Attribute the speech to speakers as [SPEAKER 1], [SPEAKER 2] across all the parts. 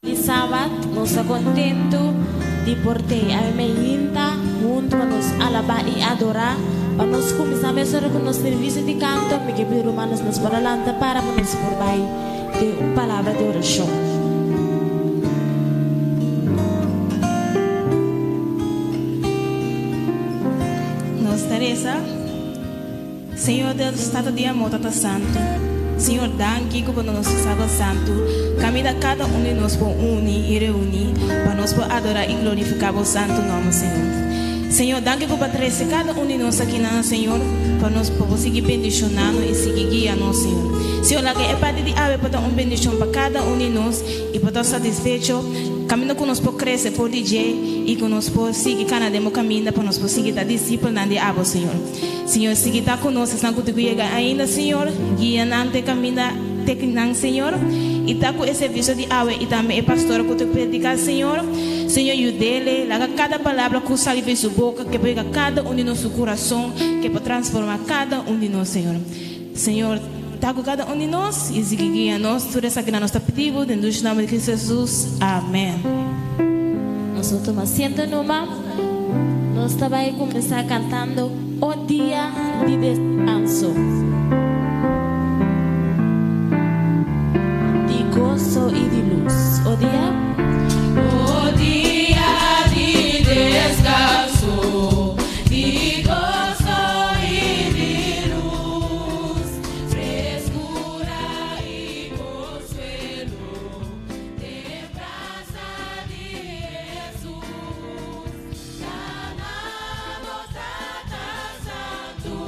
[SPEAKER 1] Di Sabat, nos ta kontentu di por tei awe meinta huntu pa nos alabá i adorá. Pa nos kuminsá mesora ku nos servisio di kanto, mi ke pidi rumannan si nos por a lanta para pa nos por bai den un palabra di orashon.
[SPEAKER 2] Nos ta resa. Señor Dios Tata di amor Tata Santu Señor danki ku bo duna nos Sábado Santu kaminda kada un di nos por uni i reuní pa nos por adorá i glorifiká bo santu nòmber Señor. Señor danki ku bo a trese kada un di nos akinan Señor pa nos pa bo sigui bendishoná nos i sigui guia nos Señor. Señor laga e parti di awe por ta un bendishon pa kada un di nos i por ta satisfecho kaminda ku nos por krese for di dje i ku nos por sigui kana den bo kaminda pa nos por sigui ta disipelnan di abo Señor. Señor sigui ta cu nos esnan cu tin cu yega ainda Señor guia nan te caminda te nan Señor y ta cu e servicio di awe y tambe e pastor cu ta predica Señor Señor yudele laga cada palabra cu sali di su boca ke por yega cada un di nos su curason ke por transforma cada un di nos Señor Señor ta cu cada un di nos y sigui guia nos tur esakinan nos ta pidi bo den dushi nomber di Cristo Jesus amen.
[SPEAKER 1] Nos lo tuma asiento numa. Nos ta bai kuminsá kantando O Dia di Deskanso. Di goso i di lus. O dia.
[SPEAKER 3] O dia di deskanso, di goso i di lus, freskura i konsuelo den brasa di Hesus. Na nos Tata Santu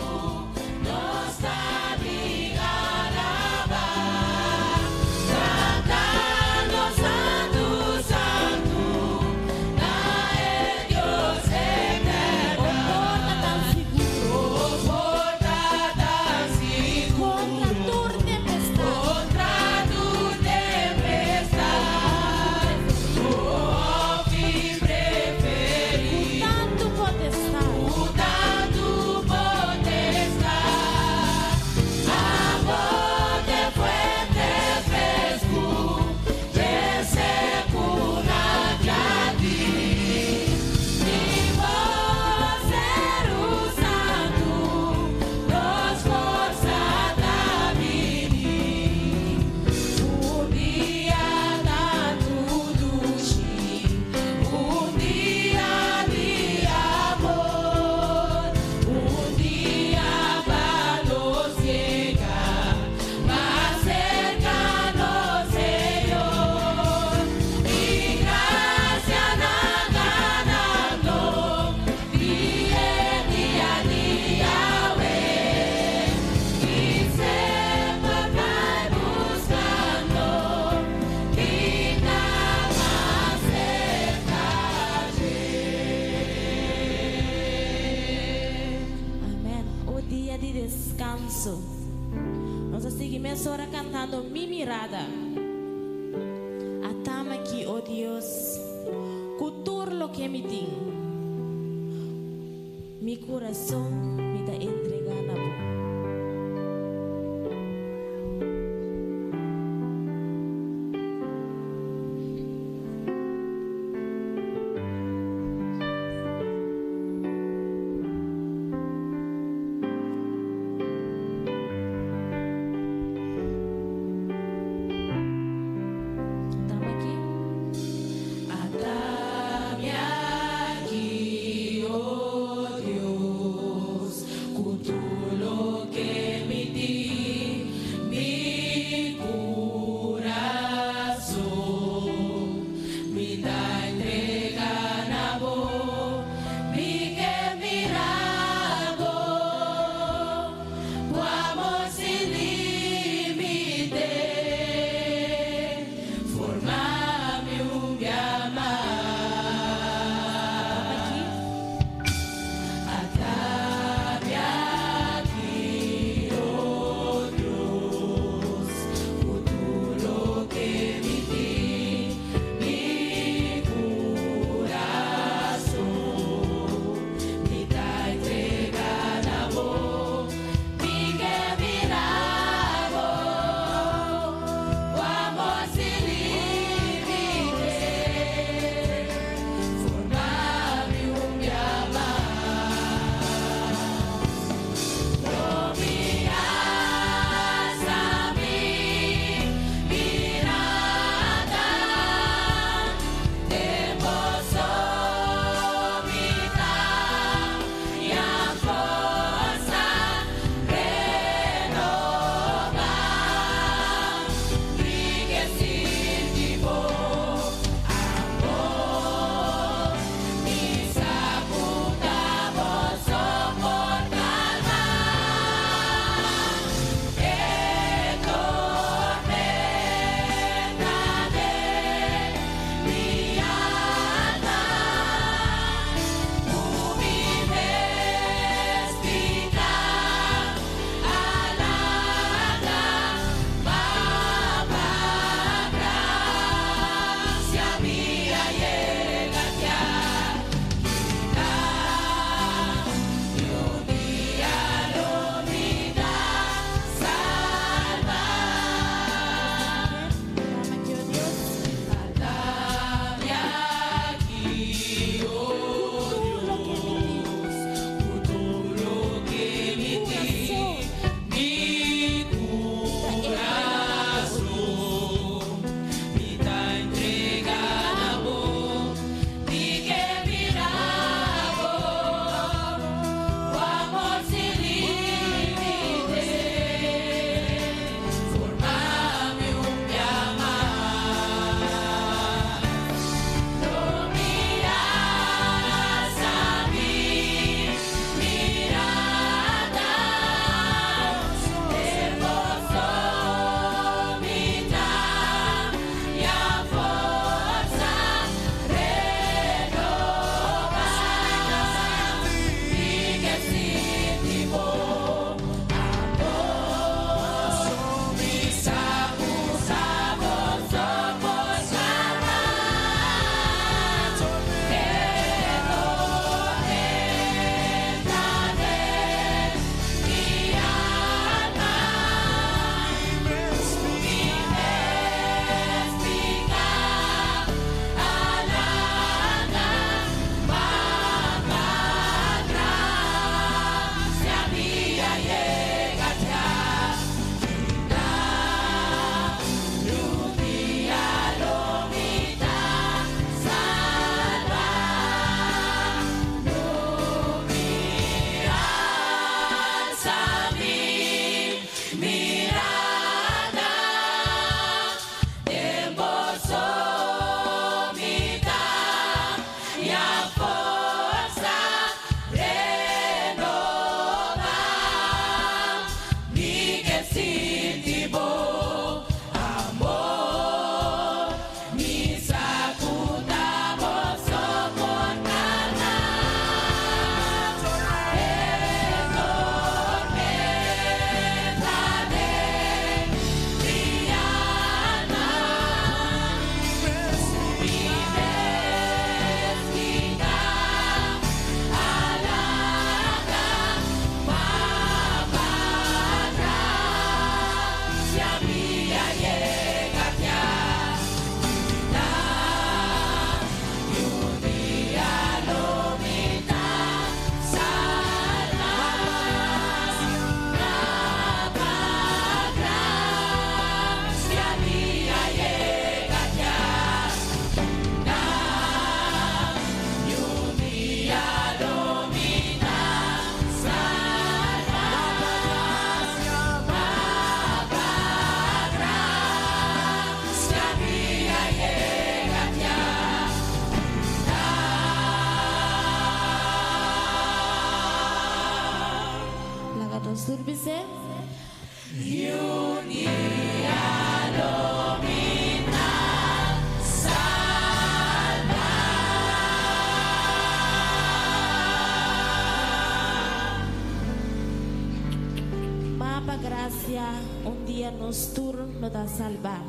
[SPEAKER 3] nos ta bin alabá, kantando Santu.
[SPEAKER 1] área di deskanso. Nos a sigui mesora kantando Mi Mirada. At'ami aki, o Dios, ku tur loke mi tin. Mi kurason mi ta entregá na bo. At'ami aki.
[SPEAKER 3] At'ami aki, o Dios.
[SPEAKER 1] Laga nos tur bis'é. Ma pa gracia un dia nos tur lo ta salba.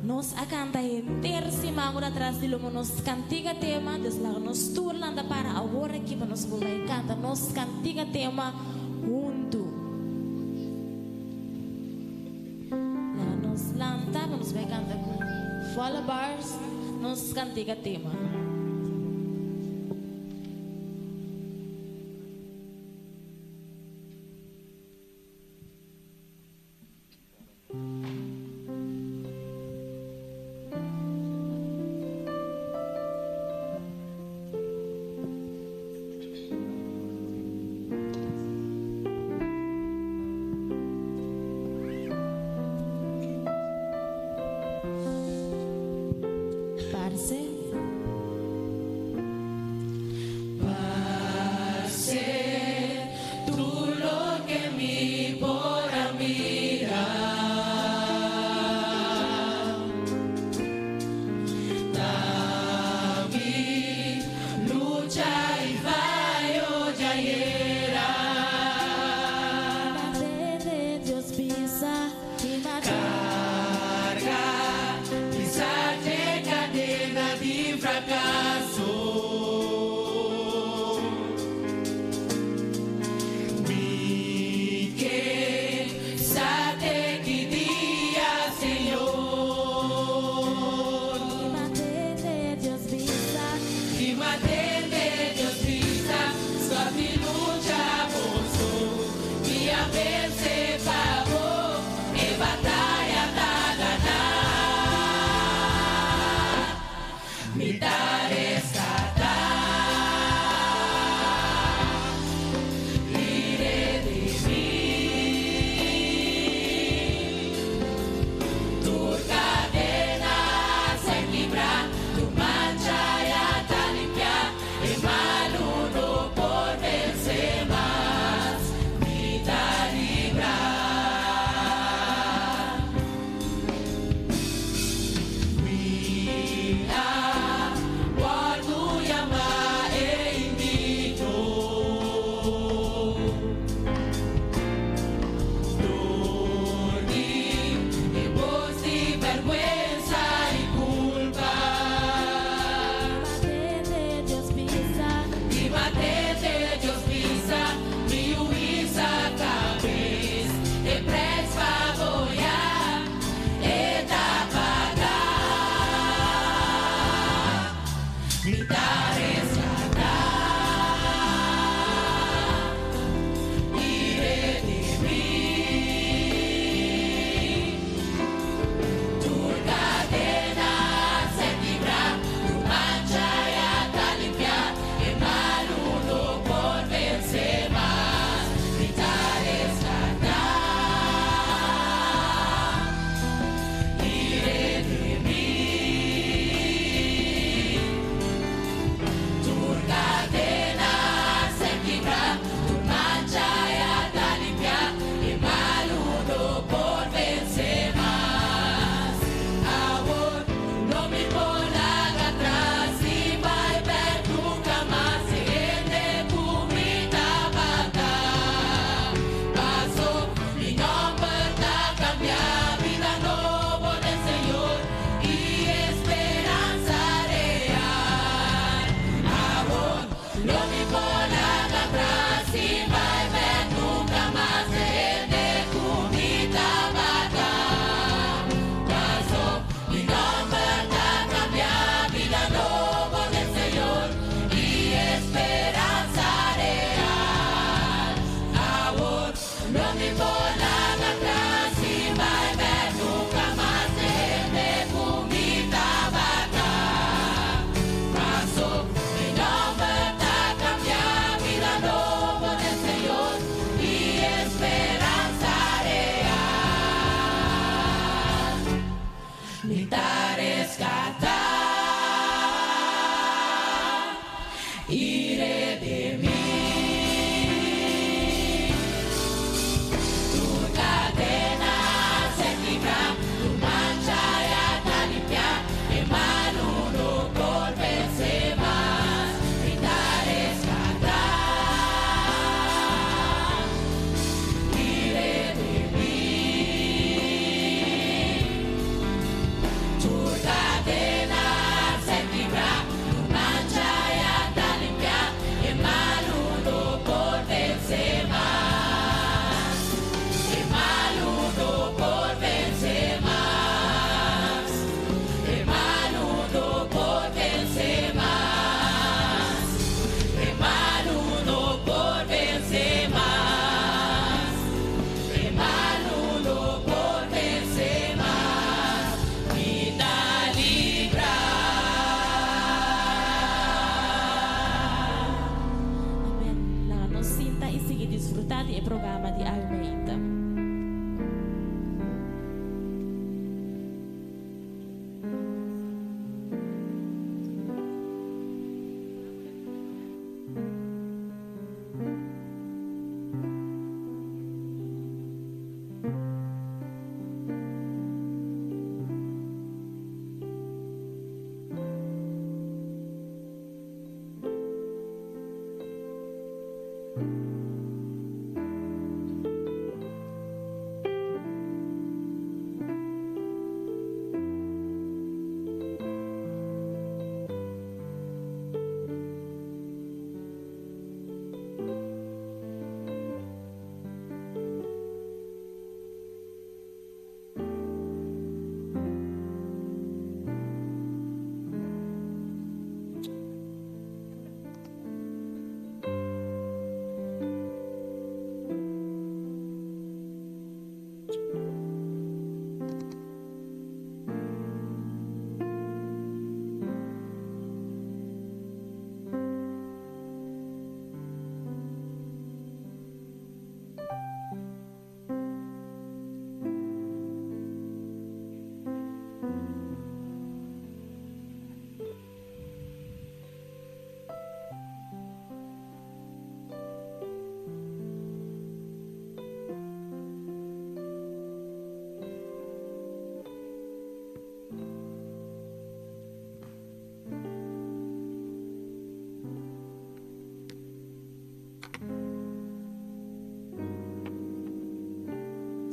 [SPEAKER 1] Nos a canta henter siman ora tras di lomo nos cantiga tema, dus laga nos tur lanta para awor aki pa nos por bai canta nos cantiga tema huntu. Laga nos lanta pa nos bai canta cu volle bars nos cantiga tema. Parce. Disfrutá di e programa di awe mainta.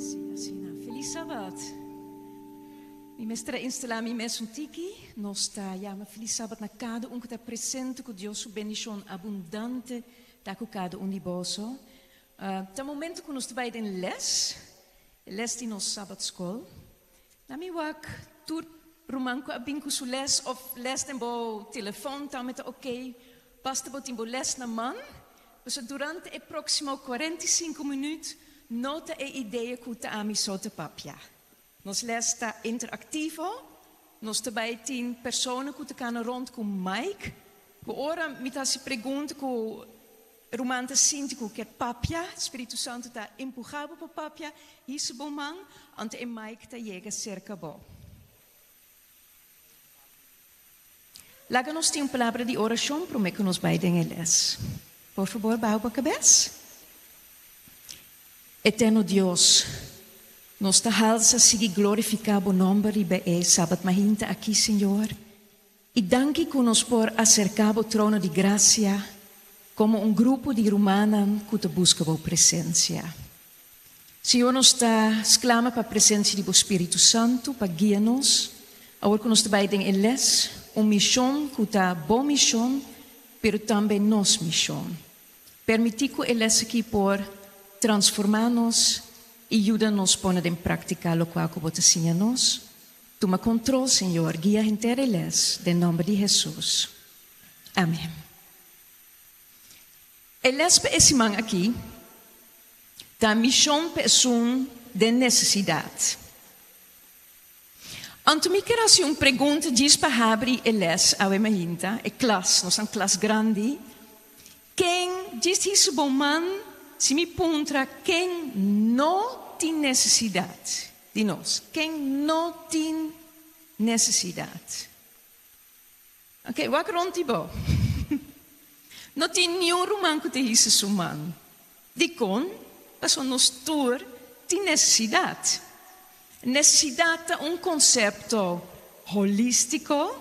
[SPEAKER 4] Sí, asina. Feliz Sabat. Mi mester a instalá mi mes un tiki. Nos ta yama Feliz Sabat na kada un ku ta presente ku Dios su bendishon abundante ta ku kada un di boso. Ta momento ku nos ta bai den les, e les di nos Sabat Skol. Na mi wak tur ruman ku a bin ku su les of les den bo telefon tambe ta ok. Basta bo tin bo les na man, pasobra durante e próksimo 45 minüt no ta e idea ku ta ami so ta papia. Nos les ta interaktivo, nos ta bai tin persona ku ta kana rònt ku mic, ku ora mi ta hasi pregunta ku Ruman ta sinti ku kier papia, Spiritu Santu ta empuhá bo pa papia, hisa bo man, anto e mic ta yega serka bo. Laga nos tin un palabra di orashon promé ku nos bai den e les. Por fabor baha bo kabes. Eterno Dios, nos ta halsa sigui glorifiká bo nòmber riba e Sabat mahinta aki, Señor. I danki ku nos por aserká bo trono di grasia komo un grupo di rumannan ku ta buska bo presensia. Señor, nos ta sklama pa presensia di bo Spiritu Santu pa guia nos awor ku nos ta bai den e les, un mishon ku ta bo mishon, pero tambe nos mishon. Permití ku e les aki por transformá nos i yuda nos pone den práktika lokual ku bo ta siña nos. Tuma control Señor, guia henter e les, den nomber di Hesus. Amen. E les pa e siman aki ta Mision pa esun den necesidad. Anto mi kier haci un pregunta djis pa habri e les awe mainta, e klas, nos ta un klas grandi. Ken djis hisa bo man si mi puntra ken no tin necesidad? Di nos, ken no tin nesesidat? Ok, wak rond di bo. No tin niun ruman ku ta hisa su man. Dikon? Pasobra nos tur tin nesesidat. Nesesidat ta un konsepto holístiko.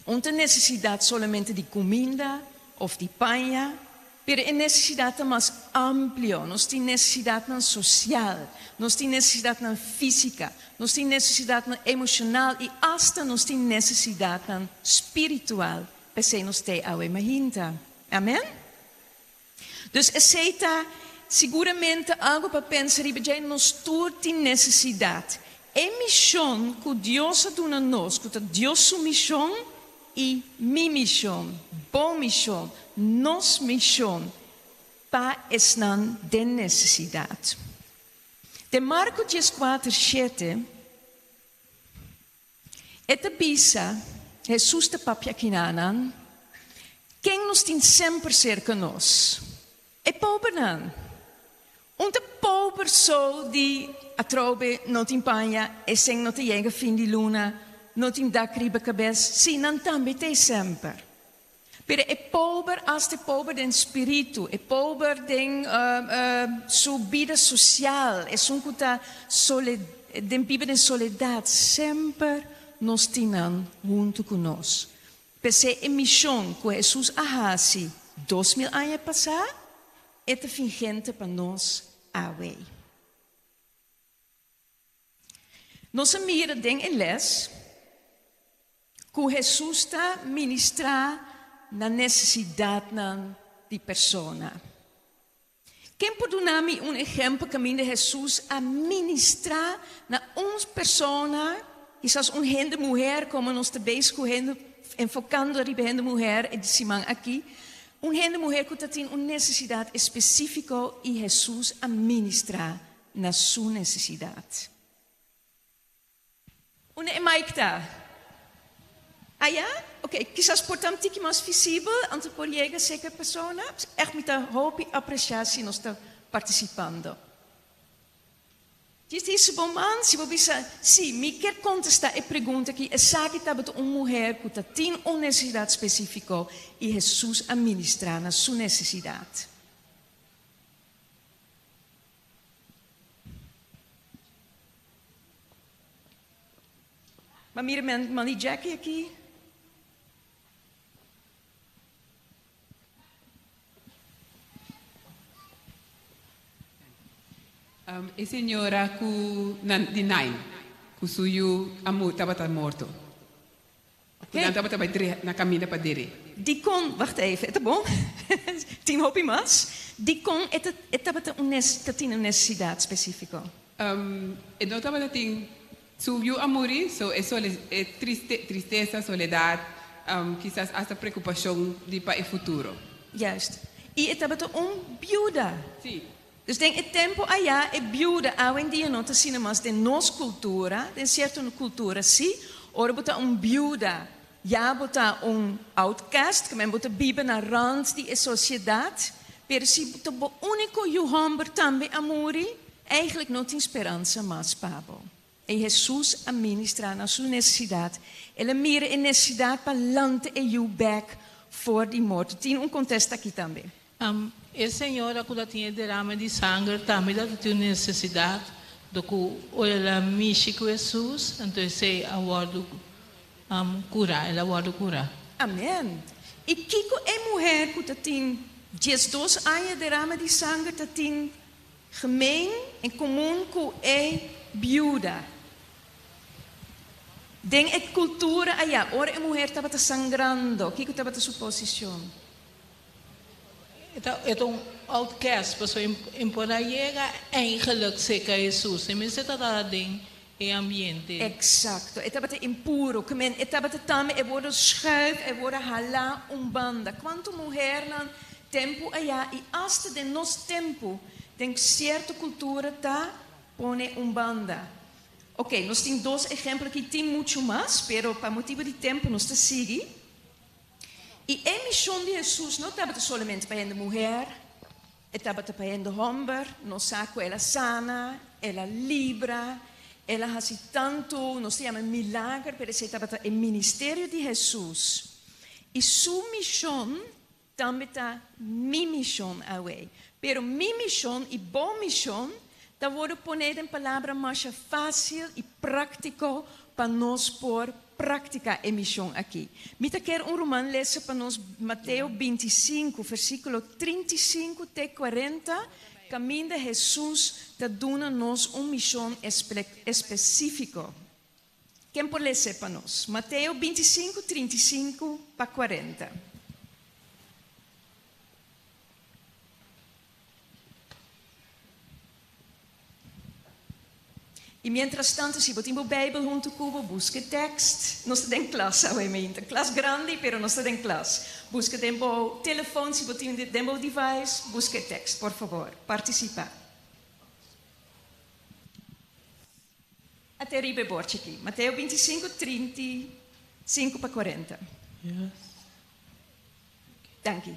[SPEAKER 4] Un ta nesesidat solamente di kuminda òf di paña, pero e nesesidat ta mas amplio. Nos tin nesesidatnan sosial, nos tin nesesidatnan físika, nos tin nesesidatnan emoshonal i asta nos tin nesesidatnan spiritual. P'esei nos t'ei awe mahinta. Amen? Dus esei ta siguramente algu pa pensa riba dje, nos tur tin nesesidat. E mishon ku Dios a duna nos, ku ta Dios su mishon i mi mishon, bo mishon, nos mishon pa esnan den nesesidat. Den Marko dieskuater shete, E ta bisa, Hesus ta papia kinanan, Ken nos tin semper serka nos? E pobernan. Un ta pober so di atrobe no tin paña, e sèn no ta yega fin di luna, no tin dak riba kabes, sí, nan tambe ta e semper. Pero e pober hasta e pober den spiritu, e pober den su bida sosial, esun ku ta den biba den soledat, semper nos tin nan huntu ku nos. P'esei e mishon ku Hesus a hasi 2000 aña pasá, e ta fingente pa nos awe. Nos a mira den e les ku Hesus ta ministrá na nesesidatnan di persona. Ken por duna mi un ehèmpel kaminda Hesus a ministrá na un persona, kisas un hende muher, komo nos ta bezig ku hende, enfokando riba hende muher e siman aki, un hende muher ku ta tin un nesesidat espesífiko i Hesus a ministrá na su nesesidat? Unda e mic ta? Aya? Ok, kisas por ta un tiki mas visibel, anto por yega serka e persona. Echt mi ta hopi apresiá si nos ta partisipando. Djis di su bo man, si bo bisa, Sí, mi kier kontestá e pregunta aki, esaki tabata un muher ku ta tin un nesesidat spesífiko i Hesus a ministrá na su nesesidat. Ma mira man di Jackie aki.
[SPEAKER 5] E señora ku nan di Nain, ku su yu a tabata morto. Ku nan tabata bai dreha na kaminda pa der'é.
[SPEAKER 4] Dikon, wacht even, e ta bon? Tin hopi mas. Dikon e ta e tabata un ta tin un nesesidat spesífiko?
[SPEAKER 5] E no tabata tin su yu a muri, so e sole e triste tristesa, soledat, kisas asta preokupashon di pa e futuro.
[SPEAKER 4] Juist. I e tabata un biuda.
[SPEAKER 5] Sí.
[SPEAKER 4] Dus den e tempu ayá e biuda, awendia no ta asina mas den nos kultura, den sierto kultura sí, ora bo ta un biuda ya bo ta un outcast, kimen bo ta biba na rand di e sosiedat, pero si bo ta bo úniko yu hòmber tambe a muri, eigenlijk no tin speransa mas pa bo. I Hesus a ministrá na su nesesidat. El a mira e nesesidat pa lanta e yu bèk for di morto. Tin un kontesta aki tambe.
[SPEAKER 6] E señora ku ta tin e derame di sanger tambe ta tin un nesesidat do ku ora el a mishi ku Hesus, anto esei a wòrdu kurá, el a wòrdu kurá.
[SPEAKER 4] Amen. I kiko e muher ku ta tin 12 aña derame di sanger ta tin gemeen, en komun, ku e biuda? Den e kultura ayá, ora e muher tabata sangrando, kiko tabata su posishon?
[SPEAKER 6] E ta e ta un outcast, pasobra e e por a yega eigenlijk serka Hesus. E mester ta tabata den e ambiente.
[SPEAKER 4] Exacto. E tabata impuro. Ke men e tabata tambe e worde schuif, e worde halá un banda. Cuanto muhernan tempu ayá i asta den nos tempu den cierto cultura ta pone un banda. Ok, nos tin dos ehempel aki, tin muchu mas, pero pa motibu di tempu nos ta sigui. I e mishon di Hesus no tabata solamente pa hende muher, e tabata pa hende hòmber. Nos sa ku el a sana, el a libra, el a hasi tantu, nos ta yama milager, pero esei tabata e ministerio di Hesus. I su mishon tambe ta mi mishon awe. Pero mi mishon i bo mishon ta wòrdu poné den palabra masha fásil i práktiko pa nos por práktika e mishon akí. Mi ta kier un ruman lesa pa nos Mateo 25, versíkulo 35 te 40, kaminda Hesus ta duna nos un mishon espesífiko. Ken por les'é pa nos? Mateo 25, 35 pa 40. I miéntras tantu, si bo tin bo Beibel huntu ku bo, buska e tèkst. Nos ta den klas awe meinta. Klas grandi, pero nos ta den klas. Buska den bo telefòn, si bo tin den bo device, buska e tèkst, por fabor. Partisipá. Ate riba e bòrchi aki. Mateo 25, 35 pa 40. Danki.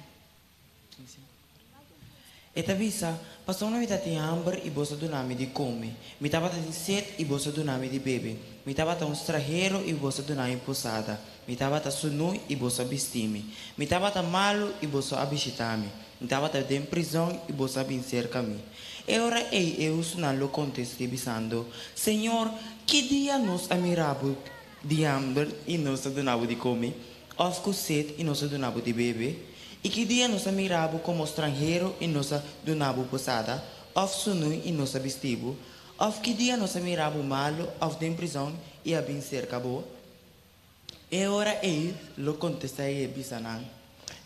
[SPEAKER 7] E ta bisa, Pasobra mi tatin hamber i boso a duna mi di kome, mi tabatin set i boso a duna mi di bebe, mi tabata un strahero i boso a duna mi posada, mi tabata sunú i boso a bisti mi, mi tabata malu i boso a bishitá mi, mi tabata den prizòn i boso a bin serka mi. E ora ei e hustunan lo kontest'é bisando, Señor, ki dia nos a mira bo di hamber i nos a duna bo di kome, òf ku set i nos a duna bo di bebe? I ki dia nos a mira bo komo stranhero i nos a duna bo posada, òf sunú i nos a bisti bo? Òf ki dia nos a mira bo malu òf den prizòn i a bin serka bo? E ora ei lo kontestá i e bisa nan,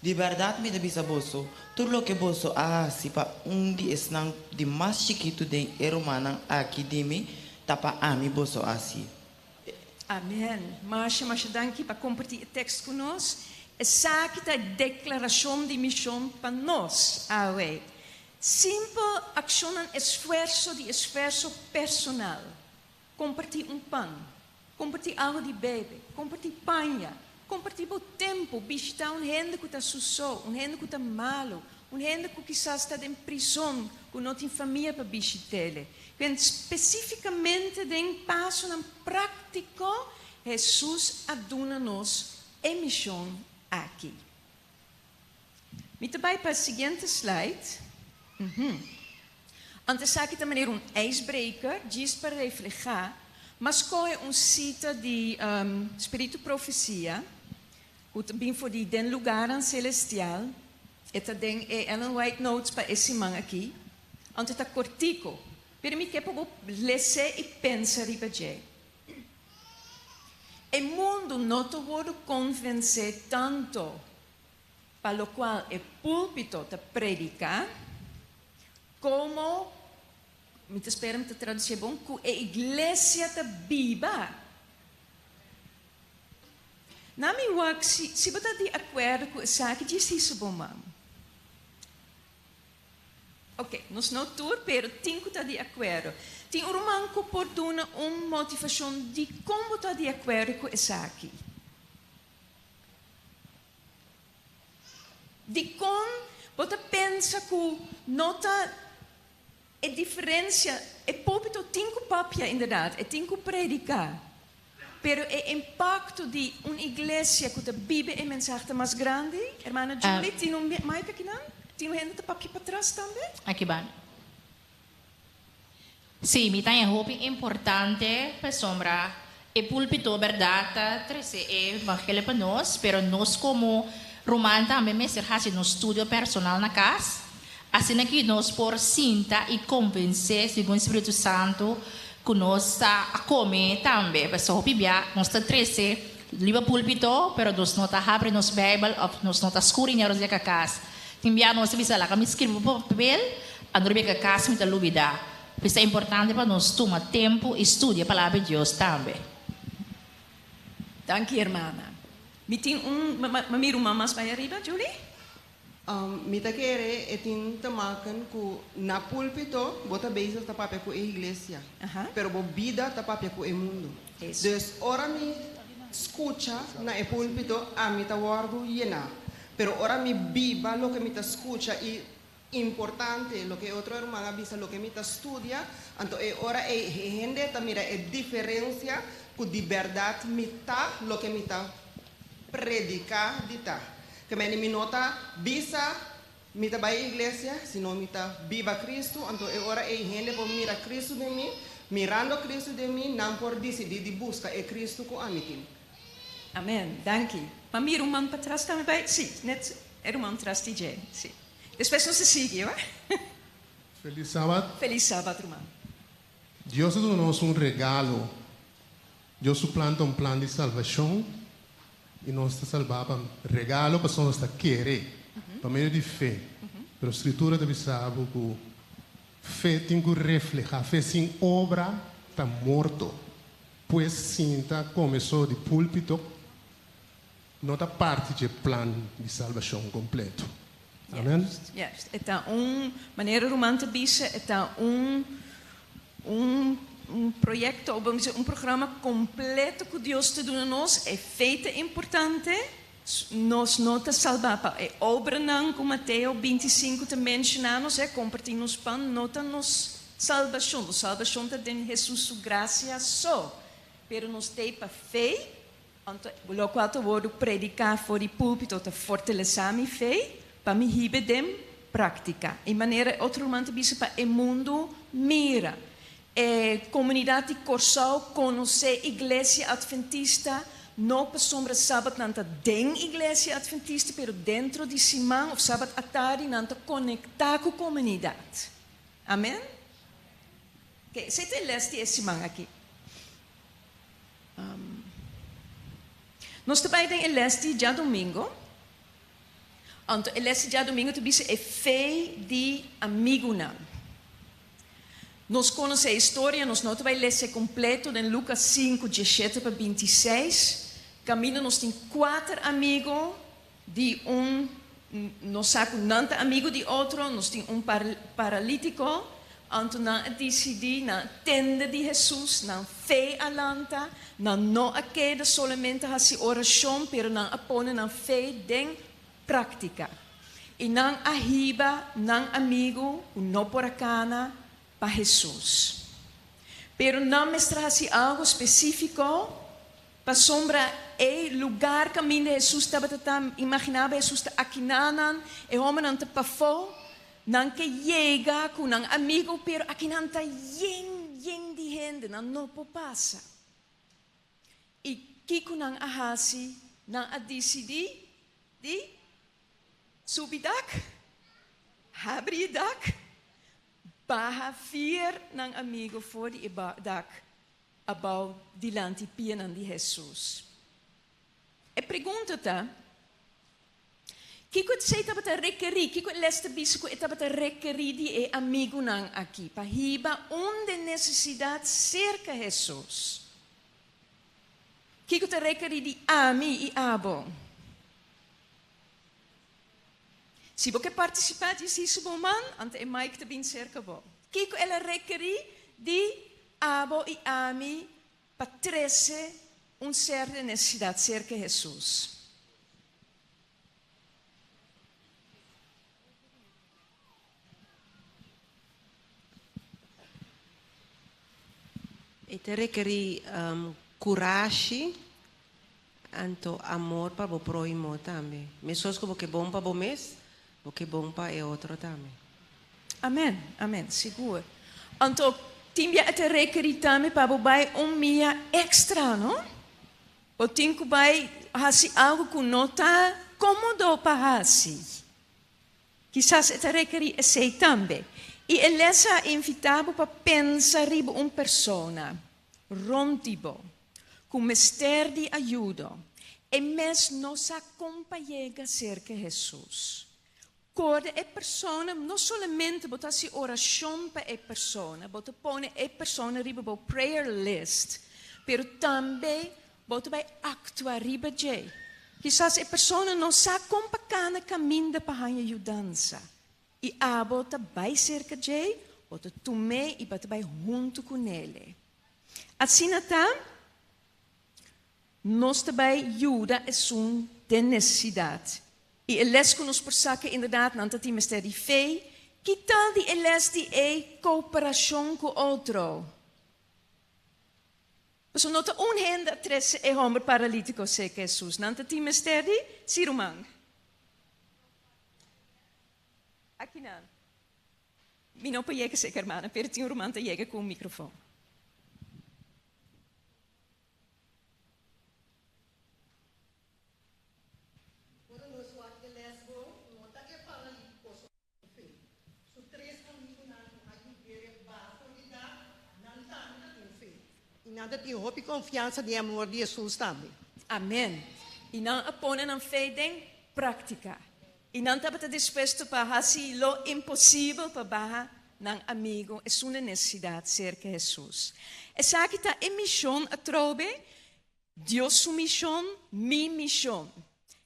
[SPEAKER 7] Di bèrdat mi ta bisa boso, tur loke boso a hasi pa un di esnan di mas chikitu den e rumannan aki di mi, ta pa ami boso a hasié.
[SPEAKER 4] Amen. Masha, masha danki pa kompartí e tekst ku nos. Esaki ta e deklarashon di mishon pa nos awe. Simpel akshonnan esfuerso di esfuerso personal. Kompartí un pan, kompartí algu di bebe, kompartí paña, kompartí bo tempu, bishitá un hende ku ta su so, un hende ku ta malu, un hende ku kisas ta den prizon ku no tin famia pa bishit'el. Ken spesífikamente den pasonan práktiko Hesus a duna nos e mishon aki? Mi ta bai pa e siguiente slide. Anto esaki ta manera un ijsbreker, djis pa reflehá, m'a skohe un sita di Spiritu Profesia, ku ta bin for di Den Lugarnan Selestial. E ta den e Ellen White Notes pa e siman aki. Anto e ta kortiko, pero mi ke pa bo les'é i pensa riba dje. E mundu no ta wordu konvensé tanto pa lokual e púlpito ta prediká, komo, mi ta spera mi ta tradusié bon, ku e iglesia ta biba. Na mi wak, si si bo ta di akuerdo ku esaki, djis hisa bo man. Ok, nos no tur, pero tin ku ta di akuerdo. Tin un ruman ku por duna un motivashon dikon bo ta di akuerdo ku esaki? Dikon bo ta pensa ku no ta e diferensia? E púlpito tin ku papia, inderdat, e tin ku prediká, pero e impakto di un iglesia ku ta biba e mensahe ta mas grandi. Hermana Julie, tin un mic akinan? Tin un hende ta papia patras tambe?
[SPEAKER 8] Aki ban. Sí, mi ta haña hopi importante pasobra e púlpito bèrdat ta trese e evangelio pa nos, pero nos komo ruman tambe mester hasi nos studio personal na kas, Asina ki nos por sinta i konvensé segun Spiritu Santu ku nos ta a kome tambe. Pasobra hopi bia nos ta trese riba pulpito, pero nos no ta habri nos Beibel òf nos no ta skuriña nos yega kas. Tin bia nos ta bisa, Laga mi skirbi pa papel, anto riba yega kas mi ta lubidá. Pues ta importante pa nos tuma tempu i studia Palabra di Dios tambe.
[SPEAKER 4] Danki hermana. Mi tin un, ma mi ruman mas bai ariba, Julie?
[SPEAKER 9] Mi ta kere e tin te maken ku na pulpito bo ta bezig ta papia ku e iglesia, pero bo bida ta papia ku e mundu. Dus ora mi skucha na e pulpito ami ta wòrdu yená, pero ora mi biba loke mi ta skucha i importante loke e otro herman a bisa loke mi ta studia, anto e ora ei e hende ta mira e diferensia ku di bèrdat mi ta loke mi ta prediká di ta. Ke mende mi no ta bisa mi ta bai iglesia, sino mi ta biba Kristu, anto e ora ei hende por mira Kristu den mi, mirando Kristu den mi, nan por disidí di buska e Kristu ku ami tin.
[SPEAKER 4] Amen, danki. Pa mi ruman patras tambe bai, si, net e ruman tras di dje, si. Despues nos ta sigui, hoor.
[SPEAKER 10] Felis Sabat.
[SPEAKER 4] Felis Sabat, ruman.
[SPEAKER 10] Dios a duna nos un regalo. Dios su plan ta un plan di salvashon i nos ta salbá pa regalo pasobra nos ta kere pa medio di fe. Pero Skritura ta bisa bo ku fe tin ku reflehá, fe sin obra ta morto. Pues sinta kome so di púlpito no ta parti dje plan di salbashon kompleto. Amen.
[SPEAKER 4] Juist, e ta un, manera ruman ta bisa, e ta un un un proyecto, of bamos bisa un programa completo cu Dios ta duna nos. E fe ta importante. Nos no ta salbá pa e obranan ku Mateo 25 ta menshoná nos, e kompartí nos pan no ta nos salbashon. Nos salbashon ta den Hesus su grasia so. Pero nos t'ei pa fe, anto lokual ta wòrdu prediká for di púlpito ta fortalesá mi fe pa mi hiba den práktika. I manera e otro ruman ta bisa pa e mundu mira. E komunidat di Kòrsou konosé Iglesia Atventista no pasobra sabat nan ta den Iglesia Atventista pero dentro di siman òf sabat atardi nan ta konektá ku komunidat. Amen? Oke, esei ta e lès di e siman aki. Nos ta bai den e lès di djadumingu. Anto e lès di djadumingu ta bisa e fe di amigunan. Nos konosé e historia, nos no ta bai les'e kompleto den Lukas 5, 17 pa 26, kaminda nos tin kuater amigu di un, nos sa ku nan ta amigu di otro, nos tin un paralítiko, anto nan a disidí, nan a tende di Hesus, nan fe a lanta, nan no a keda solamente hasi orashon, pero nan a pone nan fe den práktika. I nan a hiba nan amigu ku no por a kana pa Hesus. Pero nan mester hasi algu spesífiko pasobra e lugar kaminda Hesus tabata ta, imaginaba Hesus ta akinanan, e hòmbernan ta pafó, nan ke yega ku nan amigu pero akinan ta yen yen di hende, nan no por pasa. I kiko nan a hasi? Nan a disidí di subi dak, habri e dak, baha fier nan amigo for di e dak abou dilanti pianan di Hesus. E pregunta ta, Kiko esei tabata rekerí? Kiko e les ta bisa ku e tabata rekerí di e amigunan akí pa hiba un den nesesidat serka Hesus? Kiko ta rekerí di ami i abo? Si bo ke partisipá djis hisu bo man, anto e mic ta bin serka bo. Kiko el a rekerí di abo i ami pa trese un ser den nesesidat serka Hesus?
[SPEAKER 11] E ta rekerí kurashi anto amor pa bo próhimo tambe. Meskos ku bo ke bon pa bo mes, bo ke bon pa e otro tambe.
[SPEAKER 4] Amen, amen, sigur. Anto tin bia e ta rekerí tambe pa bo bai un mia èkstra, no? Bo tin ku bai hasi algu ku no ta kómodo pa hasi. Kisas e ta rekerí esei tambe. I e les a invitá bo pa pensa riba un persona rònt di bo ku mester di ayudo. E mes no sa kon pa yega serka Hesus. Kòrda e persona, no solamente bo ta hasi orashon pa e persona, bo ta pone e persona riba bo prayer list, pero tambe bo ta bai aktua riba dje. Kisas e persona no sa kon pa kana kaminda pa haña yudansa, i abo ta bai serka dje, bo ta tum'é i bo ta bai huntu ku nele. Asina ta, Nos ta bai yuda esun den nesesidat. I e les ku nos por saka inderdat nan ta tin mester di fe. Ki tal di e les di e kooperashon ku otro? Pasobra no ta un hende a trese e hòmber paralítiko serka Hesus. Nan ta tin mester di si ruman. Akinan. Mi no por yega serka hermana, pero tin un ruman ta yega ku un mikrofon.
[SPEAKER 12] Ora nos wak e les bon, no ta e paralítiko so ku fe. Su tres amigunan ku a yud'é baha for di dak, nan tambe ta tin fe. I nan ta tin hopi konfiansa den e amor di Hesus tambe.
[SPEAKER 4] Amen. I nan a pone nan fe den práktika. I nan tabata dispuesto pa hasi lo imposibel pa baha nan amigu esun den nesesidat serka Hesus. Esaki ta e mishon atrobe, Dios su mishon, mi mishon.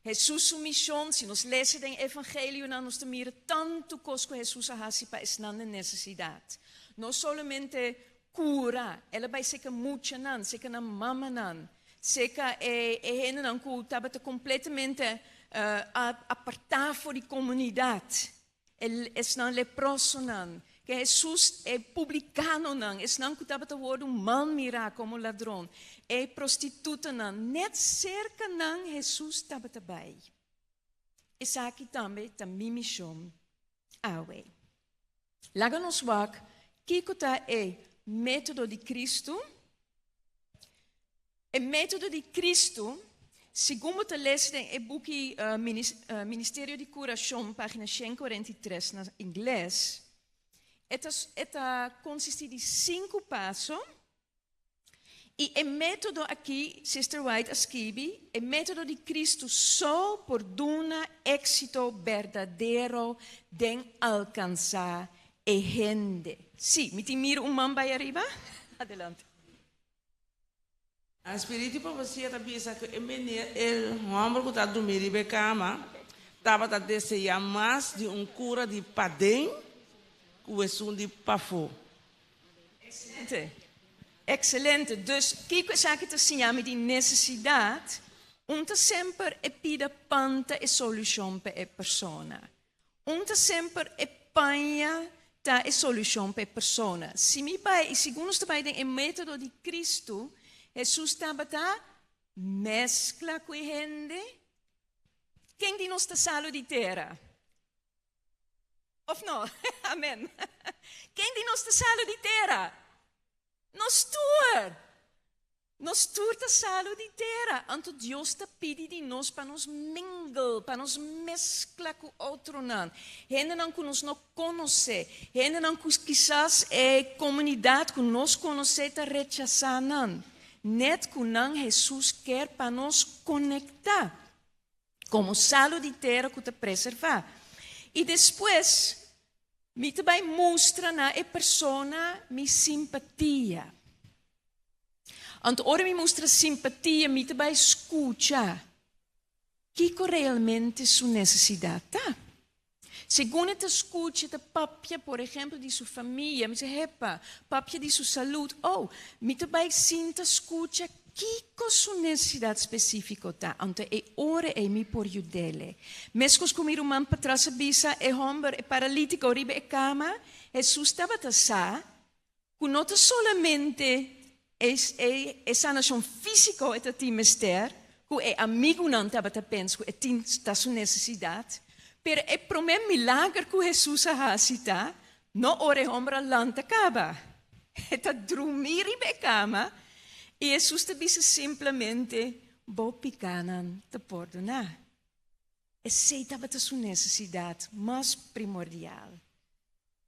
[SPEAKER 4] Hesus su mishon, si nos lesa den Evangelionan nos ta mira tantu kos ku Hesus a hasi pa esnan den nesesidat. No solamente kura, el a bai serka muchanan, serka nan mamanan. Serka e e hendenan ku tabata kompletamente apartá for di komunidat, e esnan leprosonan, ke Hesus e publikanonan, esnan ku tabata wòrdu mal mirá komo ladron, e prostitutanan, nèt serka nan Hesus tabata bai. Esaki tambe ta mi mishon awe. Laga nos wak kiko ta e método di Kristu. E método di Kristu, segun bo ta lesa den e buki Ministerio di Kurashon, página 143 na ingles, e ta, e ta konsistí di sinku paso. I e método akí, Sister White a skibi, e método di Kristu so por duna éksito berdadero den alkansá e hende. Sí, mi tin mira un man bai ariba. Adelante.
[SPEAKER 13] A Spiritu di profesia ta bisa ku e meneer, e hòmber ku ta drumí riba e kama, tabata deseá mas di un kura di paden ku esun di pafó.
[SPEAKER 4] Excelente. Excelente. Dus kiko esaki ta siña mi di necesidad? Un ta semper e pida pan ta e solucion pa e persona. Un ta semper e paña ta e solucion pa e persona. Si mi bai, y segun nos ta bai den e metodo di Cristo, Jesus tabata mezcla cu e hende. Ken di nos ta salu di tera? Of no? Amen. Ken di nos ta salu di tera? Nos tur. Nos tur ta salu di tera. Anto Dios ta pidi di nos pa nos mingle, pa nos meskla ku otronan. Hendenan ku nos no konosé, hendenan ku kisas e komunidat ku nos konosé ta rechasá nan. Net ku nan Hesus kier pa nos konektá. Komo salu di tera ku ta preservá. I despues mi ta bai mustra na e persona mi simpatia. Anto ora mi mustra simpatia mi ta bai skucha kiko realmente su nesesidat ta. Segun e ta skucha e ta papia por ehempel di su famia, mi ta hepa, papia di su salud, oh, mi ta bai sinta skucha kiko su nesesidat spesífiko ta, anto e ora ei mi por yud'ele. Meskos ku mi ruman patras a bisa e hòmber, e paralítiko riba e kama, Hesus tabata sa ku no ta solamente e e sanashon físiko e ta tin mester, ku e amigunan tabata pensa ku e tin ta su nesesidat, pero e promé milager ku Hesus a hasi ta no ora e hòmber a lanta kaba. E ta drumí riba e kama i Hesus ta bisa simplemente, Bo pikánan ta pordoná. Esei tabata su nesesidat mas primordial.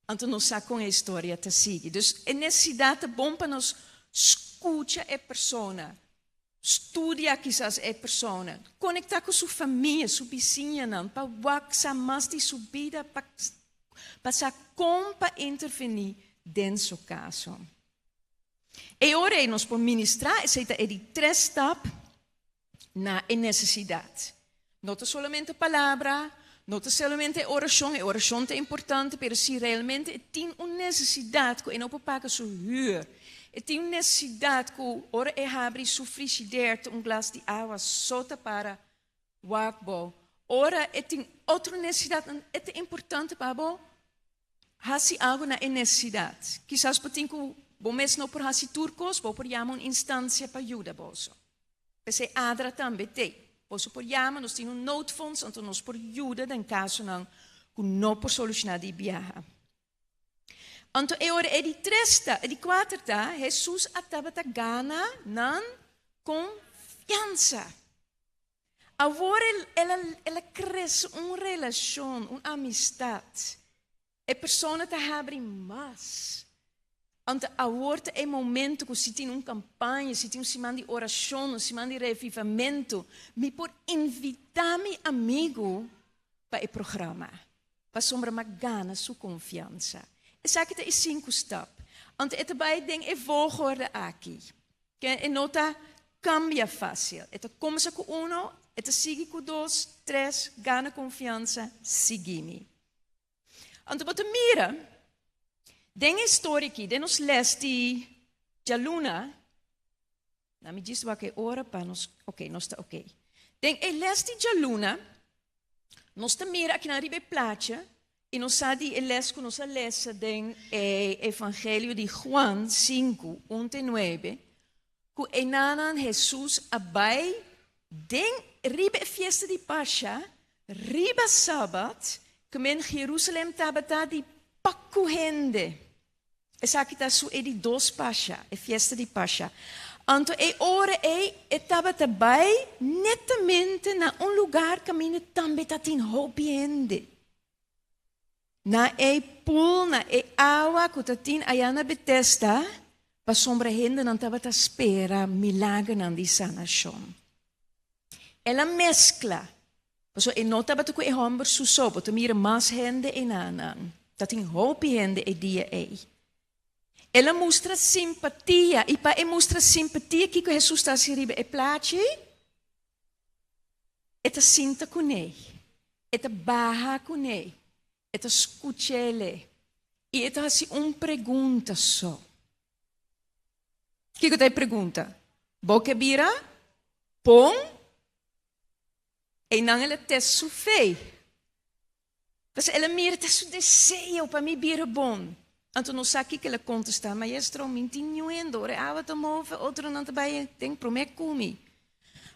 [SPEAKER 4] Anto nos sa kon e historia ta sigui. Dus e nesesidat ta bon pa nos skucha e persona, studia kisas e persona, konektá ku su famia, su bisiñanan, pa wak sa mas di su bida, pa pa sa kon pa intervení den su kaso. E ora ei nos por ministrá, esei ta e di tres stap na e nesesidat. No ta solamente palabra, no ta solamente e orashon, e orashon ta importante, pero si realmente e tin un nesesidat ku e no por paga su hür, e tin un nesesidat ku ora e habri su frishider ta un glas di awa so ta para wak bo, ora e tin otro nesesidatnan, e ta importante pa bo hasi algu na e nesesidat. Kisas bo tin ku bo mes no por hasi tur kos, bo por yama un instansia pa yuda boso. P'esei Adra tambe t'ei. Boso por yama, nos tin un noodfonds, anto nos por yuda den kasonan ku no por solushoná di biaha. Anto e ora e di tres ta, e di kuater ta, Hesus a tabata gana nan konfiansa. Awor el a, el a krese un relashon, un amistat. E persona ta habri mas. Anto awor ta e momento ku si tin un kampaña, si tin un siman di orashon, un siman di revivamentu, mi por invitá mi amigu pa e programa, pasobra mi a gana su konfiansa. Esaki ta e sinku stap. Anto e ta bai den e volgorde aki. Ke e no ta kambia fásil. E ta kumsa ku uno, e ta sigui ku dos, tres, gana konfiansa, sigui mi. Anto bo ta mira den e storia aki, den nos les di djaluna, Na mi djis wak e ora pa nos, ok, nos ta ok. Den e les di djaluna, nos ta mira akinan riba e placha i nos sa di e les ku nos a lesa den e Evangelio di Juan sinku, un te nuebe, ku enanan Hesus a bai den riba e fiesta di Pasha, riba Sabat, ku men Jerusalem tabata di paku hende. Esaki ta su e di dos Pasha, e fiesta di Pasha. Anto e ora ei e tabata bai netamente na un lugar kaminda tambe ta tin hopi hende. Na e pool, na e awa ku ta tin aya na Betesda, pasobra hendenan tabata spera milagernan di sanashon. El a meskla, pasobra e no tabata ku e hòmber su so, bo ta mira mas hende enanan. Ta tin hopi hende e dia ei. El a mustra simpatia, i pa e mustra simpatia kiko Hesus ta hasi riba e plachi? E ta sinta kuné, e ta baha kuné, e ta skuch'ele i e ta hasi un pregunta so. Kiko ta e pregunta? Bo ke bira bon? Einan el a test su fe. Pasobra el a mira ta su deseo pa mi bira bon. Anto nos sa kiko el a kontestá, Maestro, mi tin ñuendo, ora e awa ta move, otronan ta bai den promé ku mi.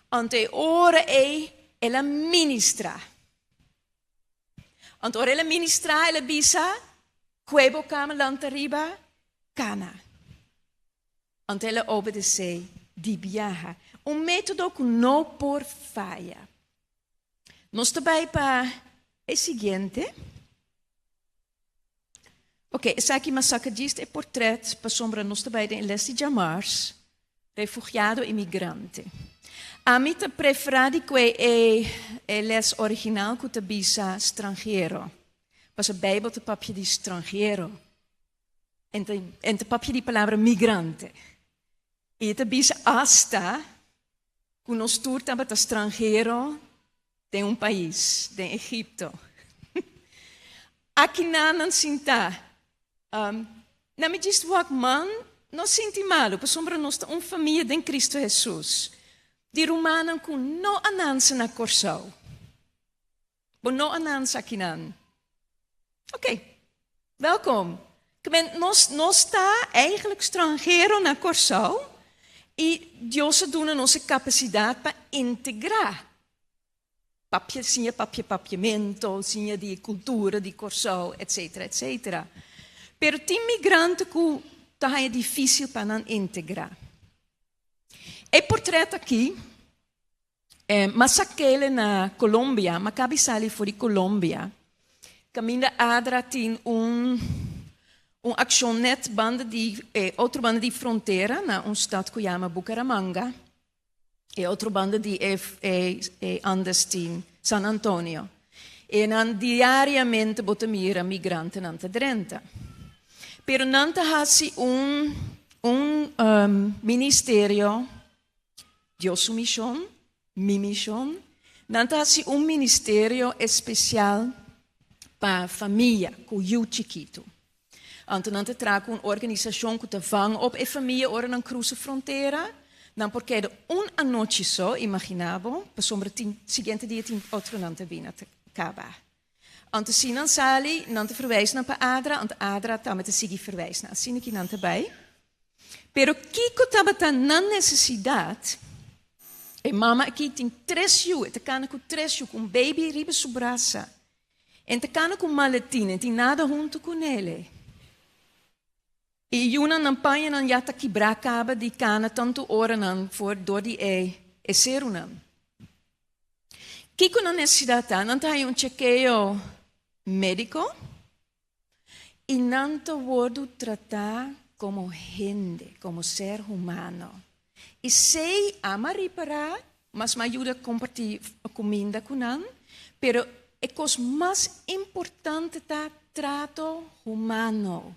[SPEAKER 4] Anto e ora ei el a ministrá. Anto ora el a ministrá, el a bisa, Kue bo kama lanta riba, kana. Anto el a obedesé di biaha, un método ku no por faya. Nos ta bai pa e siguiente. Ok, esaki m'a saka djis e portret pasobra nos ta bai den e les di djamars, refugiado i migrante. Ami ta preferá di kue e e les original ku ta bisa stranhero, pasobra Beibel ta papia di stranhero en ta en ta papia di palabra migrante. I e ta bisa asta Ku nos tur tabata stranhero den un pais, den Egipto. Akinan nan sintá. Na mi djis wak man no sinti malu, pasobra nos ta un famia den Kristu Hesus, di rumannan ku no a nanse na Kòrsou. Bo no a nanse akinan. Oké, welkom. Kmen, nos, nos ta eigenlijk stranhero na Kòrsou i Dios a duna nos e kapasidat pa integrá. Papia, siña papia papiamento, siña di e kultura di Kòrsou, etsetera, etsetera. Pero tin migrante ku ta haña difísil pa nan integrá. E portrèt aki Mas akele na Colombia, ma kabi sali for di Colombia, kaminda Adra tin un un akshon net banda di e otro banda di frontera na un stad ku yama Bucaramanga, e otro banda di e e e Andes tin San Antonio. E nan diariamente bo ta mira migrantenan ta drenta. Pero nan ta hasi un un ministerio Dios su mishon, mi mishon. Nan ta hasi un ministerio espesial pa famia ku yu chikitu. Anto nan ta traha ku un organisashon ku ta vang op e famia ora nan krusa frontera. Nan por keda un anochi so, imaginá bo, pasobra tin siguiente dia tin otronan ta bini ta kaba. Anto si nan sali, nan ta verwijs nan pa Adra, anto Adra tambe ta sigui verwijs nan. Asina ki nan ta bai. Pero kiko tabata nan nesesidat? E mama aki tin tres yu, e ta kana ku tres yu, ku un baby riba su brasa. En ta kana ku maletin, en tin nada huntu ku nele. E yunan nan pañanan ya ta kibrá kaba di kana tantu oranan for dor di e e serunan. Kiko nan nesesidat ta? Nan ta haña un chekeo médiko i nan ta wòrdu tratá komo hende, komo ser humano. I sei ama ripará, mas mi a yuda kompartí kuminda ku nan, pero e kos mas importante ta trato humano.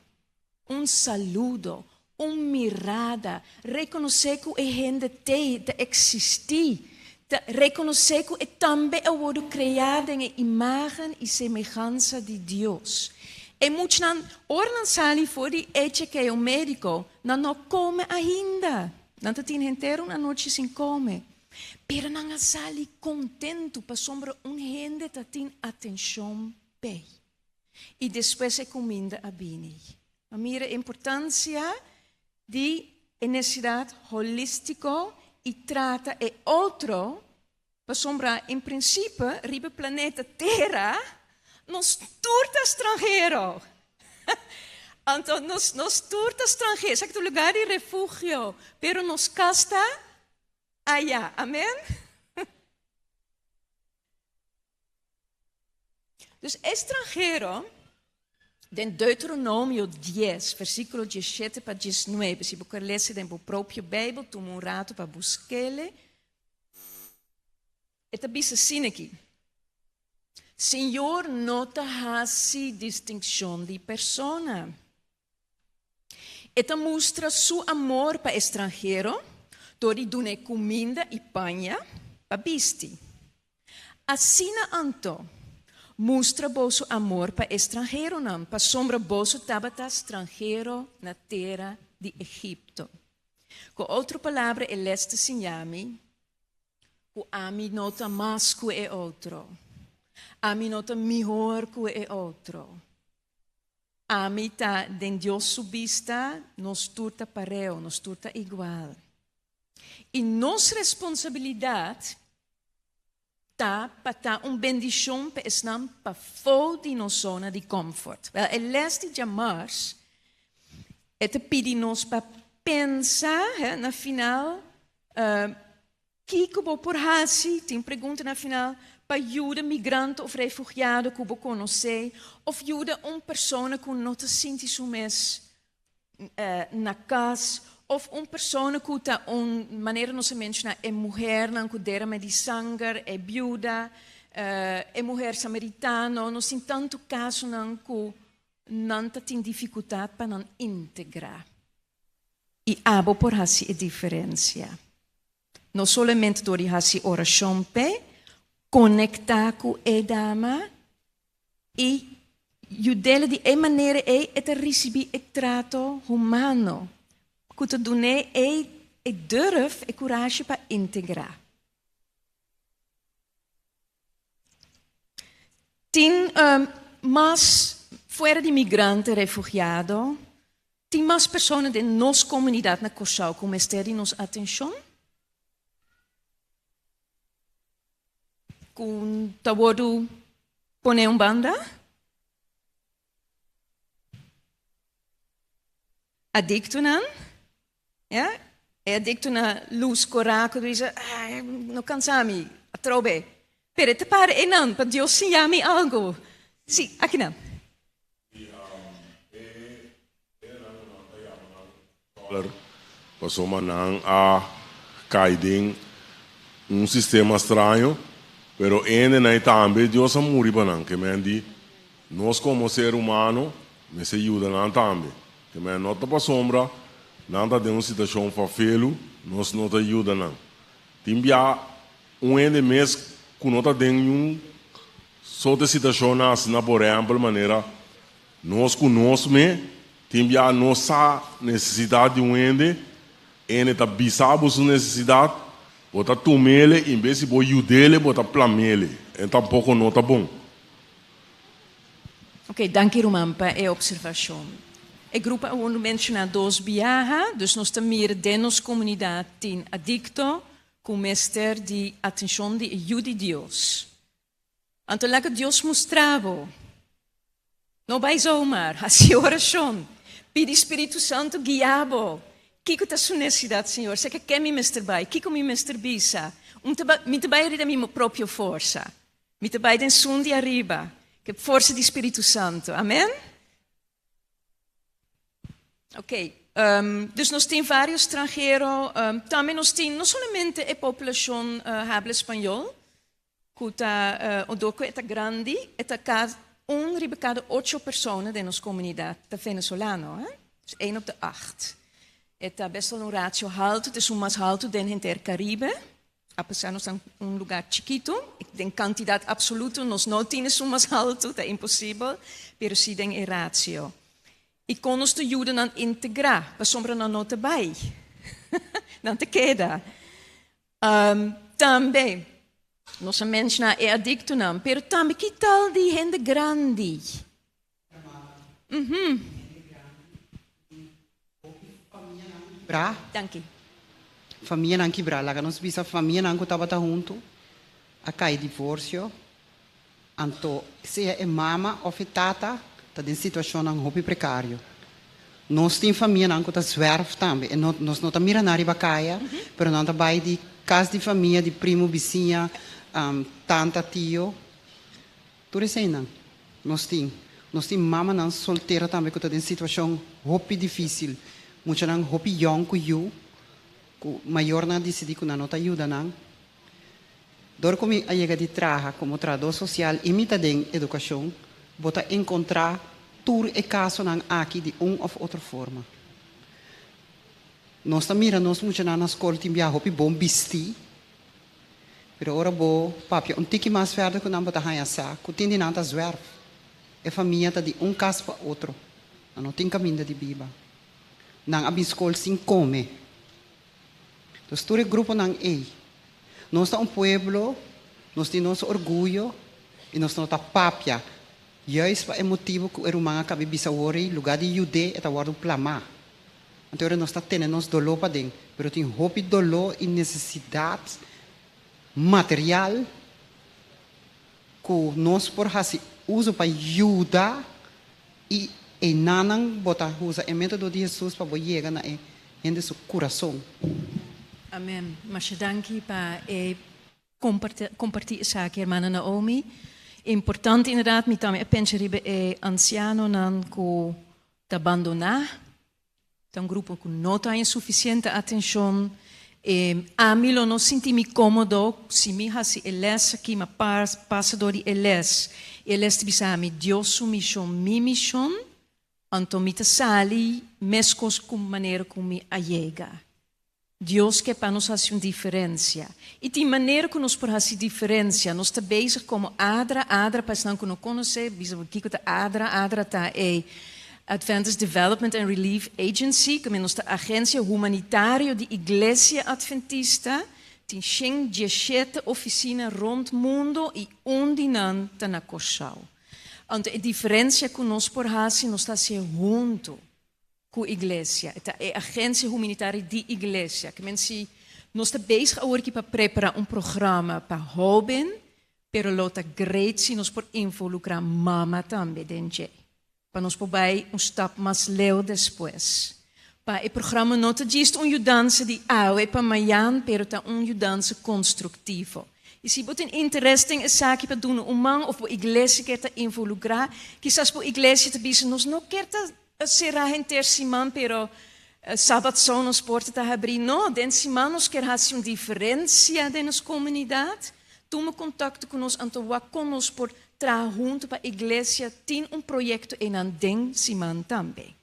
[SPEAKER 4] Un saludo, un mirada, rekonosé ku e hende t'ei, ta eksistí, ta rekonosé ku e tambe a wòrdu kreá den e imágen i semehansa di Dios. E muchanan, ora nan sali for di e chekeo médiko, nan no kome ainda. Nan ta tin henter un anochi sin kome. Pero nan a sali kontentu pasobra un hende ta tin atenshon p'ei. I despues e kuminda a bini. A mira e importansia di e nesesidat holístiko i trata e otro pasobra en prinsipe riba planeta Tera nos tur ta stranhero. Anto nos nos tur ta stranhero, esaki ta un lugar di refugio, pero nos kas ta aya. Amen? Dus e stranhero, den Deuteronomio dies, versíkulo diesshete pa diesnuebe, si bo ker lesa den bo propio Beibel, tuma un ratu pa busk'el. E ta bisa asina aki, Señor no ta hasi distinkshon di persona. E ta mustra su amor pa e stranhero dor di dun'é kuminda i paña pa bisti. Asina anto, mustra boso amor pa e stranheronan, pasobra boso tabata stranhero na tera di Egipto. Ku otro palabra e les ta siña mi ku ami no ta mas ku e otro, ami no ta mihor ku e otro. Ami ta den Dios su bista, nos tur ta pareu, nos tur ta igual. I nos responsabilidat ta pa ta un bendishon pa esnan pafó di nos zona di comfort. Wel, e les di djamars e ta pidi nos pa pensa, he, na final, Kiko bo por hasi, tin pregunta na final, pa yuda migrante of refugiado ku bo konosé of yuda un persona ku no ta sinti su mes na kas of un persona ku ta un, manera nos a menshoná, e muhernan ku derame di sanger, e biuda, e muher samaritano, nos tin tantu kasonan ku nan ta tin difikultat pa nan integrá. I abo por hasi e diferensia. No solamente dor di hasi orashon p'e, konektá ku e dama i yud'el di e manera ei e ta risibí e trato humano ku ta dun'é e e durf, e kurashi pa integrá. Tin mas fuera di migrante, refugiado, tin mas persona den nos komunidat na Kòrsou ku mester di nos atenshon? Ku ta wòrdu pone un banda? Adiktonan? Ya, e adikto na lus korá ku ta bisa, ah, no kansa mi, atrobe. Pero e ta para einan pa Dios siña mi algu. Sí, akinan.
[SPEAKER 14] Pasobra nan a kai den un sistema straño, pero hendenan ei tambe Dios a muri pa nan. Ke men di, nos komo ser humano mester yuda nan tambe. Ke men no ta pasobra nan ta den un situashon fafelu, nos no ta yuda nan. Tin bia un hende mes ku no ta den niun sorte situashon asina, por ehèmpel manera nos ku nos me, tin bia no sa nesesidat di un hende, hende ta bisa bo su nesesidat, bo ta tum'ele, en bes di bo yud'ele bo ta plam'ele, e tampoko no ta bon.
[SPEAKER 4] Ok, danki ruman pa e observacion. E grupo a wòrdu menshoná dos biaha, dus nos ta mira den nos komunidat tin adikto ku mester di atenshon di e Yu di Dios. Anto laga Dios mustra bo. No bai zomaar, hasi orashon, pidi Spiritu Santu guia bo. Kiko ta su nesesidat, Señor? Seka ke mi mester bai? Kiko mi mester bisa? Mi ta bai riba mi propio forsa. Mi ta bai den sun di ariba, ke forsa di Spiritu Santu. Amen? Ok, um, dus nos tin varios stranhero, um, tambe nos tin no solamente e poblacion uh, habla español, ku ta, uh, door ku e ta grandi, e ta ka un riba kada ocho persona den nos komunidat ta venezolano, hè? Dus één op de acht. E ta best wel un ratio haltu, het is un mas haltu den henter Caribe. Apesar nos ta un lugar chikitu, den kantidat absoluto nos no tin esun mas haltu, ta imposibel, pero si den e ratio. I kon nos ta yuda nan integrá? Pasobra nan no ta bai. Nan ta keda. Um, tambe, nos a menshoná e adiktonan, pero tambe ki tal di hende grandi? Mhm.
[SPEAKER 9] Bra.
[SPEAKER 4] Danki.
[SPEAKER 9] Famianan kibrá. Laga nos bisa famianan ku tabata huntu a kai divorsio, anto sea e mama òf e tata ta den situashonnan hopi prekario. Nos tin famianan ku ta zwerf tambe. E no nos no ta mira nan riba kaya, pero nan ta bai di kas di famia, di primu, bisiña, tanta, tio. Tur eseinan nos tin. Nos tin mamanan soltero tambe ku ta den situashon hopi difísil. Muchanan hopi yòn ku yu, ku mayornan a disidí ku nan no ta yuda nan. Dor ku mi a yega di traha komo trahadó sosial i mi ta den edukashon, bo ta enkontrá tur e kasonan aki di un òf otro forma. Nos ta mira nos muchanan na skol tin bia hopi bon bistí, Pero ora bo papia un tiki mas verder ku nan bo ta haña sa ku tin di nan ta zwerf. E famia ta di un kas pa otro. Nan no tin kaminda di biba. Nan a bin skol sin kome. Dus tur e gruponan ei. Nos ta un pueblo, nos tin nos orguyo i nos no ta papia. Juist pa e motibu ku e ruman a kabi bisa awor ei, lugá di yud'é e ta wòrdu plamá. Anto ora nos ta tene nos doló paden, pero tin hopi doló i nesesidat material ku nos por hasi uso pa yuda i einanan bo ta usa e método di Hesus pa bo yega na e hende su kurason.
[SPEAKER 4] Amen. Masha danki pa e Comparti esaki hermana Naomi. Importante inderdaad, mi tambe a pensa riba e ancianonan cu ta bandona. Ta un grupo cu no ta haña suficiente atencion. E ami lo no sinti mi comodo si mi haci e les aki, ma pasa door di e les. E les ta bisa mi Dios su mision, mi mision, anto mi ta sali mescos cu manera cu mi a yega. Dios ke pa nos hasi un diferensia. I tin manera ku nos por hasi diferensia. Nos ta bezig komo ADRA. ADRA, pa esnan ku no konosé, bisa bo kiko ta ADRA. ADRA ta e Adventist Development and Relief Agency, ku nos ta agensia humanitario di Iglesia Adventista. Tin shen dieshete ofisina rònt mundu i un di nan ta na Kòrsou. Anto e diferensia ku nos por hasi, nos ta hasié huntu. Ku iglesia. E ta e agensia humanitario di iglesia. Ke men si nos ta bezig awor aki pa prepara un programa pa hoben, pero lo ta great si nos por involucra mama tambe den dje. Pa nos por bai un stap mas leu despues. Pa e programa no ta djis un yudansa di awe pa mayan, pero ta un yudansa constructivo. I si bo tin interes den esaki pa duna un man of bo iglesia kier ta involucra, kisas bo iglesia ta bisa nos no kier ta Será henter siman, pero sabat so nos porta ta habrí. No, den siman nos kier hasi un diferensia den nos komunidat. Tuma kontakto ku nos anto wak kon nos por traha huntu pa iglesia tin un proyekto einan den siman tambe.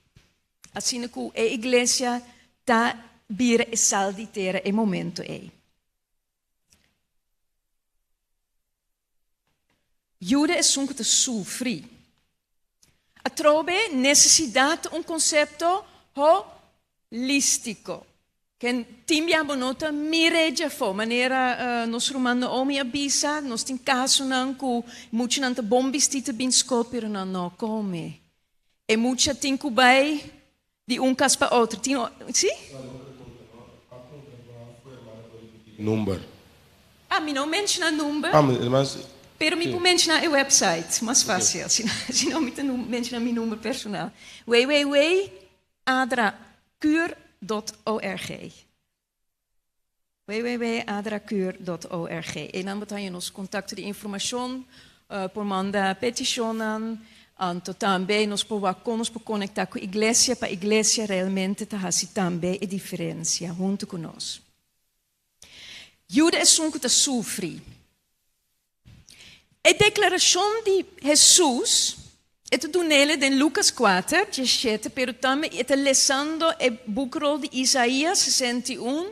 [SPEAKER 4] Asina ku e iglesia ta bira e sal di tera e momento ei. Yuda esun ku ta sufri. Atrobe, nesesidat ta un konsepto holístiko. Ken tin bia bo no ta mir'é djafó. Manera nos ruman Naomi a bisa, nos tin kasonan ku muchanan ta bon bistí ta bin skol pero nan no kome. E mucha tin ku bai di un kas pa otro. Tin, sí?
[SPEAKER 15] Number.
[SPEAKER 4] Ah, mi no menshoná number.
[SPEAKER 15] Ah, mas.
[SPEAKER 4] Pero mi por menshoná e website, mas fácil. Si, si no mi ta menshoná mi number personal. www.adracur.org www.adracur.org Einan bo ta haña nos kontakto di informashon, por manda petishonnan, anto tambe nos por wak kon nos por konektá ku iglesia pa iglesia realmente ta hasi tambe e diferensia huntu ku nos. Yuda esun ku ta sufri. E deklarashon di Hesus, e ta dun'el den Lukas kuater, diesshete, pero tambe e ta lesando e bukrol di Isaías 61.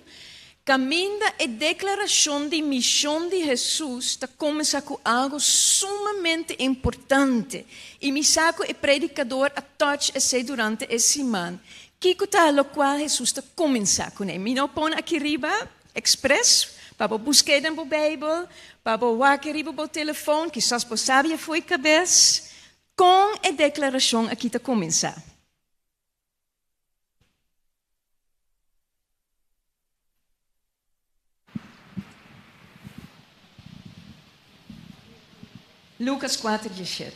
[SPEAKER 4] Kaminda e deklarashon di mishon di Hesus ta kuminsá ku algu sumamente importante, i mi sa ku e predikador a touch esei durante e siman. Kiko ta lokual Hesus ta kuminsá kuné? Mi no pone aki riba ekspres pa bo busk'é den bo Beibel, pa bo wak riba bo telefon, kisas bo sabi afui kabes kon e deklarashon aki ta kuminsá. Lucas 4, 17.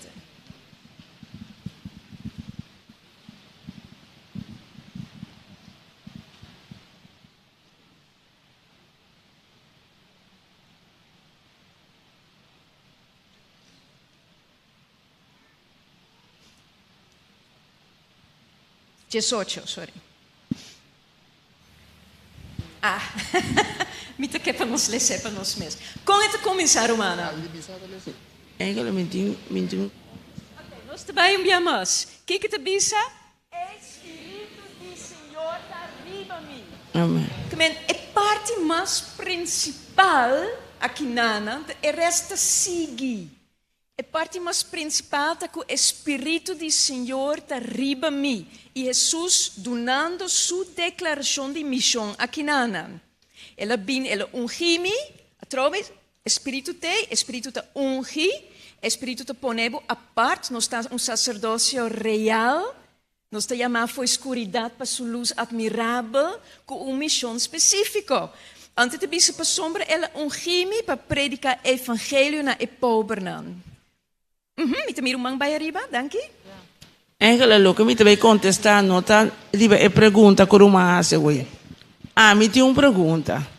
[SPEAKER 4] 18, sorry. Ah, mi ta ke pa nos les'é pa nos mes. Kon e ta kuminsá, rumannan?
[SPEAKER 13] Eigenlijk mi tin, mi tin.
[SPEAKER 4] Oké, nos ta bai un bia mas. Kiko ta bisa? E Spiritu di Señor ta riba mi.
[SPEAKER 13] Amen.
[SPEAKER 4] Kemen, e parti mas prinsipal akinanan ta e rest ta sigui. E parti mas prinsipal ta ku e Spiritu di Señor ta riba mi, i Hesus dunando Su deklarashon di mishon akinanan. El a bini, El a ungí mi, atrobe, e Spiritu t'ei, e Spiritu ta ungí, e Spiritu ta pone bo apart, nos ta un saserdosio real, nos ta yamá fo'i skuridat pa Su lus atmirabel ku un mishon spesífiko. Antes ta bisa pasobra El a ungí mi pa prediká evangelio na e pobernan. Uhum, mi ta mira un man bai ariba, danki.
[SPEAKER 13] Angela, loke mi ta bai kontestá no ta riba e pregunta ku ruman hasi awor. Ami tin un pregunta.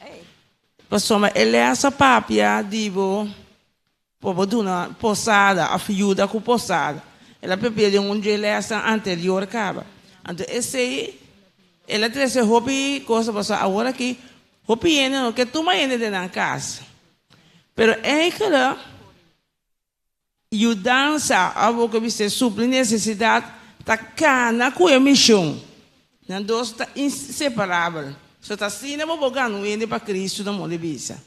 [SPEAKER 13] Pasobra e lès a papia di bo. Por bo duna posada of yuda ku posada. El a papia den un dje lèsnan anterior kaba. Anto esei el a trese hopi cosa pasobra awor aki hopi hende no ke tuma hende den nan kas. Pero enkele yudansa of bo ke bisa supli nesesidat ta kana ku e mishon. Nan dos ta inseparabel. So ta asina bo por gana un hende pa Cristo na moda di bisa.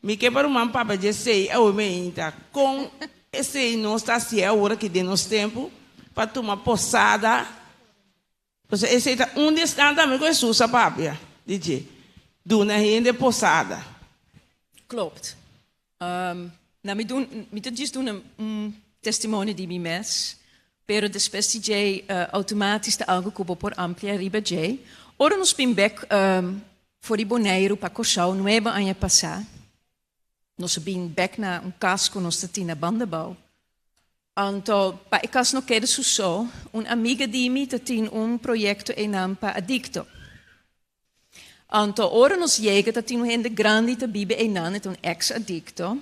[SPEAKER 13] Mi ke pa ruman papia di esei awe meinta. Kon esei nos ta hasié awor aki den nos tempu pa tuma posada? Pasobra esei ta un di esnan tambe ku Hesus a papia di dje, duna hende posada.
[SPEAKER 4] Klopt. Na mi dun, mi ta djis duna un testimonio di mi mes, pero despues di dje automatis ta algo ku bo por amplia riba dje. Ora nos bin bek for di Boneiru pa Kòrsou nuebe aña pasá, nos a bin bek na un kas ku nos ta tin na Bandabou. Anto pa e kas no keda su so, un amiga di mi ta tin un proyekto einan pa adikto. Anto ora nos yega ta tin un hende grandi ta biba einan, e ta un ex adikto.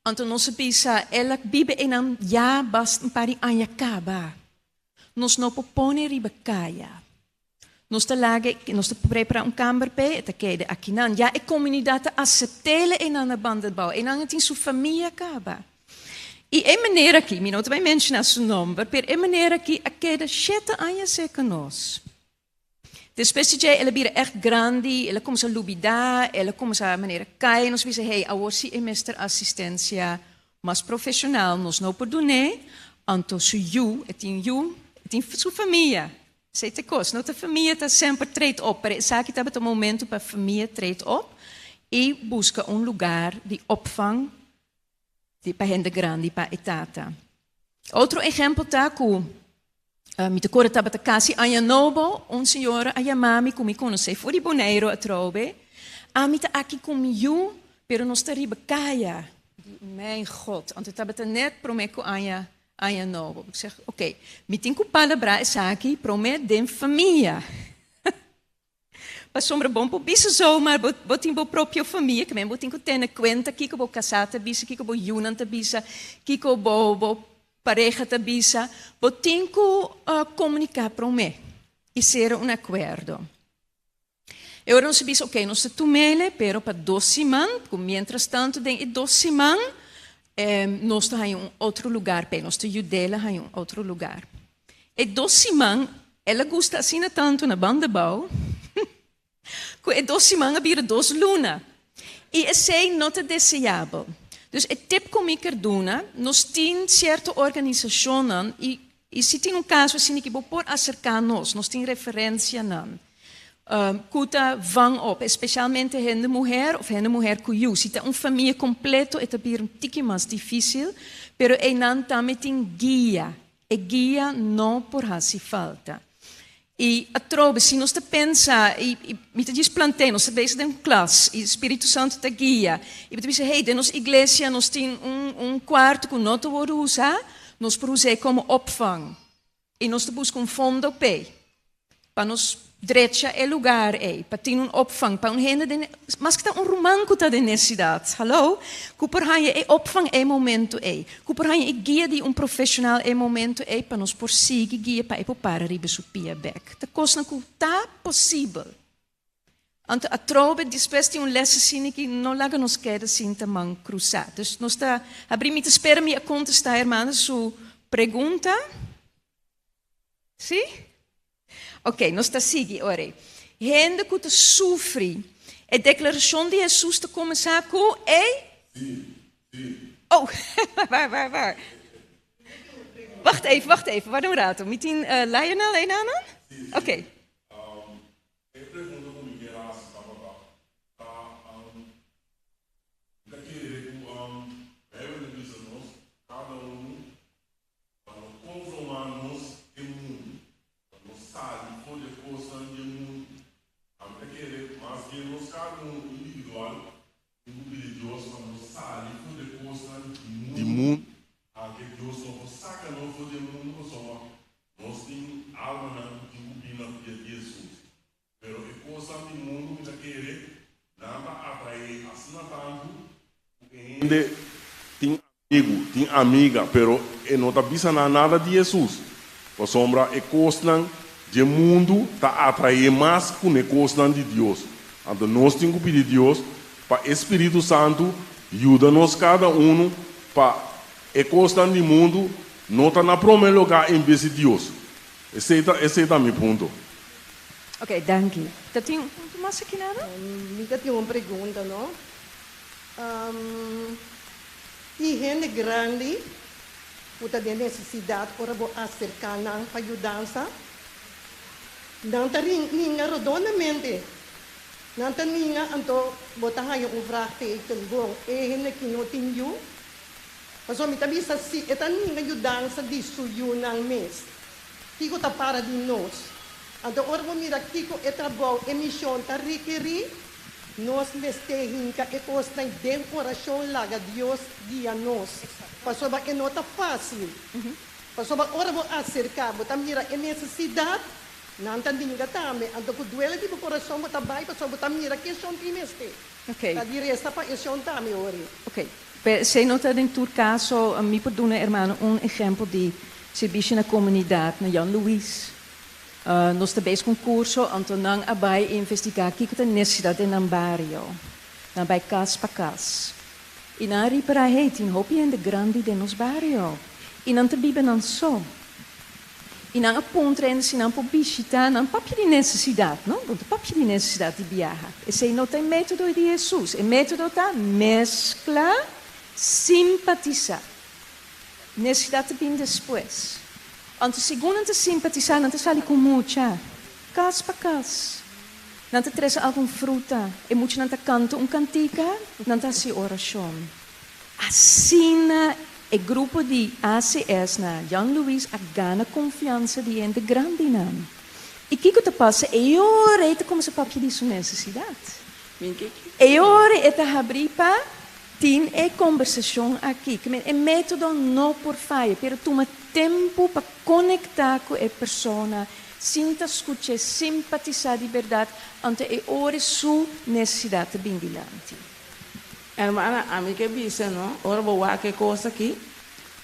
[SPEAKER 4] Anto nos a bisa, el a biba einan ya basta un par di aña kaba. Nos no por pone riba kaya. Nos ta laga, nos ta prepara un kamber p'e, e ta keda akinan. Ya e komunidat ta asept'el einan na Bandabou. Einan e tin su famia kaba. I e manera aki, mi no ta bai menshoná su nomber, pero e manera aki a keda shete aña serka nos. Despues di dje el a bira ègt grandi, el a kuminsá lubidá, el a kuminsá manera kai, nos bisa, hey, awor si e mester asistensia mas profeshonal, nos no por dun'é, anto su yu, e tin yu, e tin su famia, esei ta e kos, no ta famia ta semper treed op, pero esaki tabata momento pa famia treed op i buska un lugar di opvang di pa hende grandi pa e tata. Otro ehempel ta ku Mi ta kore tabata kasi aña nobo, un señora a yama mi ku mi konosé for di Boneiru atrobe. Ami ta aki ku mi yu, pero nos ta riba kaya. Di, Mijn God, anto tabata net promé ku aña aña nobo. Mi seg, oké, mi tin ku palabrá esaki promé den famia. Pasobra bon por bisa zomaar, bo, bo tin bo propio famia, ke men bo tin ku tene kuenta kiko bo kasá ta bisa, kiko bo yunan ta bisa, kiko bo, bo pareha ta bisa. Bo tin ku komuniká promé i sera un akuerdo. E ora nos a bisa, oké, nos ta tum'ele, pero pa dos siman, ku miéntras tantu den e dos siman nos ta haña un otro lugar p'e, nos ta yud'el a haña un otro lugar. E dos siman el a gusta asina tantu na Bandabou Ku e dos siman a bira dos luna. I esei no ta deseabel. Dus e tip ku mi ker duna, nos tin sierto organisashonnan i i si tin un kaso asina ki bo por aserká nos, nos tin referensianan ku ta van op, espesialmente hende muher òf hende muher ku yu. Si ta un famia kompleto e ta bira un tiki mas difísil, pero einan tambe tin guia. E guia no por hasi falta. I atrobe, si nos ta pensa, i mi ta djis plantea, nos ta bezig den un klas, i Spiritu Santu ta guia, i bo ta bisa, hey, den nos iglesia nos tin un un kuarto ku no ta wòrdu usá, nos por us'é komo opvang. I nos ta buska un fondo p'e, pa nos drecha e lugar ei, pa tin un opvang pa un hende den, maske ta un ruman ku ta den nesesidat, hallo, ku por haña e opvang e momento ei, ku por haña e guia di un profeshonal e momento ei pa nos por sigui guia pa e por para riba su pia bèk. Ta kosnan ku ta posibel. Anto atrobe despues di un les asina ki no laga nos keda sinta man krusá. Dus nos ta habrí, mi ta spera mi a kontestá hermana su pregunta. Sí? Ok, nos ta sigui ora ei. Hende ku ta sufri. E deklarashon di Hesus ta kuminsá ku e. Oh, waar, waar, waar? Wacht even, wacht even, warda un rato. Mi tin Lionel einanan? Ok.
[SPEAKER 14] E pregunta ku mi kier hasi tabata, ta mi ta kere ku Bijbel ta bisa nos kada unu pa no konformá nos e mundu, pa no sali for di e kosnan di e mundu. Ami ta kere mas bien nos kada unu individual tin ku pidi Dios pa nos sali for di e kosnan di mundu, aunke Dios no por saka nos for di e mundu pasobra Nos tin almanan ku tin ku bin na pia di Hesus. Pero e kosnan di mundu mi ta kere nan ta atraé asina tantu ku e hende tin amigu, tin amiga, pero e no ta bisa nan nada di Hesus, pasobra e kosnan dje mundu ta atraé mas ku n'e kosnan di Dios. Anto nos tin ku pidi Dios pa e Spiritu Santu yuda nos kada unu pa e kosnan di mundu No ta na prome lugá en bes di Dios. Esei ta, esei ta mi punto.
[SPEAKER 4] Ok, danki. Ta tin un punto mas aki nada?
[SPEAKER 12] Mi ta tin un pregunta, no? Tin hende grandi ku ta den nesesidat ora bo aserká nan pa yudansa? Nan ta ninga rodondamente. Nan ta ninga, anto bo ta haña un vraagteken. Bon, e hende ki no tin yu? Pasobra mi ta bisa si e ta ninga yudansa di su yunan mes, kiko ta para di nos? Anto ora bo mira kiko e trabou, e mishon ta rekerí, nos mester hinka e kosnan den orashon laga Dios guia nos. Pasobra e no ta fásil. Pasobra ora bo aserká, bo ta mira e nesesidat, nan ta ninga tambe. Anto ku duele di bo kurason bo ta bai pasobra bo ta mira ke shon tin mester. Ta di resta pa e shon tambe ori.
[SPEAKER 4] P'esei no ta den tur kaso. Mi por duna hermano un ehempel di sirbishi na komunidat na Jan Louis. Nos ta bes ku un kurso, anto nan a bai investigá kiko ta nesesidat den nan bario. Nan a bai kas pa kas. I nan a ripará, hey, tin hopi hende grandi den nos bario i nan ta biba nan so. I nan a puntra hende si nan por bishitá nan papia di nesesidat, no? Bo ta papia di nesesidat di biaha. Esei no ta e método di Hesus. E método ta meskla, simpatisá. Nesesidat ta bin despues. Anto segun nan ta simpatisá, nan ta sali ku mucha, kas pa kas. Nan ta trese algun fruta, e muchanan ta kanta un kantika, nan ta hasi orashon. Asina e grupo di ACS na Jan Louis a gana konfiansa di hende grandinan. I kiko ta pasa? E ora e ta kuminsá papia di su nesesidat. E ora e ta habrí pa tin e kombersashon aki. Ke men e método no por faya, pero tuma tempu pa konektá ku e persona, sinta skuch'é, simpatisá di bèrdat, anto e ora su nesesidat ta bin dilanti.
[SPEAKER 13] Hermana, ami ke bisa no, ora bo wak e kos aki,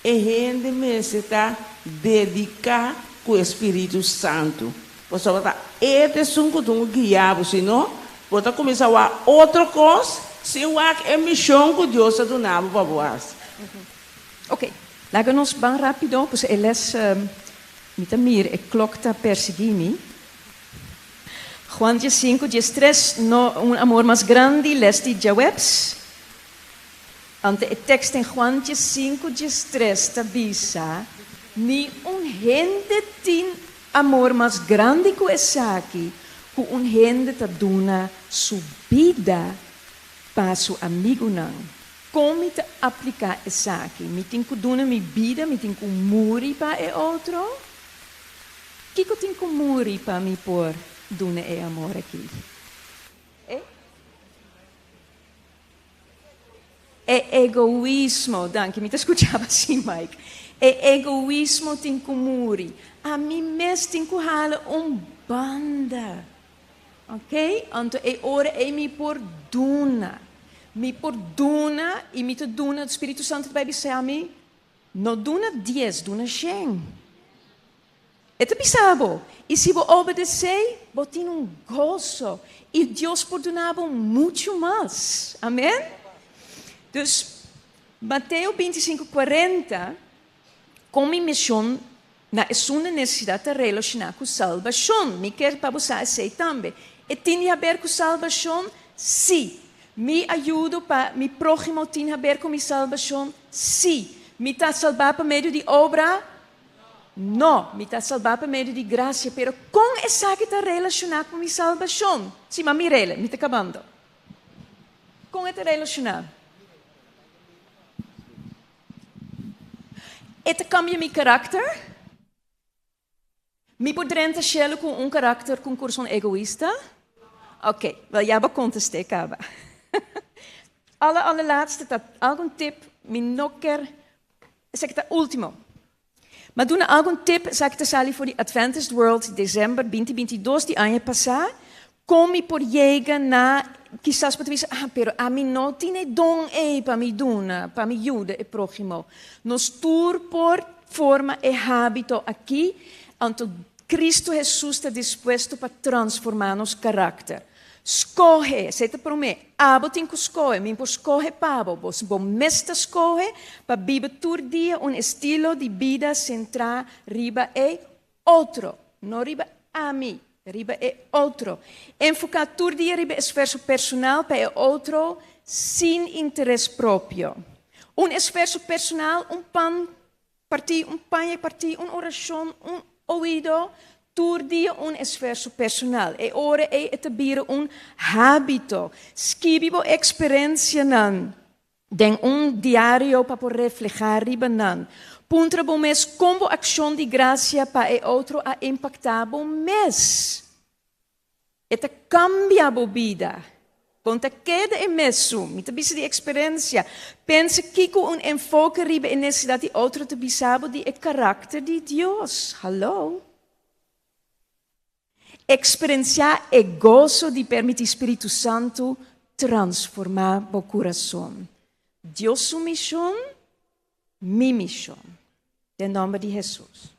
[SPEAKER 13] e hende mester ta dediká ku e Spiritu Santu, pasobra ta e ta esun ku tin ku guia bo, si no, bo ta kuminsá wak otro kos sin wak e mishon ku Dios a duna bo pa bo hasi.
[SPEAKER 4] Ok, laga nos ban rápido, pasobra e les, mi ta mira e klok ta persiguí mi. Juan 15, 13, no un amor mas grandi, les di djaweps. Anto e tekst den Juan 15, 13 ta bisa, Ni un hende tin amor mas grandi ku esaki, ku un hende ta duna su bida pa su amigunan. Kon mi ta apliká esaki? Mi tin ku duna mi bida, mi tin ku muri pa e otro? Kiko tin ku muri pa mi por duna e amor aki? E E egoismo, danki, mi ta skuchaba si Mike. E egoismo tin ku muri. Ami mes tin ku hala un banda. Ok, anto e ora ei mi por duna. Mi por duna i mi ta duna, Spiritu Santu ta bai bisa mi, no duna dies, duna shen. E ta bisa bo, i si bo obedesé, bo tin un goso i Dios por duna bo muchu mas. Amen? Dus, Mateo 25, 40, Kon mi mishon na esun den nesesidat ta relashoná ku salbashon? Mi kier pa bo sa esei tambe. E tin di haber ku salbashon? Sí. Mi ayudo pa mi próhimo tin haber ku mi salbashon? Sí. Mi ta salbá pa medio di obra? No. Mi ta salbá pa medio di grasia. Pero kon esaki ta relashoná ku mi salbashon? Sí, ma mir'el, mi ta kabando. Kon e ta relashoná? E ta kambia mi karakter? Mi por drenta shelu ku un karakter ku un kurason egoista? Oké, wel ya bo kontest'é kaba. Alle allerlaatste ta algun tip, mi no ker, esaki ta ultimo. Ma duna algun tip, esaki ta sali for di Adventist World, december binti 22 di aña pasá, Kon mi por yega na, kisas bo ta bisa, ah, pero ami no tin e don ei pa mi duna, pa mi yuda e próhimo. Nos tur por forma e hábito aki, anto Cristo Hesus ta dispuesto pa transformá nos karakter. Skohe, esei ta promé. Abo tin ku skohe, mi por skohe pa bo. Bo, bo mes ta skohe pa biba tur dia un estilo di bida sentrá riba e otro, no riba ami, riba e otro. Enfoká tur dia riba esfuerso personal pa e otro sin interes propio. Un esfuerso personal, un pan partí, un paña partí, un orashon, un oido, tur dia un esfuerso personal. E ora ei e ta bira un hábito. Skibi bo eksperensianan. Den un diario pa por reflehá riba nan. Puntra bo mes kon bo akshon di grasia pa e otro a impaktá bo mes. E ta kambia bo bida. Bon ta keda e mesun. Mi ta bisa di eksperensia. Pensa kiko un enfoke riba e nesesidat di otro ta bisa bo di e karakter di Dios. Hallo. Eksperensiá e goso di permití Spiritu Santu transformá bo kurason. Dios su mishon, mi mishon. Den nòmber di Hesus.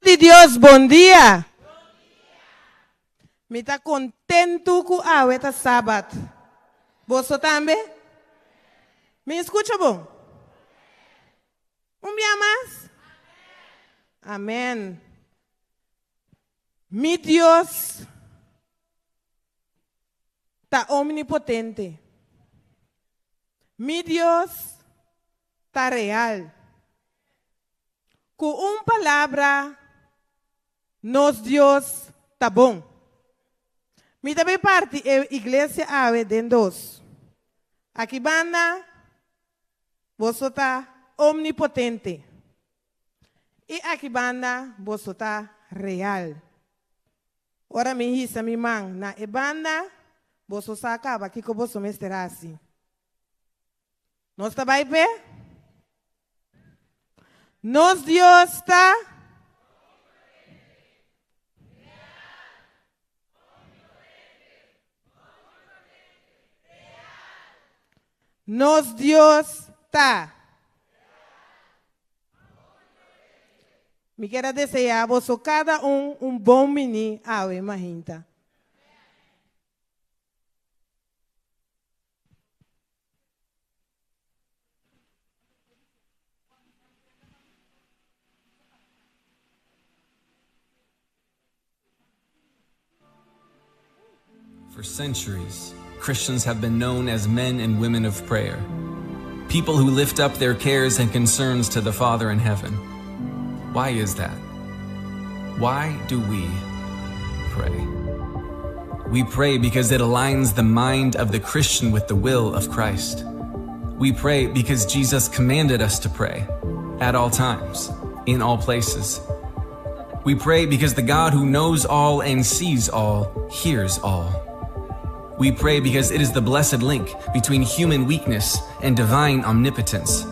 [SPEAKER 13] Di Dios bon dia. Mi ta kontentu ku awe ta sabat. Boso tambe? Mi skucha bon? Un bia mas? Amen. Mi Dios ta omnipotente. Mi Dios ta real. Ku un palabra, nos Dios ta bon. Mi ta bai parti e iglesia awe den dos. Aki banda, boso ta omnipotente. I aki banda, boso ta real. Ora mi hisa mi man na e banda, boso sa kaba kiko boso mester hasi. Nos ta bai p'e? Nos Dios ta? Nos Dios ta? Mi kier a deseá boso kada un un bon mini awe mahinta.
[SPEAKER 16] For centuries, Christians have been known as men and women of prayer, people who lift up their cares and concerns to the Father in heaven. Why is that? Why do we pray? We pray because it aligns the mind of the Christian with the will of Christ. We pray because Jesus commanded us to pray at all times, in all places. We pray because the God who knows all and sees all hears all. We pray because it is the blessed link between human weakness and divine omnipotence.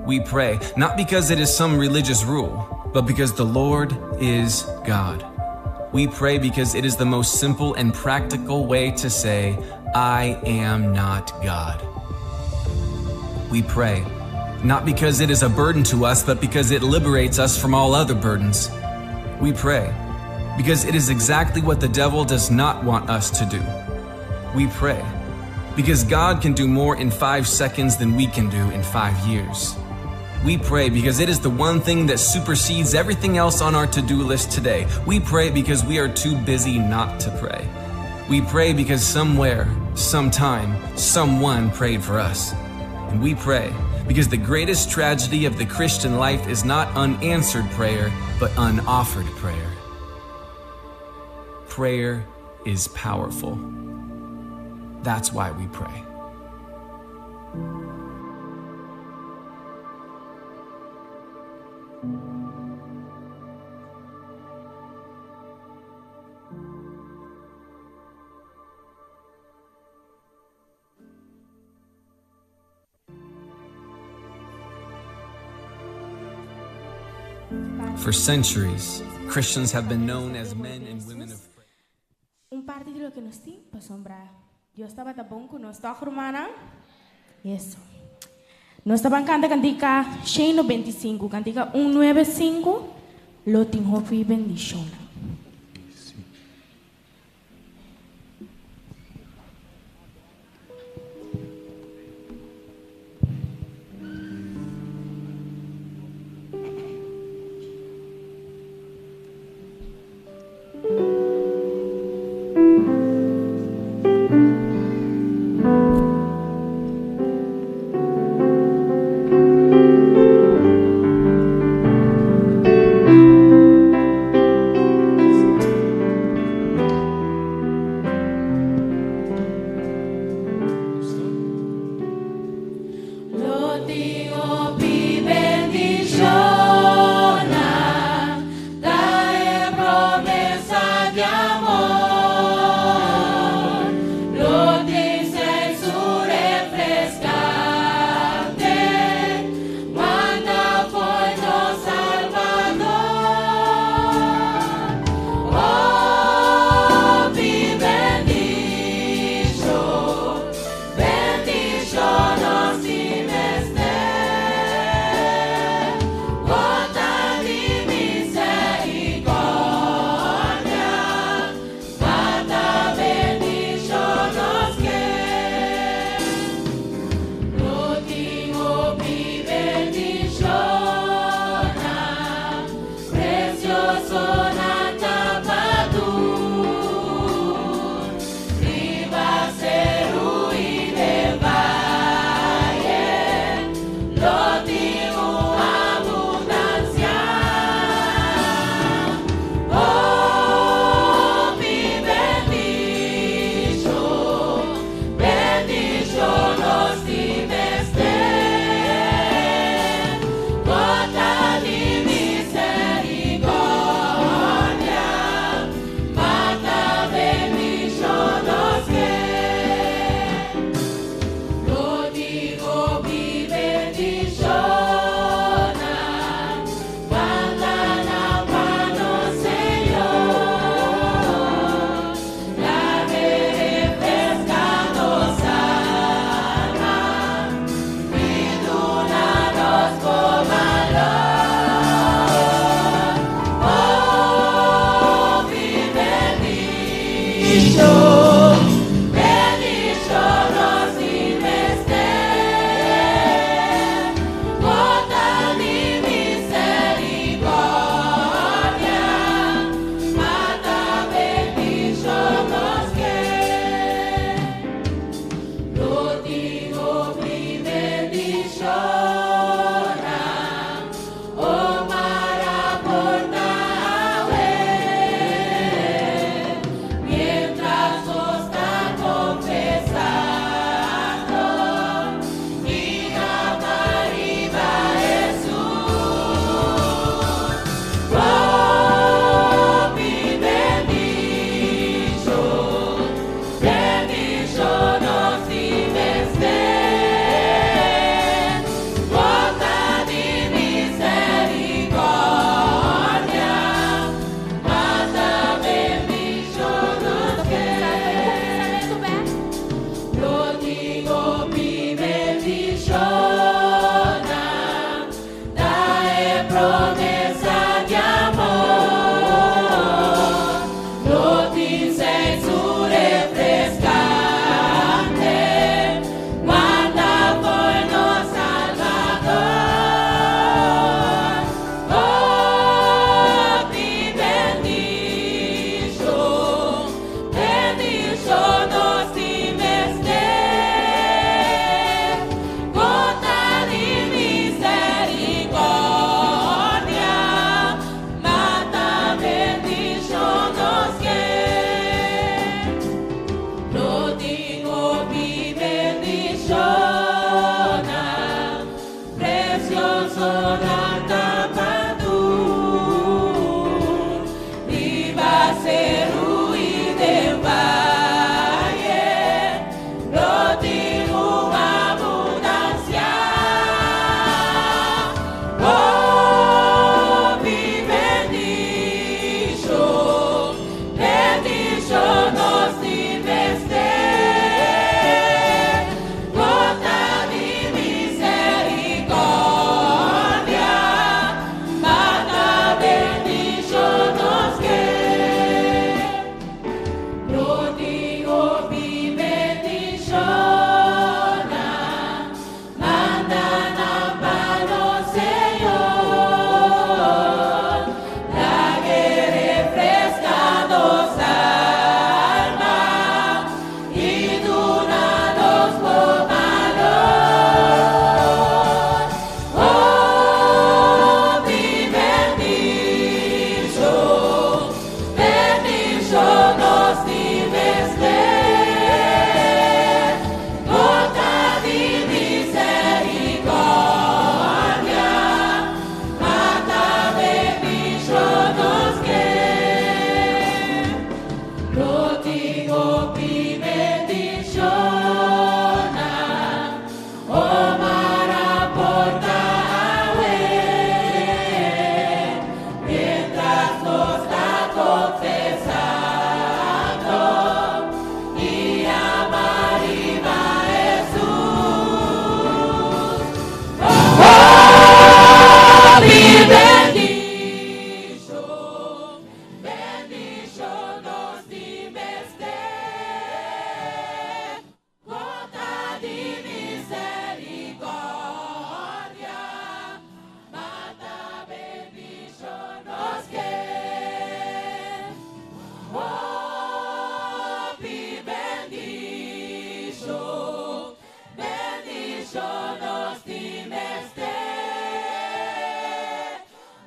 [SPEAKER 16] We pray not because it is some religious rule, but because the Lord is God. We pray because it is the most simple and practical way to say, I am not God. We pray not because it is a burden to us, but because it liberates us from all other burdens. We pray because it is exactly what the devil does not want us to do. We pray because God can do more in five seconds than we can do in five years. We pray because it is the one thing that supersedes everything else on our to do list today. We pray because we are too busy not to pray. We pray because somewhere, sometime, someone prayed for us. And we pray because the greatest tragedy of the Christian life is not unanswered prayer, but unoffered prayer. Prayer is powerful. That's why we pray. For centuries, Christians have been known as men and women of prayer.
[SPEAKER 2] Un parti di loke nos tin pasobra Dios tabata bon ku nos, tòg rumannan? Eso. Nos ta ban kanta kantika 195, kantika 195, Lo tin hopi bendishonnan.
[SPEAKER 3] Bendición, bendición nos mester, gota di misericordia, mata bendición nos ke. Lo tin hopi bendición, o mara por ta awe, mientras nos ta confesando y ama riba Jesús. Hopi bendición, bendición nos mester, gota di misericordia, mata bendición nos ke. Lo tin hopi bendición, ta e promesa di amor. Lo tin sexo refrescante, manda por nos Salvador. Hopi bendición, bendición nos mester, gota di misericordia, mata bendición nos ke. Lo tin hopi bendición, precioso nan ta pa tur, riba seru y den vaye, lo tin un abundancia. Hopi bendición, bendición nos mester, gota di misericordia, mata bendición nos ke. Lo tin hopi bendición, manda nan pa nos Señor, lag'e refresca nos alma y duna nos bo balor. Hopi bendición, bendición nos mester, gota di misericordia, mata bendición nos ke. Lo tin hopi bendición, o mara por ta awe, mientras nos ta confesando y ama riba Jesús. Hopi bendición, bendición nos mester, gota di misericordia, mata bendición nos ke. Hopi bendición, bendición nos mester,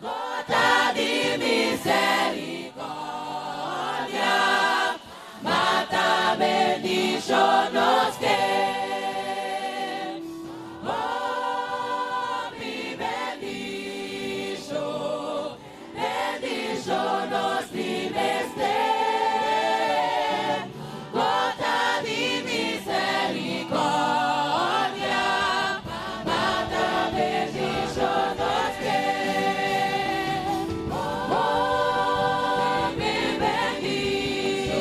[SPEAKER 3] gota di misericordia, mata bendición nos ke. Hopi bendición, bendición nos mester, gota di misericordia, mata bendición nos ke. Hopi bendición,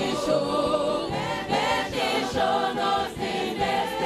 [SPEAKER 3] bendición nos mester.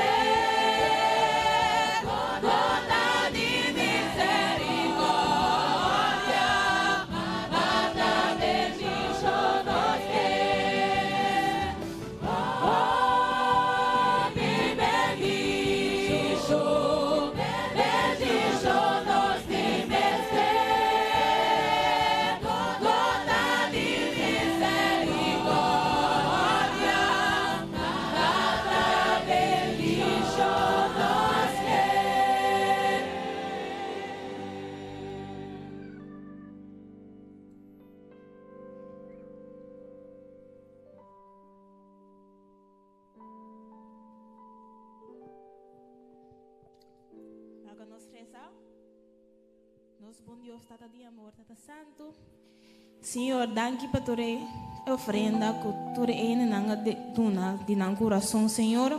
[SPEAKER 2] resa. Nos bon Dios, Tata di amor, Tata Santu. Señor, danki pa tur e ofrenda ku tur e hendenan a duna di nan kurason, Señor.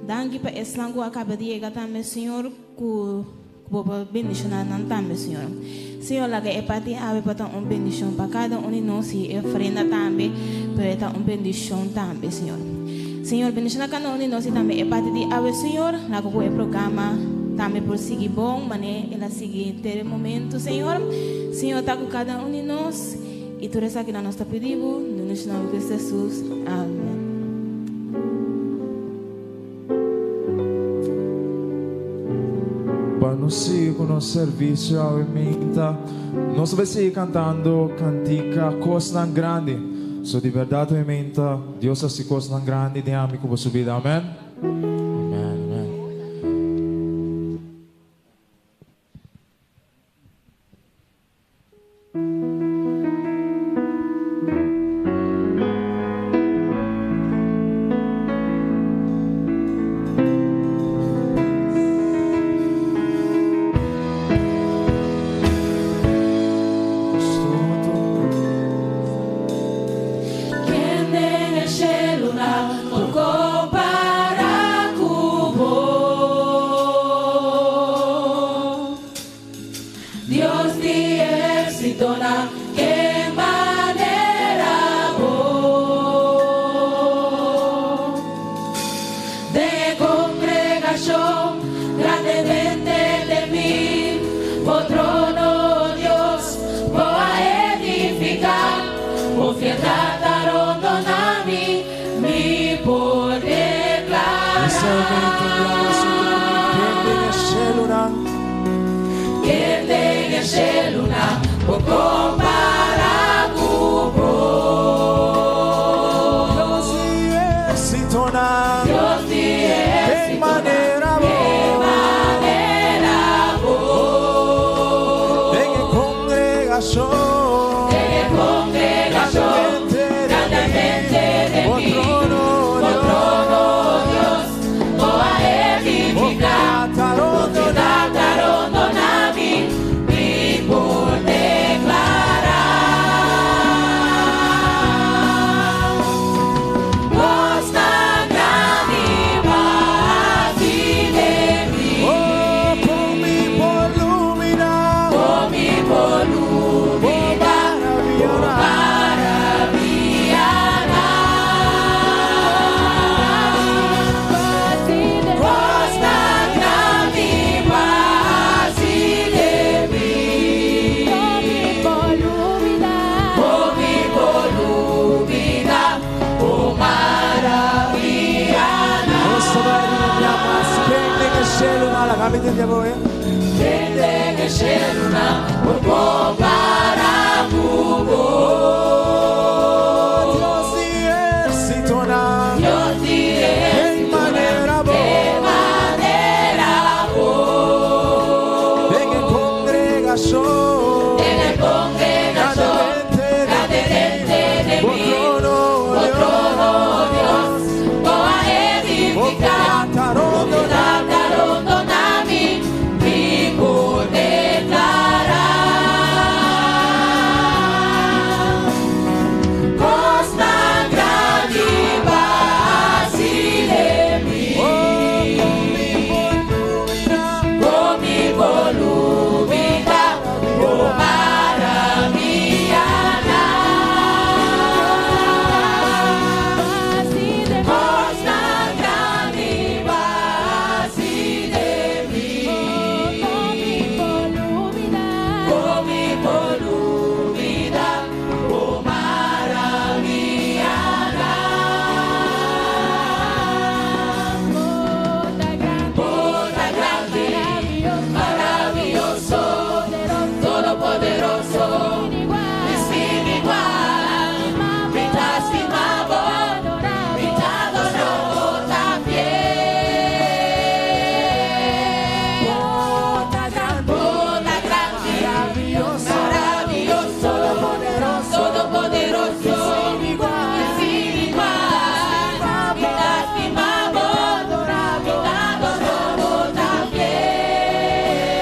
[SPEAKER 2] Danki pa esnan ku a kaba di yega tambe, Señor, ku bo por bendishoná nan tambe, Señor. Señor, laga e parti awe por ta un bendishon pa kada un di nos i e ofrenda tambe por e ta un bendishon tambe, Señor. Señor, bendishoná kada un di nos i tambe e parti di awe, Señor. Laga ku e programa tambe por sigui bon manera el a sigui henter e momento, Señor. Señor ta ku kada un di nos i tur esakinan nos ta pidi bo, den nos nomber Cristo Jesus. Amen.
[SPEAKER 17] Pa nos sigui ku nos servisio awe minta, nos ta bai sigui kantando kantika Kosnan Grandi. So di bèrdat awe minta, Dios hasi kosnan grandi den ami ku boso bida. Amen. Amen, amen.
[SPEAKER 3] Ken den e shelunan por kompará ku bo? Dios di ehérsitonan, ken manera bo? Den e kongregashon grandemente temí, bo trono, Dios, bo a edifiká, bo fieldat ta rondoná mi, mi por deklará. Ken den e shelunan por kompará ku bo?
[SPEAKER 17] Dios di ehérsitonan,
[SPEAKER 3] Dios di
[SPEAKER 17] ken manera bo?
[SPEAKER 3] Ken manera bo?
[SPEAKER 17] Den e kongregashon,
[SPEAKER 3] Den e kongregashon, grandemente
[SPEAKER 17] bo
[SPEAKER 3] temí,
[SPEAKER 17] trono,
[SPEAKER 3] bo trono, Dios, bo a edifiká, bo fieldat ta rondoná mi, mi por deklará. Kosnan grandi bo a hasi den mi.
[SPEAKER 17] Oh, kon mi por lubidá.
[SPEAKER 3] Kon mi por lubidá. Bo maravianan. Kosnan grandi bo a hasi den mi. Kon mi por lubidá. Kon mi por lubidá. Bo maravianan.
[SPEAKER 17] Nos ta bai riba mas. Ken den e shelunan laga mi tende bo, eh?
[SPEAKER 3] Ken den e shelunan por kompará ku bo?
[SPEAKER 17] Dios di ehérsitonan,
[SPEAKER 3] Dios di
[SPEAKER 17] ken manera bo?
[SPEAKER 3] Ken manera bo?
[SPEAKER 17] Den e kongregashon,
[SPEAKER 3] Den e kongregashon, grandemente
[SPEAKER 17] bo
[SPEAKER 3] temí,
[SPEAKER 17] trono,
[SPEAKER 3] bo trono, Dios, bo a edifiká, bo fieldat ta rondoná mi, mi por deklará. Kosnan grandi bo a hasi den mi. Kon mi por lubidá, bo maravianan. Kosnan grandi bo a hasi den mi. Kon mi por lubidá, kon mi por lubidá, bo maravianan. Bo ta grandi, maravioso, todopoderoso, i sin igual. Mi ta stima bo, mi ta adorá bo, ta fiel. Bo ta grandi, maravioso, todopoderoso, i sin igual. Mi ta stima bo, mi ta adorá bo, ta fiel.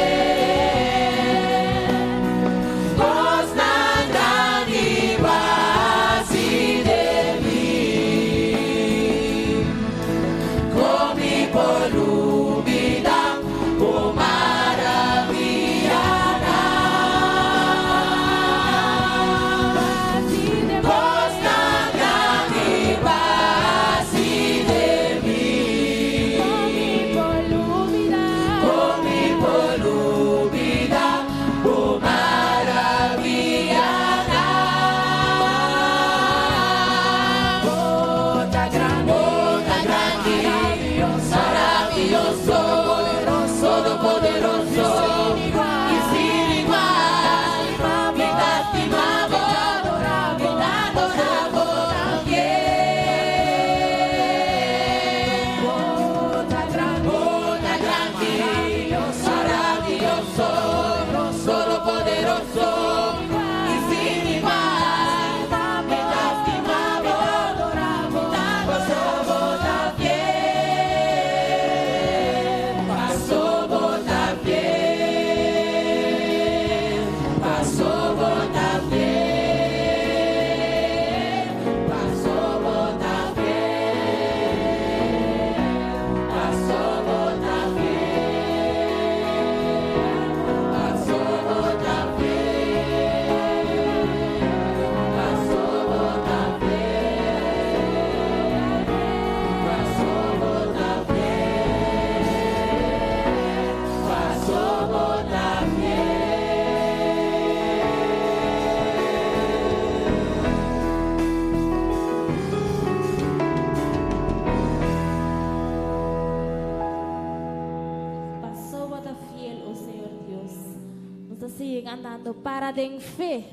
[SPEAKER 1] para den fe.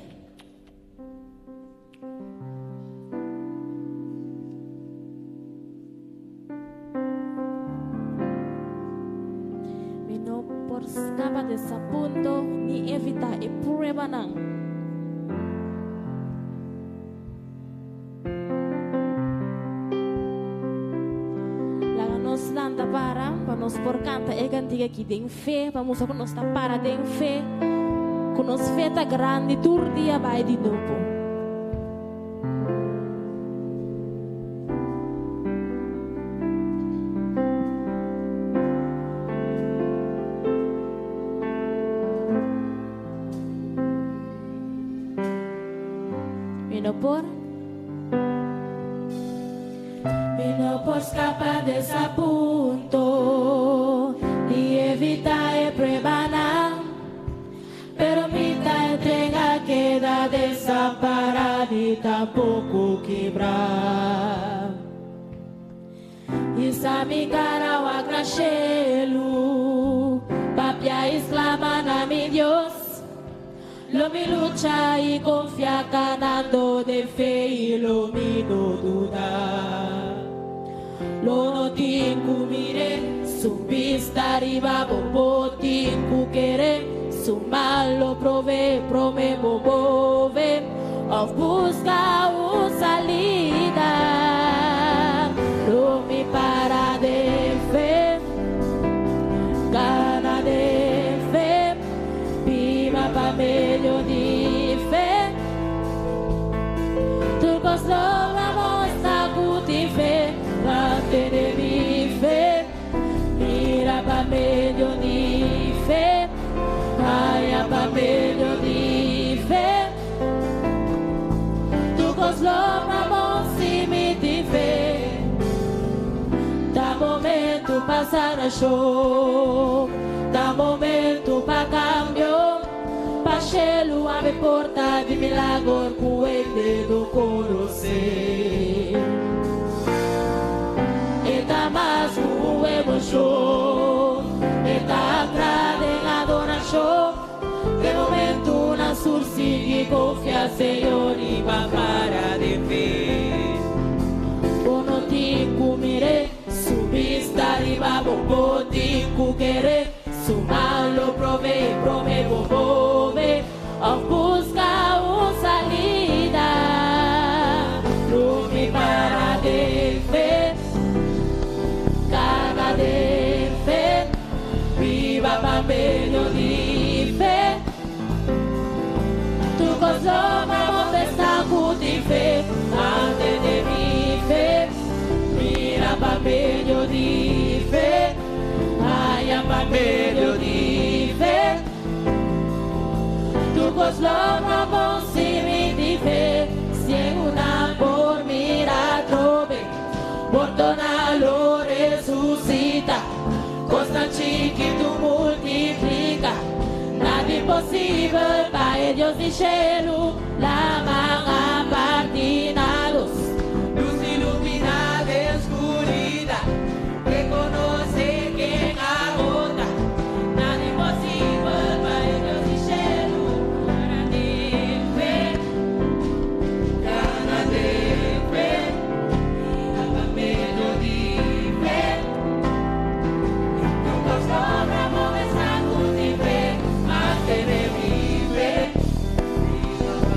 [SPEAKER 1] Mi no por skapa desapunto ni evitá e pruebanan. Laga nos lanta para pa nos por kanta e kantika aki den fe, pa mustra ku nos ta para den fe, ku nos fe ta grandi tur dia bai di nobo. Mi no por. Mi no por skapa desapunto ni evitá e pruebanan, pero mi ta entrega keda desampará ni tampoko kibrá. Hisa mi kara wak na shelu, papia i sklama na mi Dios. Lo mi lucha i konfia kanando den fe i lo mi no duda. Lo no tin ku mir'é, su bista riba bo bo tin ku kere, su man lo provee promé bo move òf buska un salida. Lo mi para den fe, gana den fe. Biba pa medio di fe. Tur kos logra bo esta ku tin fe. Mantene mi fe. Mira pa medio di fe. Haya pa medio di fe. Tur kos logra bo si mi tin fe. Ta momento pa sanashon, ta momento pa kambio, pa shelu abre porta di milagor ku hende no konosé. E ta mas ku un emoshon, e ta antra den adorashon. Den momentunan sur sigui konfia Señor i pa para den fe. Bo no tin ku mir'é, su bista riba bo, bo tin ku ker'é, su man lo proveé promé bo move òf buska un salida. Lo mi para den fe, kana den fe, biba pa medio di fe. Tur kos logra bo festa ku tin fe. Mantene mi fe, mira pa medio di fe, haya pa medio di fe. Tur kos logra bo si mi tin fe. Ciegunan por mira atrobe, mortonan lo resusita. Kosnan chikitu multiplika, nada imposibel pa e Dios di shelu, laman a parti na dos.
[SPEAKER 3] Lus ilumina den skuridat, rekonosé ken abo ta, nada imposibel pa e Dios di shelu, para den fe, gana den fe, bira pa medio di fe. Tur kos logra bo esta ku tin fe, mantene mi fe, biba pa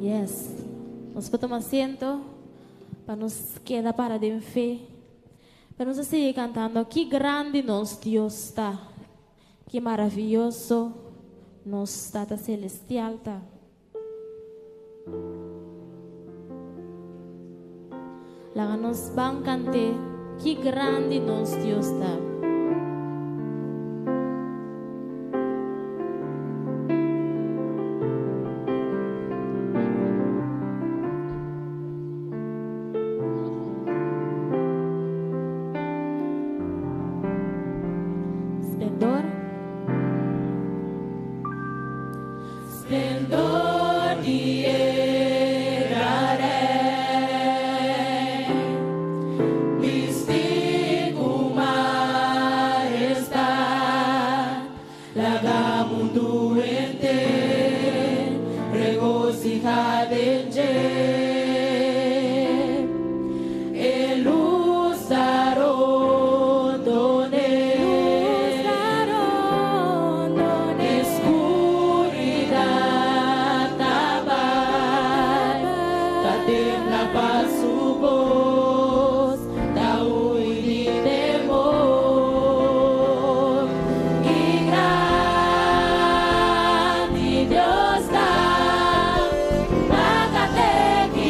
[SPEAKER 1] Yes. Nos por tuma asiento pa nos keda para den fe. Pa nos sigui kantando ki grandi nos Dios ta. Ki maravioso nos Tata Celestial ta. Laga nos ban kant'é, Ki grandi nos Dios ta! Splendor. Splendor di e gran Rei, bisti ku mahestat, laga mundu henter regosihá den dje. E lus ta rondon'é. Skuridat ta bai, ta tembla pa su bos, ta hui di temor. Ki grandi Dios ta, laga te ki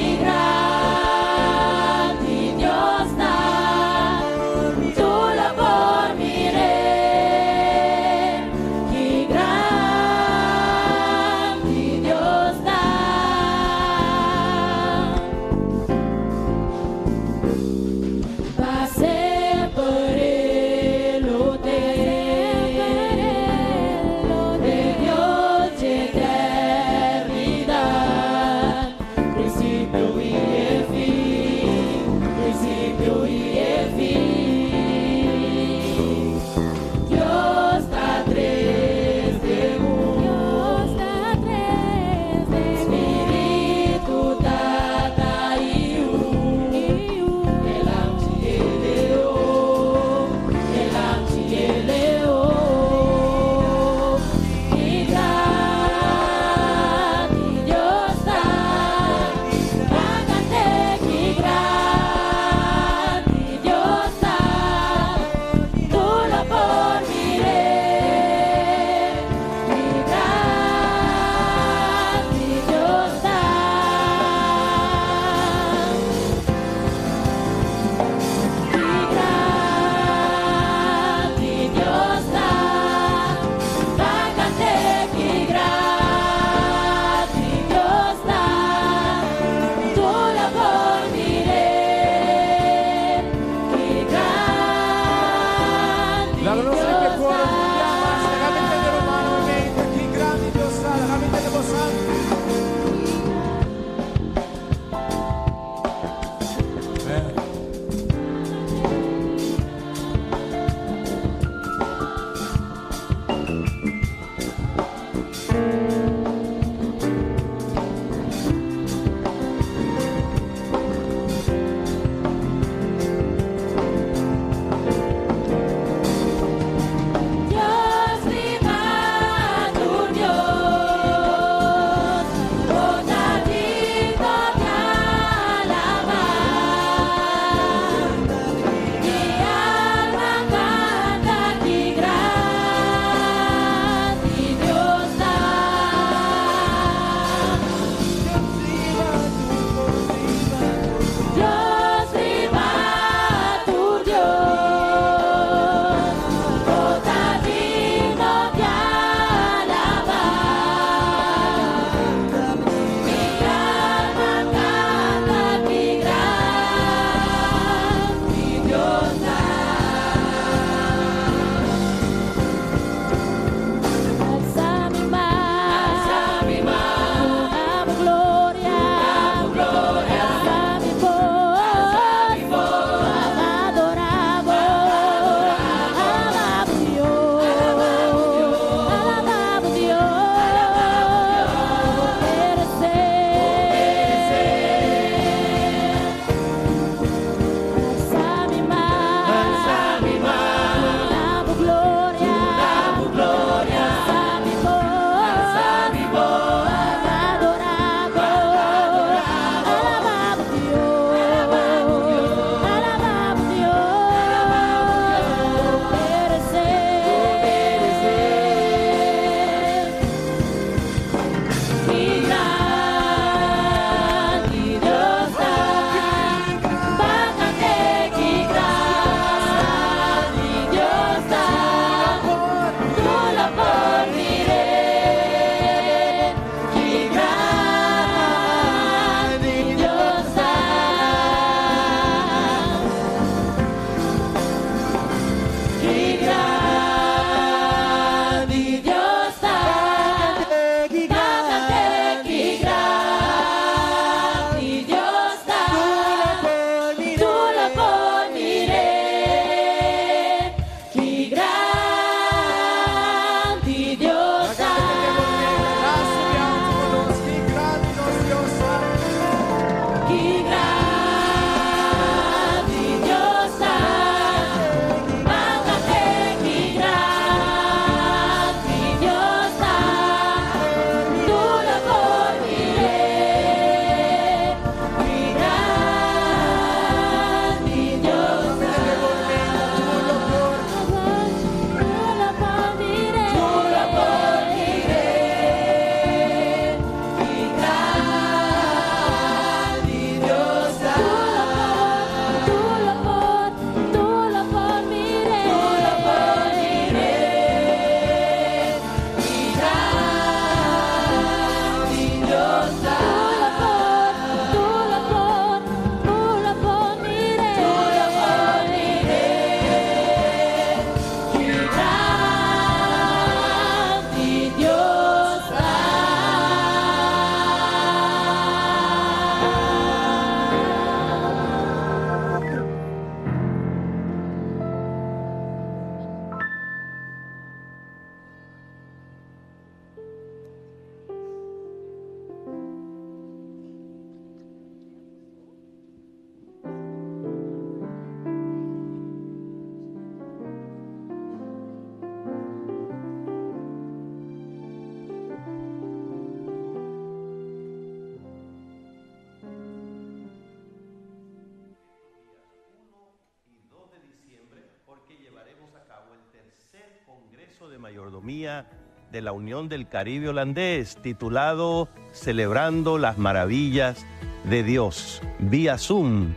[SPEAKER 18] De Mayordomía de la Unión del Caribe Holandés, titulado Celebrando las Maravillas de Dios, vía Zoom.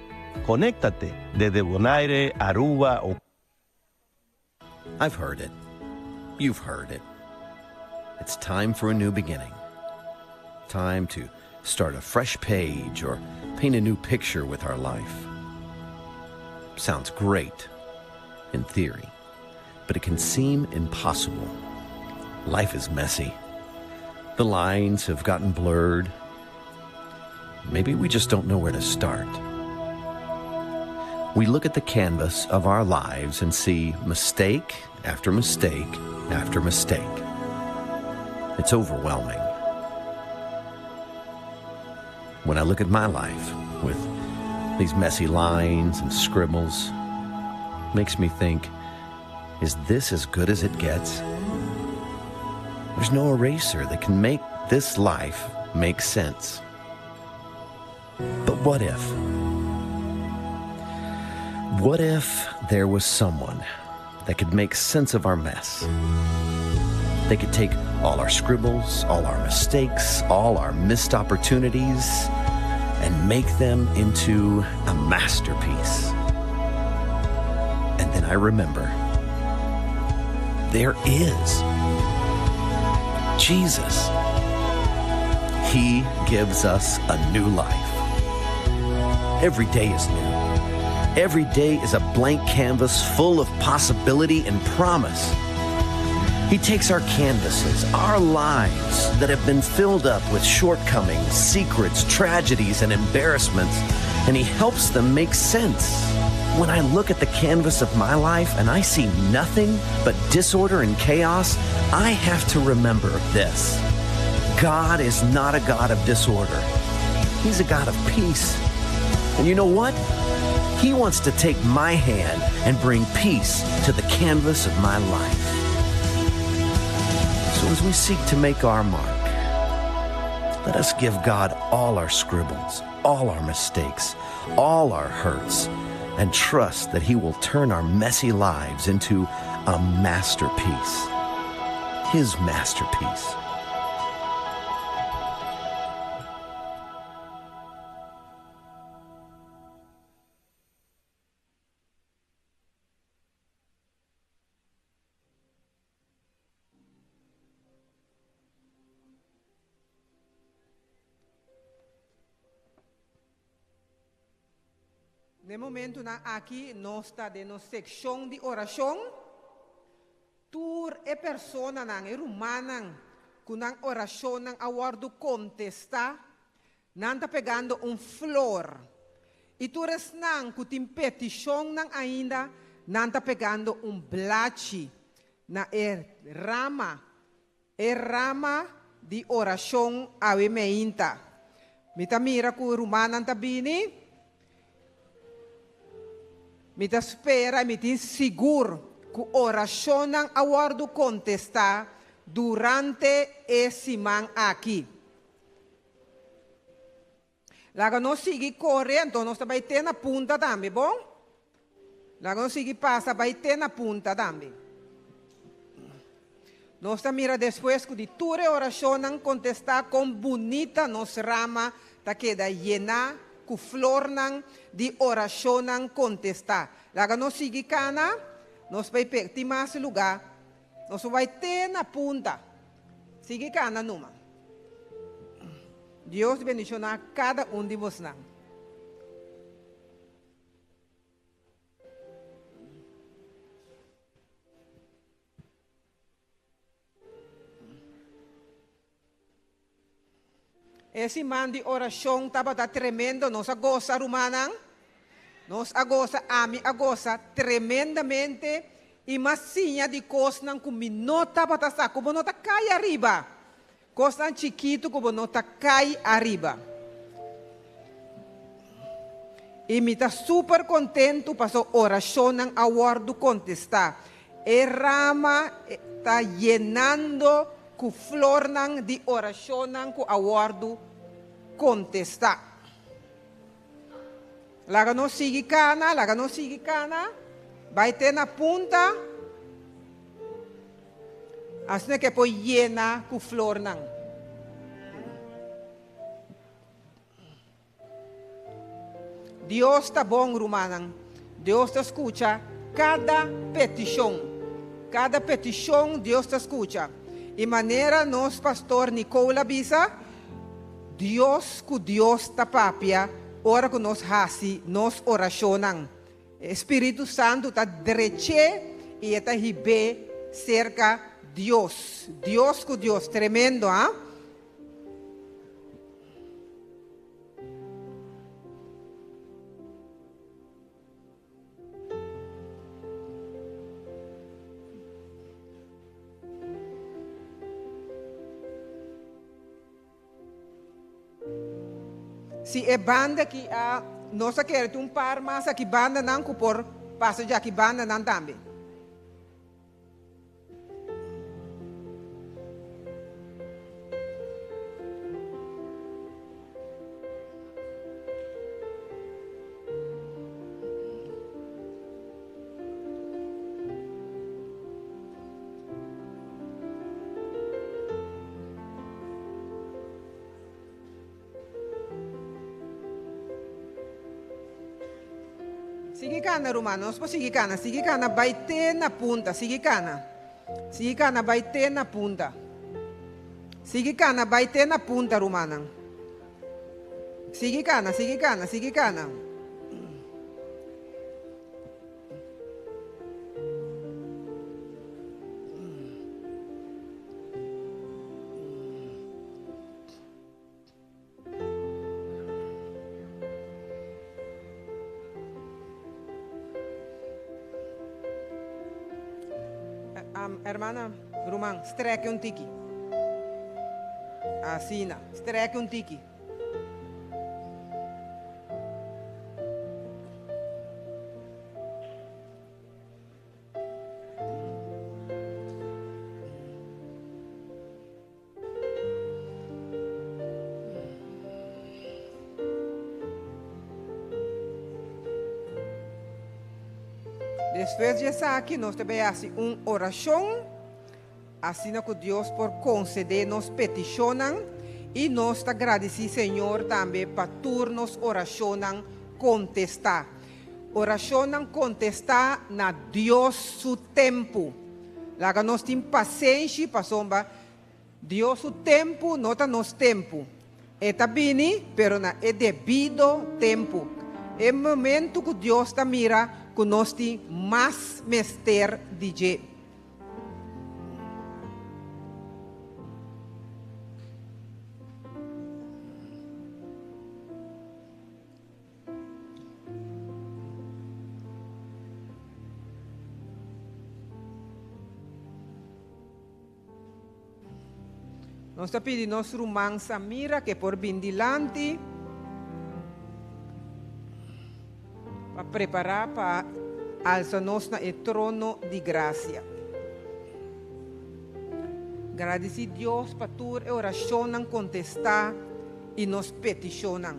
[SPEAKER 18] Conéctate desde Bonaire, Aruba o...
[SPEAKER 19] I've heard it. You've heard it. It's time for a new beginning. Time to start a fresh page or paint a new picture with our life. Sounds great in theory, but it can seem impossible. Life is messy. The lines have gotten blurred. Maybe we just don't know where to start. We look at the canvas of our lives and see mistake after mistake after mistake. It's overwhelming. When I look at my life with these messy lines and scribbles, it makes me think, is this as good as it gets? There's no eraser that can make this life make sense. But what if? What if there was someone that could make sense of our mess? They could take all our scribbles, all our mistakes, all our missed opportunities, and make them into a masterpiece. And then I remember there is Jesus. He gives us a new life. Every day is new. Every day is a blank canvas full of possibility and promise. He takes our canvases, our lives that have been filled up with shortcomings, secrets, tragedies, and embarrassments, and He helps them make sense. When I look at the canvas of my life and I see nothing but disorder and chaos, I have to remember this God is not a God of disorder, He's a God of peace. And you know what? He wants to take my hand and bring peace to the canvas of my life. So as we seek to make our mark, let us give God all our scribbles, all our mistakes, all our hurts, and trust that He will turn our messy lives into a masterpiece. His masterpiece.
[SPEAKER 12] Na e momentonan aki nos ta den nos sekshon di orashon. Tur e personanan, e rumannan ku nan orashonnan a wòrdu kontestá, nan ta pegando un flor. I tur esnan ku tin petishonnan ainda, nan ta pegando un blachi na e rama E rama di orashon awe meinta. Mi ta mira ku rumannan ta bini. Mi ta spera i mi tin sigur ku orashonnan a wòrdu kontestá durante e siman aki. Laga nos sigui kore, anto nos ta bai te na punta tambe, bon? Laga nos sigui pasa bai te na punta tambe. Nos ta mira despues ku di tur e orashonnan kontestá kon bunita nos rama ta keda yená ku flornan di orashonnan kontestá. Laga nos sigui kana, nos bai pega, tin mas lugá, nos por bai te na punta. Sigui kana numa.
[SPEAKER 20] Dios bendishoná kada un di bosnan. E siman di orashon tabata tremendo. Nos a gosa, rumannan. Nos a gosa, ami a gosa tremendamente i m'a siña di kosnan ku mi no tabata sa, ku bo no ta kai ariba. Kosnan chikitu ku bo no ta kai ariba. I mi ta super kontentu paso orashonnan a wòrdu kontestá. E rama ta yenando ku flornan di orashonnan ku a wòrdu kontestá. Laga nos sigui kana, laga nos sigui kana, bai te na punta, asina ku e por yena ku flornan. Dios ta bon, rumannan. Dios ta skucha kada petishon. Kada petishon Dios ta skucha. I manera nos pastor Nicole a bisa, Dios ku Dios ta papia ora ku nos hasi nos orashonnan. E Spiritu Santu ta drech'é i e ta hib'é serka Dios. Dios ku Dios. Tremendo, ha? Si e banda ki a nos a kere tin un par mas aki bandanan ku por pasa djaki bandanan tambe. Sigui kana, ruman. Nos por sigui kana. Sigui kana bai te na punta. Sigui kana. Sigui kana bai te na punta. Sigui kana bai te na punta, rumannan. Sigui kana, sigui kana, sigui kana. Hermana, ruman, strek un tiki. Asina, strek un tiki. Despues di esaki nos ta bay haci un oracion asina cu Dios por concede nos peticionnan y nos ta gradici Señor tambe pa tur nos oracionnan contesta. Oracionnan contesta na Dios su tempo. Laga nos tin pasenshi pasobra Dios su tempu no ta nos tempu. E ta bini, pero na e debido tempu. E momentu ku Dios ta mira ku nos tin mas mester di dje. Nos ta pidi nos ruman Samira ke por bin dilanti pa prepará pa alsa nos na e trono di grasia. Gradisí Dios pa tur e orashonnan kontestá i nos petishonnan.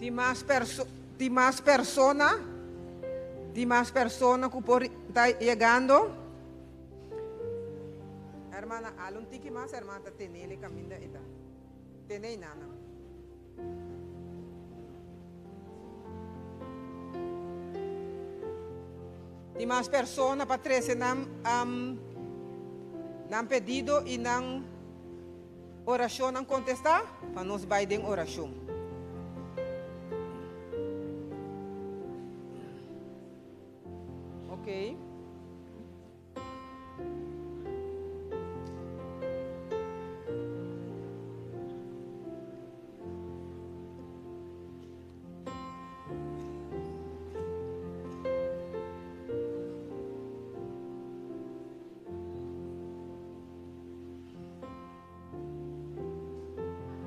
[SPEAKER 20] Tin mas perso tin mas persona tin mas persona ku por ta yegando? Hermana ala un tiki mas hermana ta tenele kaminda e ta tene ei nana. Tin mas persona pa trese nan nan pedido i nan orashonnan kontestá? Pa nos bai den orashon. Oké.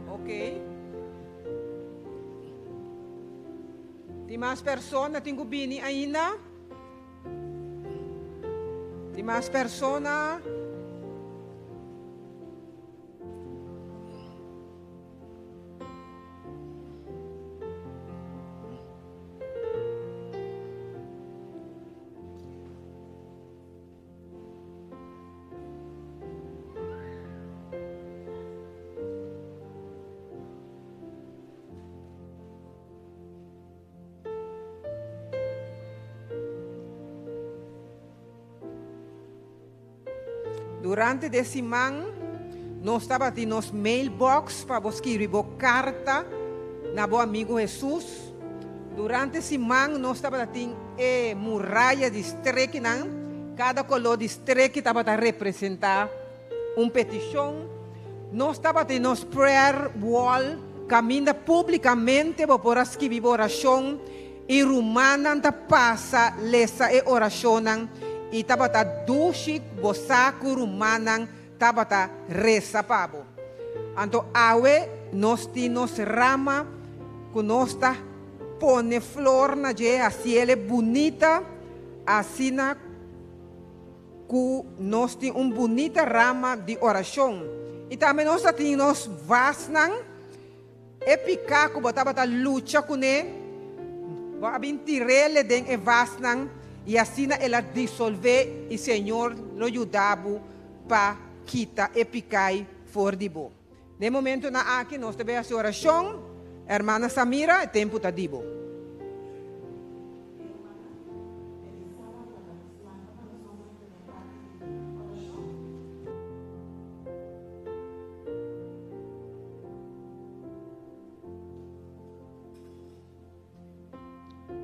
[SPEAKER 20] Ok. Tin mas persona tin ku bini ainda? Tin mas persona? Durante de siman nos tabatin nos mailbox pa bo skirbi bo karta na bo amigu Hesus. Durante siman nos tabata tin e muraya di strekinan, kada koló di streki tabata representá un petishon. Nos tabatin nos prayer wall kaminda públikamente bo por a skibi bo orashon I rumannan ta pasa lesa e orashonnan i tabata dushi bo sa ku rumannan tabata resa pa bo. Anto awe nos tin nos rama ku nos ta pone flor na dje hasiel e bunita asina ku nos tin un bunita rama di orashon. I tambe nos ta tin nos vasnan. E piká ku bo tabata lucha kuné, bo a bin tir'é den e vasnan i asina el a disolvé i Señor lo yuda bo pa kita e pikai for di bo. Den e momentunan aki nos ta bai hasi orashon. Hermana Samira, e tempu ta di bo.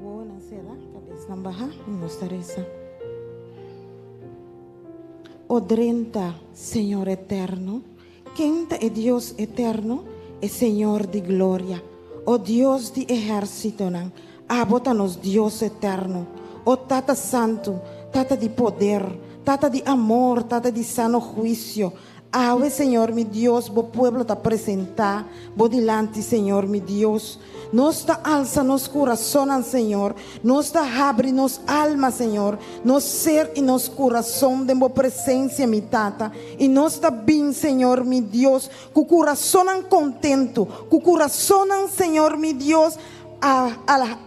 [SPEAKER 1] Wowonan sera, kabesnan baha i nos ta resa. O drenta, Señor eterno, ken ta e Dios eterno? E Señor di gloria. O Dios di ehérsitonan, abo ta nos Dios eterno. O Tata Santu, Tata di poder, Tata di amor, Tata di sano huisio, Awe, Señor mi Dios, bo pueblo ta presentá bo dilanti, Señor mi Dios. Nos ta alsa nos kurasonnan, Señor. Nos ta habri nos alma, Señor, nos ser i nos kurason den bo presensia, mi Tata. I nos ta bin, Señor mi Dios, ku kurasonnan kontentu, ku kurasonnan, Señor mi Dios, a, a,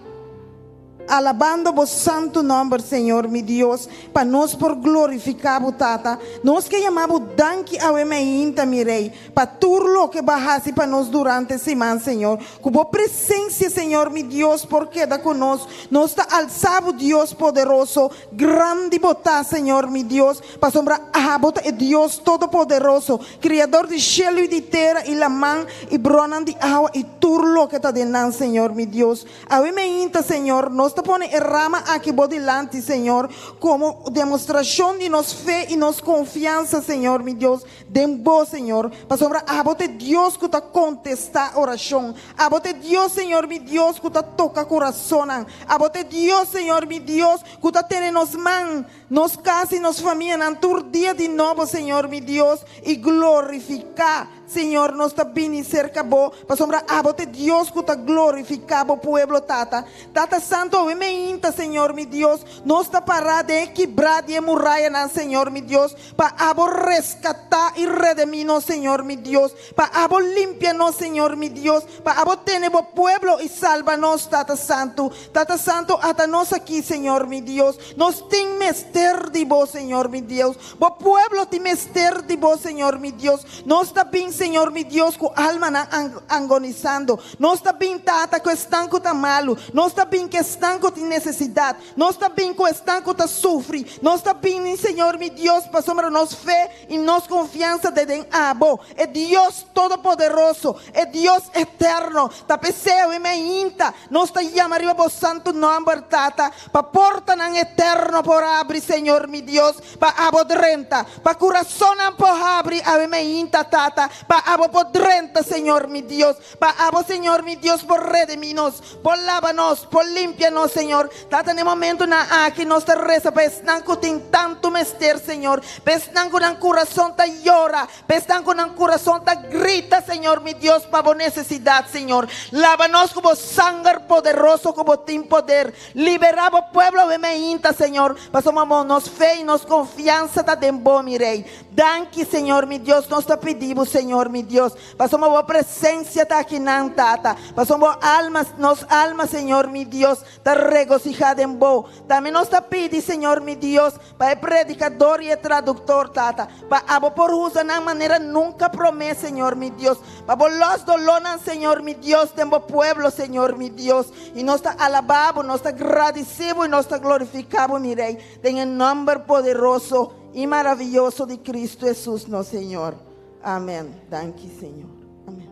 [SPEAKER 1] Alabando bo santu nòmber, Señor mi Dios, pa nos por glorifiká bo, Tata. Nos ke yama bo danki awe mainta, mi Rei, pa tur loke bo a hasi pa nos durante siman, Señor. Ku bo presensia, Señor mi Dios, por keda ku nos. Nos ta alsa bo, Dios poderoso. Grandi bo ta, Señor mi Dios, pasobra abo ta e Dios todopoderoso, Kriador di shelu i di tera i laman i bronnan di awa i tur loke ta den nan, Señor mi Dios. Awe meinta, Señor, nos ta pone e rama aki bo dilanti, Señor, komo demostrashon di nos fe i nos konfiansa, Señor mi Dios, den bo, Señor, pasobra abo ta e Dios ku ta kontestá orashon. Abo ta e Dios, Señor mi Dios, ku ta toka kurasonnan. Abo ta e Dios, Señor mi Dios, ku ta tene nos man, nos kas i nos famianan tur dia di nobo, Señor mi Dios, i glorifiká. Señor, nos ta bini serka Bo, pasobra Abo ta e Dios ku ta glorifiká Bo pueblo, Tata. Tata Santu, awe meinta, Señor mi Dios, nos ta pará den e kibrá di e murayanan, Señor mi Dios, pa Abo reskatá i redemí nos, Señor mi Dios, pa Abo limpia nos, Señor mi Dios, pa Abo tene Bo pueblo i salba nos, Tata Santu. Tata Santu, ata nos aki, Señor mi Dios. Nos tin mester di Bo, Señor mi Dios. Bo pueblo tin mester di Bo, Señor mi Dios. Nos ta bin.
[SPEAKER 21] Señor mi Dios, ku almanan agonisando. Nos ta bin, Tata, ku esnan ku ta malu. Nos ta bin ku esnan ku tin nesesidat. Nos ta bin ku esnan ku ta sufri. Nos ta bini, Señor mi Dios, pasobra nos fe i nos konfiansa ta den Abo, e Dios Todopoderoso, e Dios Eterno. Ta p'esei awe mainta nos ta yama riba Bo santu nòmber, Tata, pa portanan eterno por abri, Señor mi Dios, pa Abo drenta, pa kurasonnan por habri awe mainta, Tata, pa Abo por drenta, Señor mi Dios, pa Abo, Señor mi Dios, por redimí nos, por laba nos, por limpia nos, Señor. Tata, na e momentunan aki nos ta resa pa esnan ku tin tantu mester, Señor, pa esnan ku nan kurason ta yora, pa esnan ku nan kurason ta grita, Señor mi Dios, pa Bo nesesidat, Señor. Laba nos ku Bo sanger poderoso, ku Bo tin poder. Liberá Bo pueblo awe meinta, Señor, pasobra Bo nos fe i nos konfiansa ta den Bo, mi Rei. Danki, Señor mi Dios, nos ta pidi Bo, Señor mi Dios, pasobra Bo presensia ta akinan, Tata, pasobra Bo alma, nos alma, Señor mi Dios, ta regosihá den Bo. Tambe nos ta pidi, Señor mi Dios, pa e predikador i e traduktor, Tata, pa Abo por usa nan manera nunka promé, Señor mi Dios, pa Bo lòs dolónan, Señor mi Dios, den Bo pueblo, Señor mi Dios. I nos ta alabá Bo, nos ta gradisí Bo i nos ta glorifiká Bo, mi Rei, den e nòmber poderoso i maravioso di Kristu Hesus, nos Señor. Amèn. Danki, Señor. Amèn.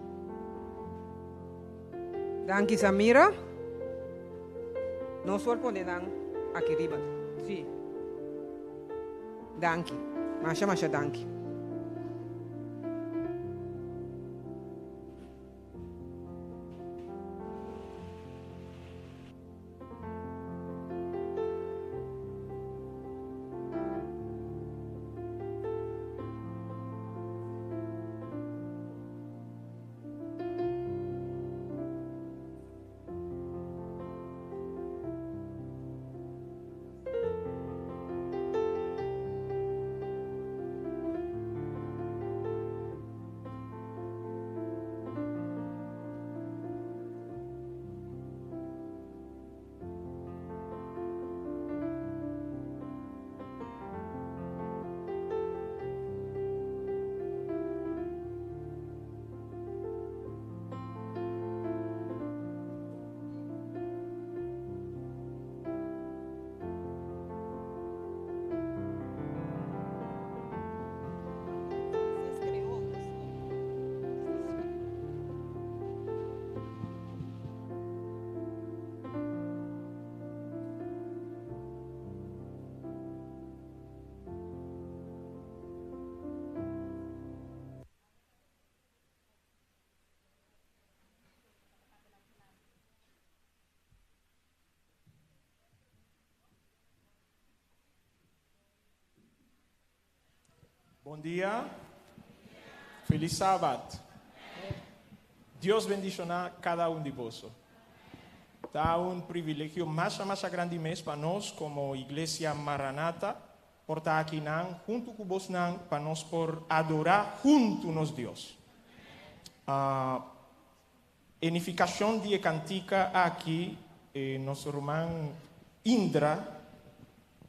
[SPEAKER 20] Danki, Samira. Nos por pone nan aki riba. Sí. Danki. Masha, masha danki.
[SPEAKER 22] Bon dia. Felis Sabat. Dios bendishoná kada un di boso. Ta un privilegio masha masha grandi mes pa nos komo Iglesia Maranatha por ta akinan huntu ku bosnan pa nos por adorá huntu nos Dios. E nifikashon di e kantika aki nos ruman Indra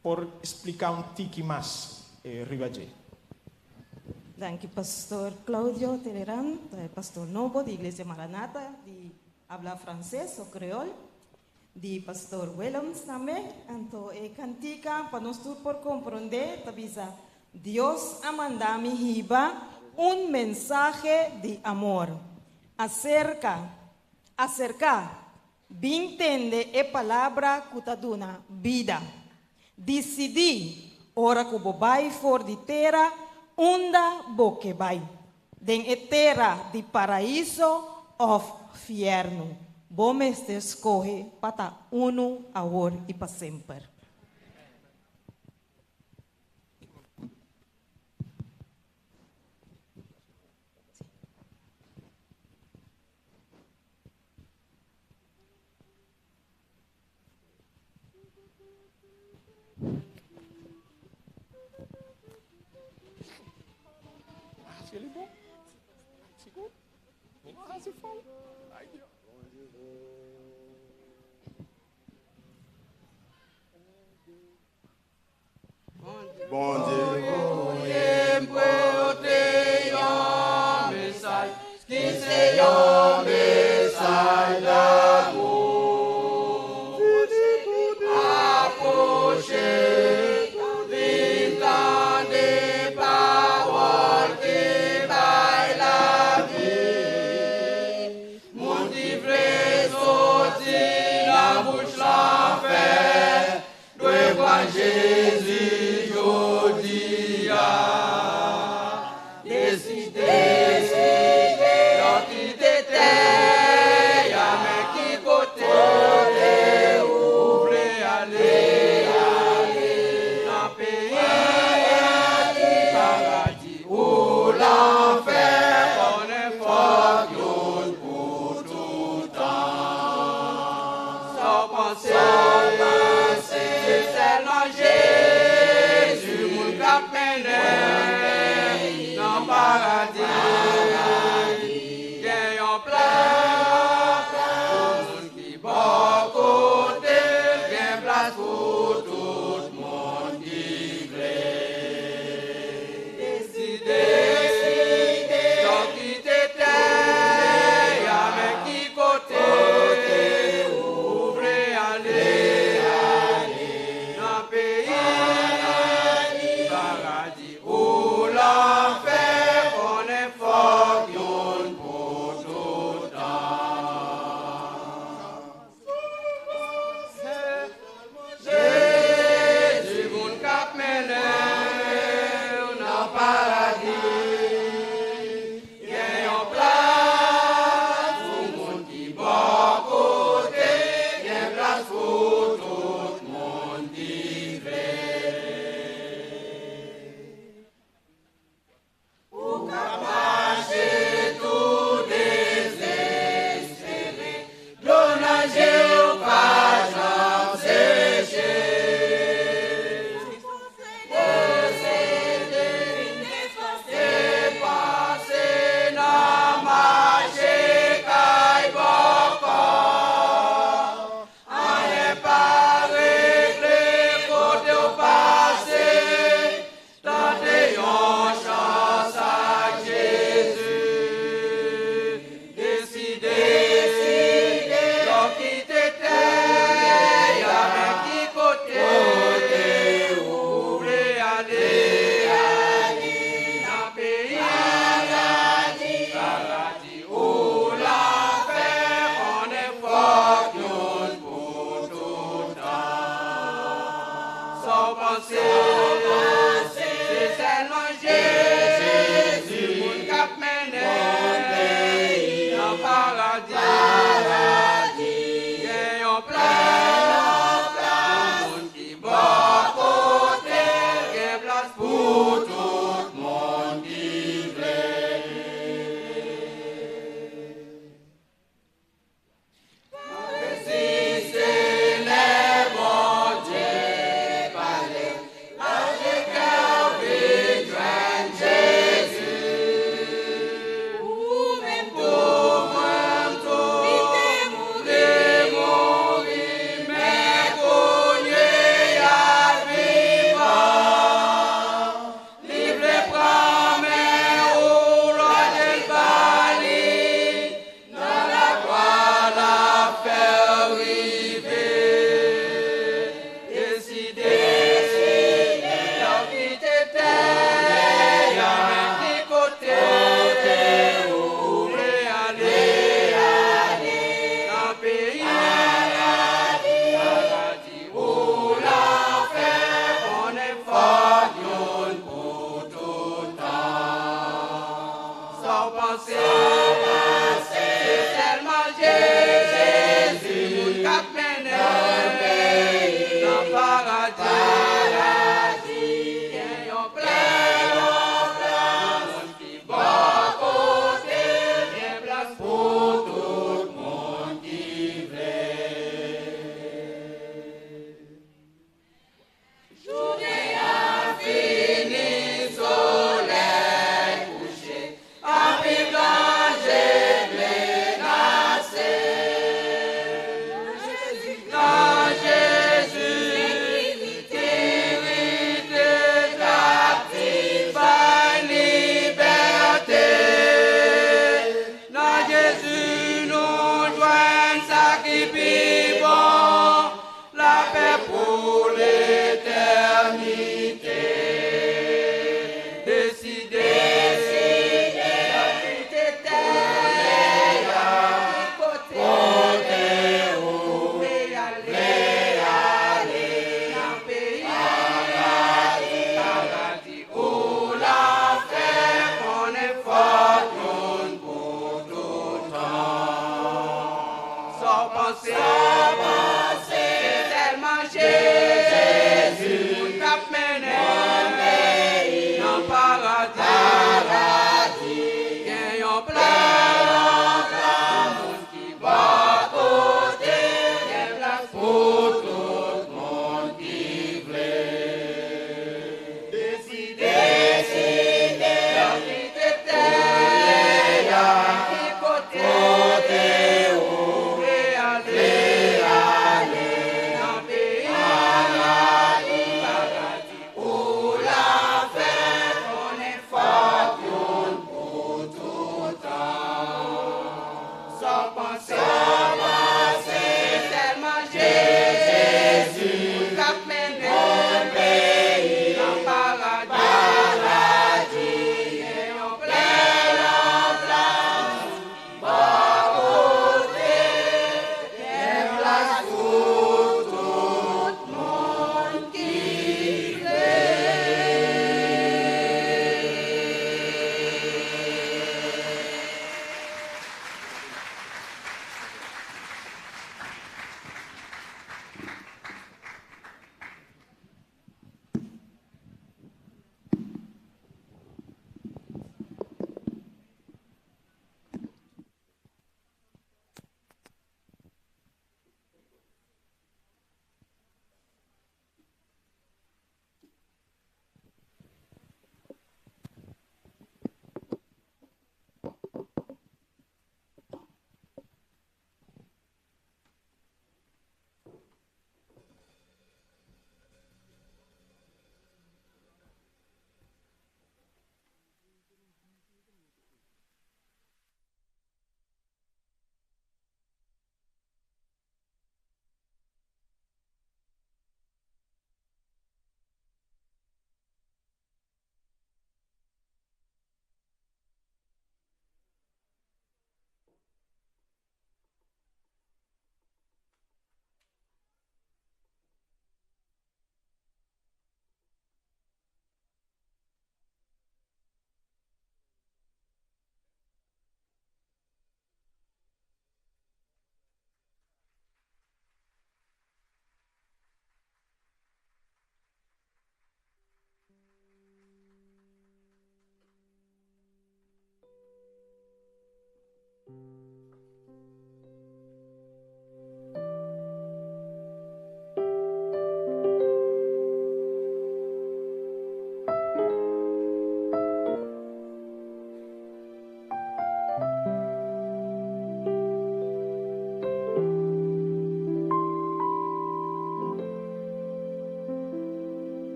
[SPEAKER 22] por splika un tiki mas riba dje.
[SPEAKER 23] Danki Pastor Claudio Teleran, ta e pastor nobo di Iglesia Maranatha di habla frances o creol, di Pastor Willems tambe. Anto e kantika pa nos tur por komprondé ta bisa, Dios a manda mi hiba un mensahe di amor. Aserka, aserká, bin tende e palabra ku ta duna bida. Disidí ora ku bo bai for di tera unda bo ke bai, den e tera di paraíso òf fièrnu. Bo mester skohe pa ta unu awor i pa semper.
[SPEAKER 3] C'est un message d'amour. Approchez, vite des paroles qui baillent la vie. Moun qui vle sorti la bouche l'enfer, doit voir Jésus jodi a. Décidez, l'on quitte terre, y'a mais qui côté où vle aller, dans pays, paradis ou l'enfer, on est fort yon pour tout temps. Sans penser, c'est seulement Jésus, moun k'ap mennen dans paradis. Gen yon plas pou moun ki bon kote, gen plas pou tout moun ki vle. Deside, don kite terre, ya men ki kote, ou vle ale, nan peyi, paradis ou l'enfer, on est fort yon pour tout temps. Jésus, moun k'ap mennen nan paradis. Gen yon plas pou moun ki bon kote, gen plas pou tout moun ki vle. Ou ka mache tout désespéré, dlo nan je ou pa janm seche. Dépenser nan mache kay bòkò, Anyen pa regle kote ou pase, tante yon chans ak Jésus. Deside, lò kite terre, ya men ki kote, ou vle ale, nan peyi, paradis ou l'enfer, on est fort yon pour tout temps. Sans penser, c'est seulement Jésus, moun k'ap mennen nan paradis. Gen yon plas pou moun ki bon kote, gen plas pou tout moun ki vle. Si c'est les bon Dieu parler, lâchez cœur vite joindre Jésus. Ou même pour moi,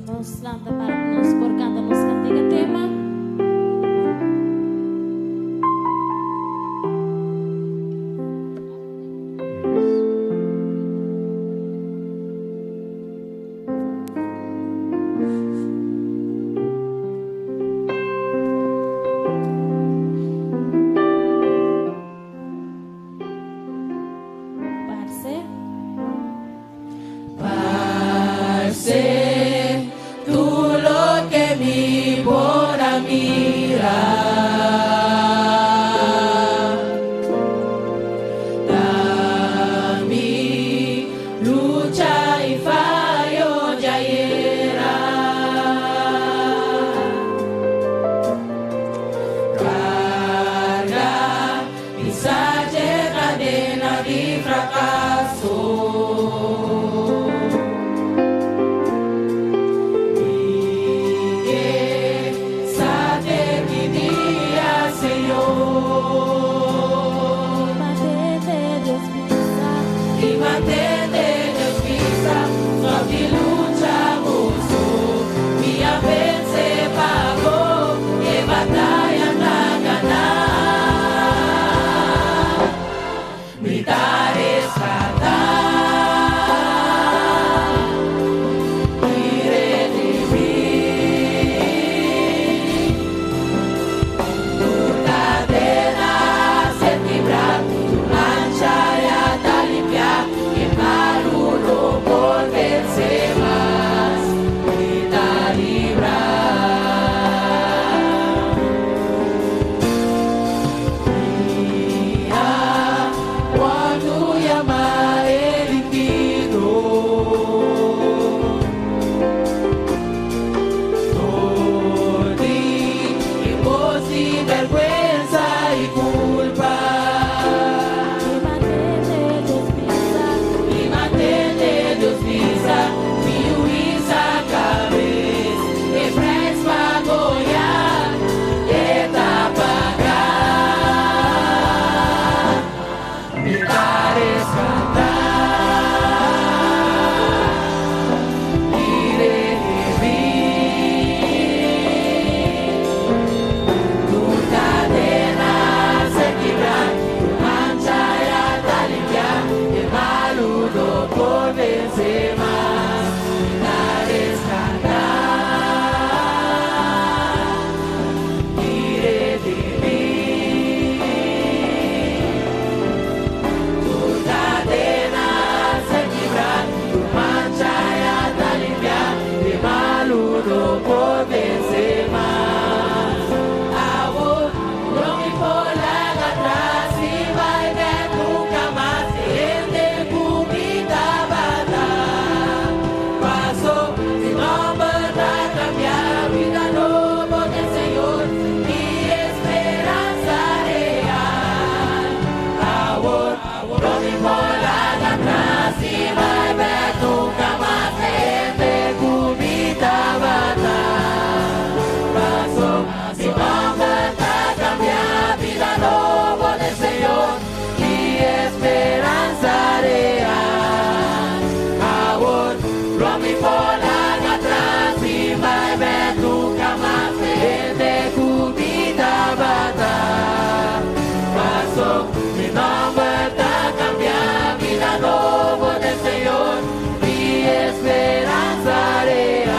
[SPEAKER 1] Nos lanta para nos por canta nos cantiga tema. Parce.
[SPEAKER 3] Parce, tu lo que mi por a mira. Mi lucha y fallo ya era. Carga y salle cadena de fracaso. Que sate mi día, Señor.
[SPEAKER 1] Mantente Dios pisa.
[SPEAKER 3] Y mantente Dios pisa, suave lucha gozo. Mi se pagó, que batalla na ganar. Mi dar rescatar y redimir. Tu cadena se quebra, tu mancha ya está limpia, que malo no por vencer más, y te librar. Mira, cuando llama el inquino. Por ti, que vos sin vergüenza y culpa. Y mantente Dios pisa, mi huiza cabez, que pres pagoya, que pagar. Mi rescatar y redimir. Tu cadena se quebra, tu mancha ya está limpia, el malo no por vencer más. La rescatar y redimir. Tu cadena se quebra, tu mancha ya está limpia, el malo no por vencer más. Aún no me por la atrás y baile nunca más en el cubita bata. Paso sin nombre a cambiar, vida nueva del Señor, mi esperanza real. Ahora no me por la atrás y baile nunca más en el cubita bata. Paso sin nombre a cambiar, vida nueva del Señor, mi esperanza real. Ahora no me por la atrás y baile nunca más en el cubita bata. Paso mi nombre está cambiar, vida nueva del Señor, mi esperanza real.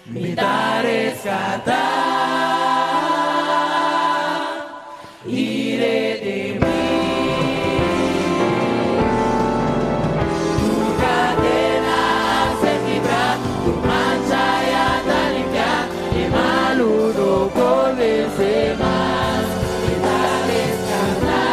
[SPEAKER 3] Mi da rescatar y redimir. Tu cadena se quebra, tu mancha ya está limpia, y malo no por vencer más. Mi da rescatar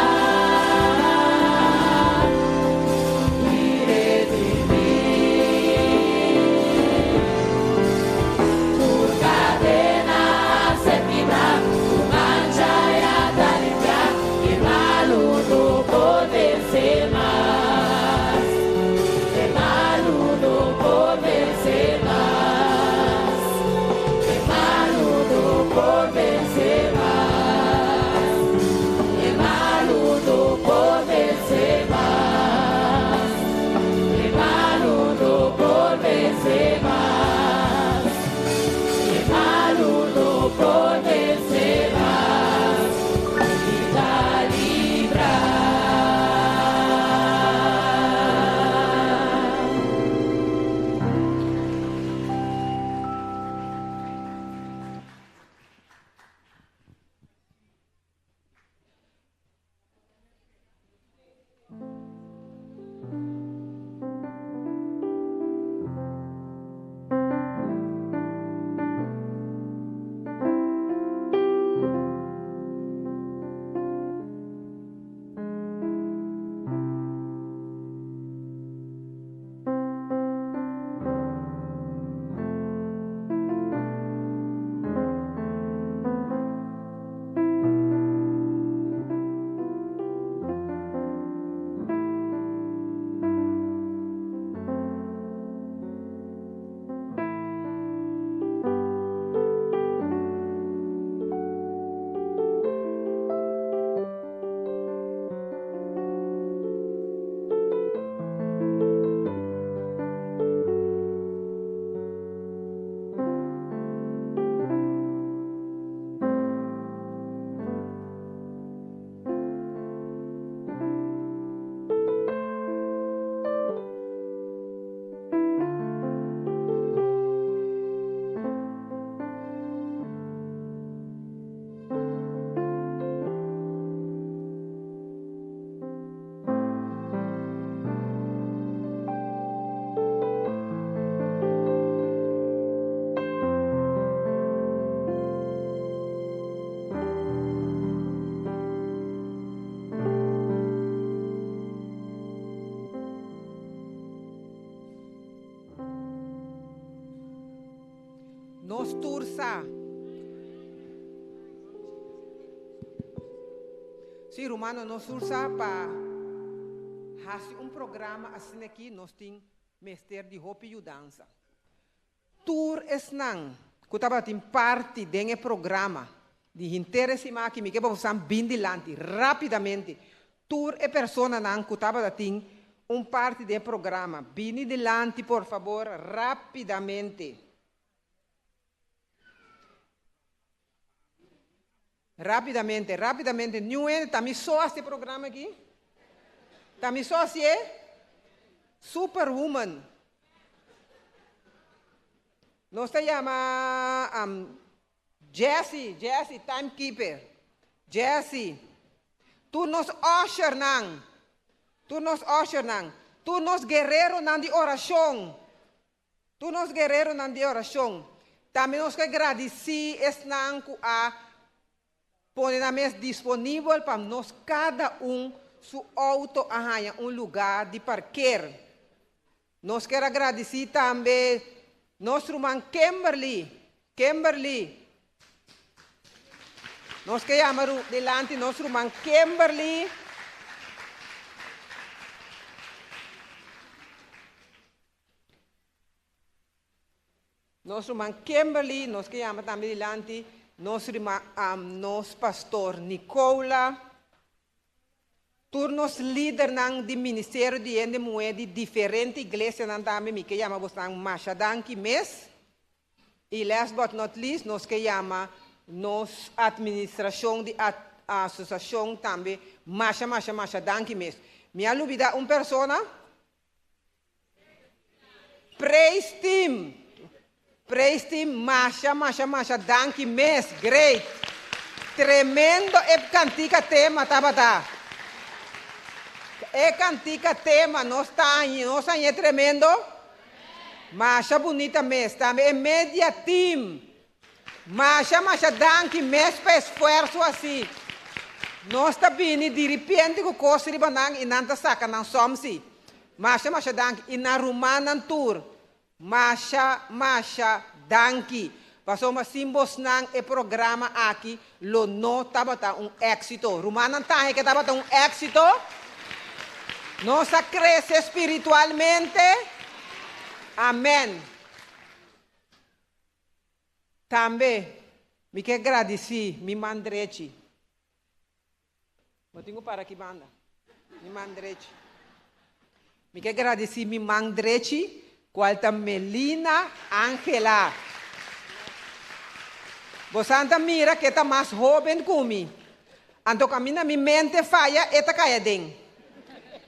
[SPEAKER 20] Nos tur sa. Sí, rumannan, nos tur sa pa hasi un programa asina aki nos tin mester di hopi yudansa. Tur esnan ku tabatin parti den e programa di henter e siman aki, mi ke pa boso bin dilanti rápidamente. Tur e personanan ku tabata tin un parti den e programa, bini dilanti por fabor rápidamente. Rápidamente, rápidamente, niun hende, ta mi so hasi e programa aki? Ta mi so hasié? Superwoman. Nos ta yama um, Jesse, Jesse, timekeeper. Jesse. Tur nos ushernan, tur nos ushernan, tur nos guereronan di orashon. Tur nos guereronan di orashon. Tambe nos ke gradisí esnan ku a pone nan mes disponibel pa nos kada un su outo a haña un lugá di parker. Nos ker a gradisí tambe nos ruman Kimberly. Kimberly. Nos ke yama dilanti nos ruman Kimberly. Nos ruman Kimberly, nos ke yama tambe dilanti nos ruman nos pastor Nicola, tur nos lidernan di ministerio di hende muhé di diferente iglesianan tambe mi ke yama bosnan masha danki mes. I last but not least nos ke yama nos administrashon di asosiashon tambe masha masha masha danki mes. Mi a lubida un persona? Praise team. Praise team masha masha masha danki mes. Great. Tremendo e kantika tema tabata. E kantika tema nos ta nos hañ'é tremendo. Masha bunita mes. Tambe e media team. Masha masha danki mes pa esfuerso asi. Nos ta bini diripiente ku kos riba nan i nan ta saka nan sòmsi. Masha masha danki. I nan rumannan tur. Masha masha danki. Pasobra sin bosnan e programa aki lo no tabata un éksito. Rumannan tahe ke tabata un éksito? Nos a krese spiritualmente? Amèn. Tambe mi ke gradisí mi man drechi. Bo tin ku para aki banda. Mi man drechi. Mi ke gradisí mi man drechi, kual ta Melina Angela. Bosan ta mira ku e ta mas hóben ku mi. Anto kaminda mi mente faya, e ta kai aden.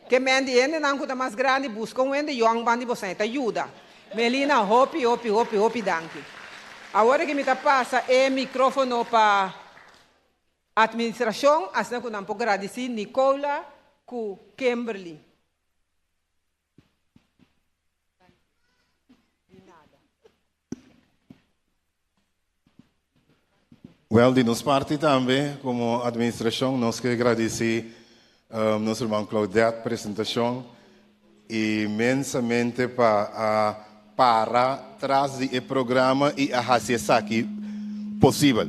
[SPEAKER 20] Ke men di hendenan ku ta mas grandi buska un hende yòn ban di bosan, e ta yuda. Melina, hopi, hopi, hopi, hopi danki. Awor ki mi ta pasa e mikrófono pa atministrashon, asina ku nan por gradisí Nicola ku Kimberly.
[SPEAKER 5] Wel, di nos parti tambe, como administracion, nos ke gradici nos ruman Claudette presentacion inmensamente pa a para tras di e programa y a haci esaki posibel.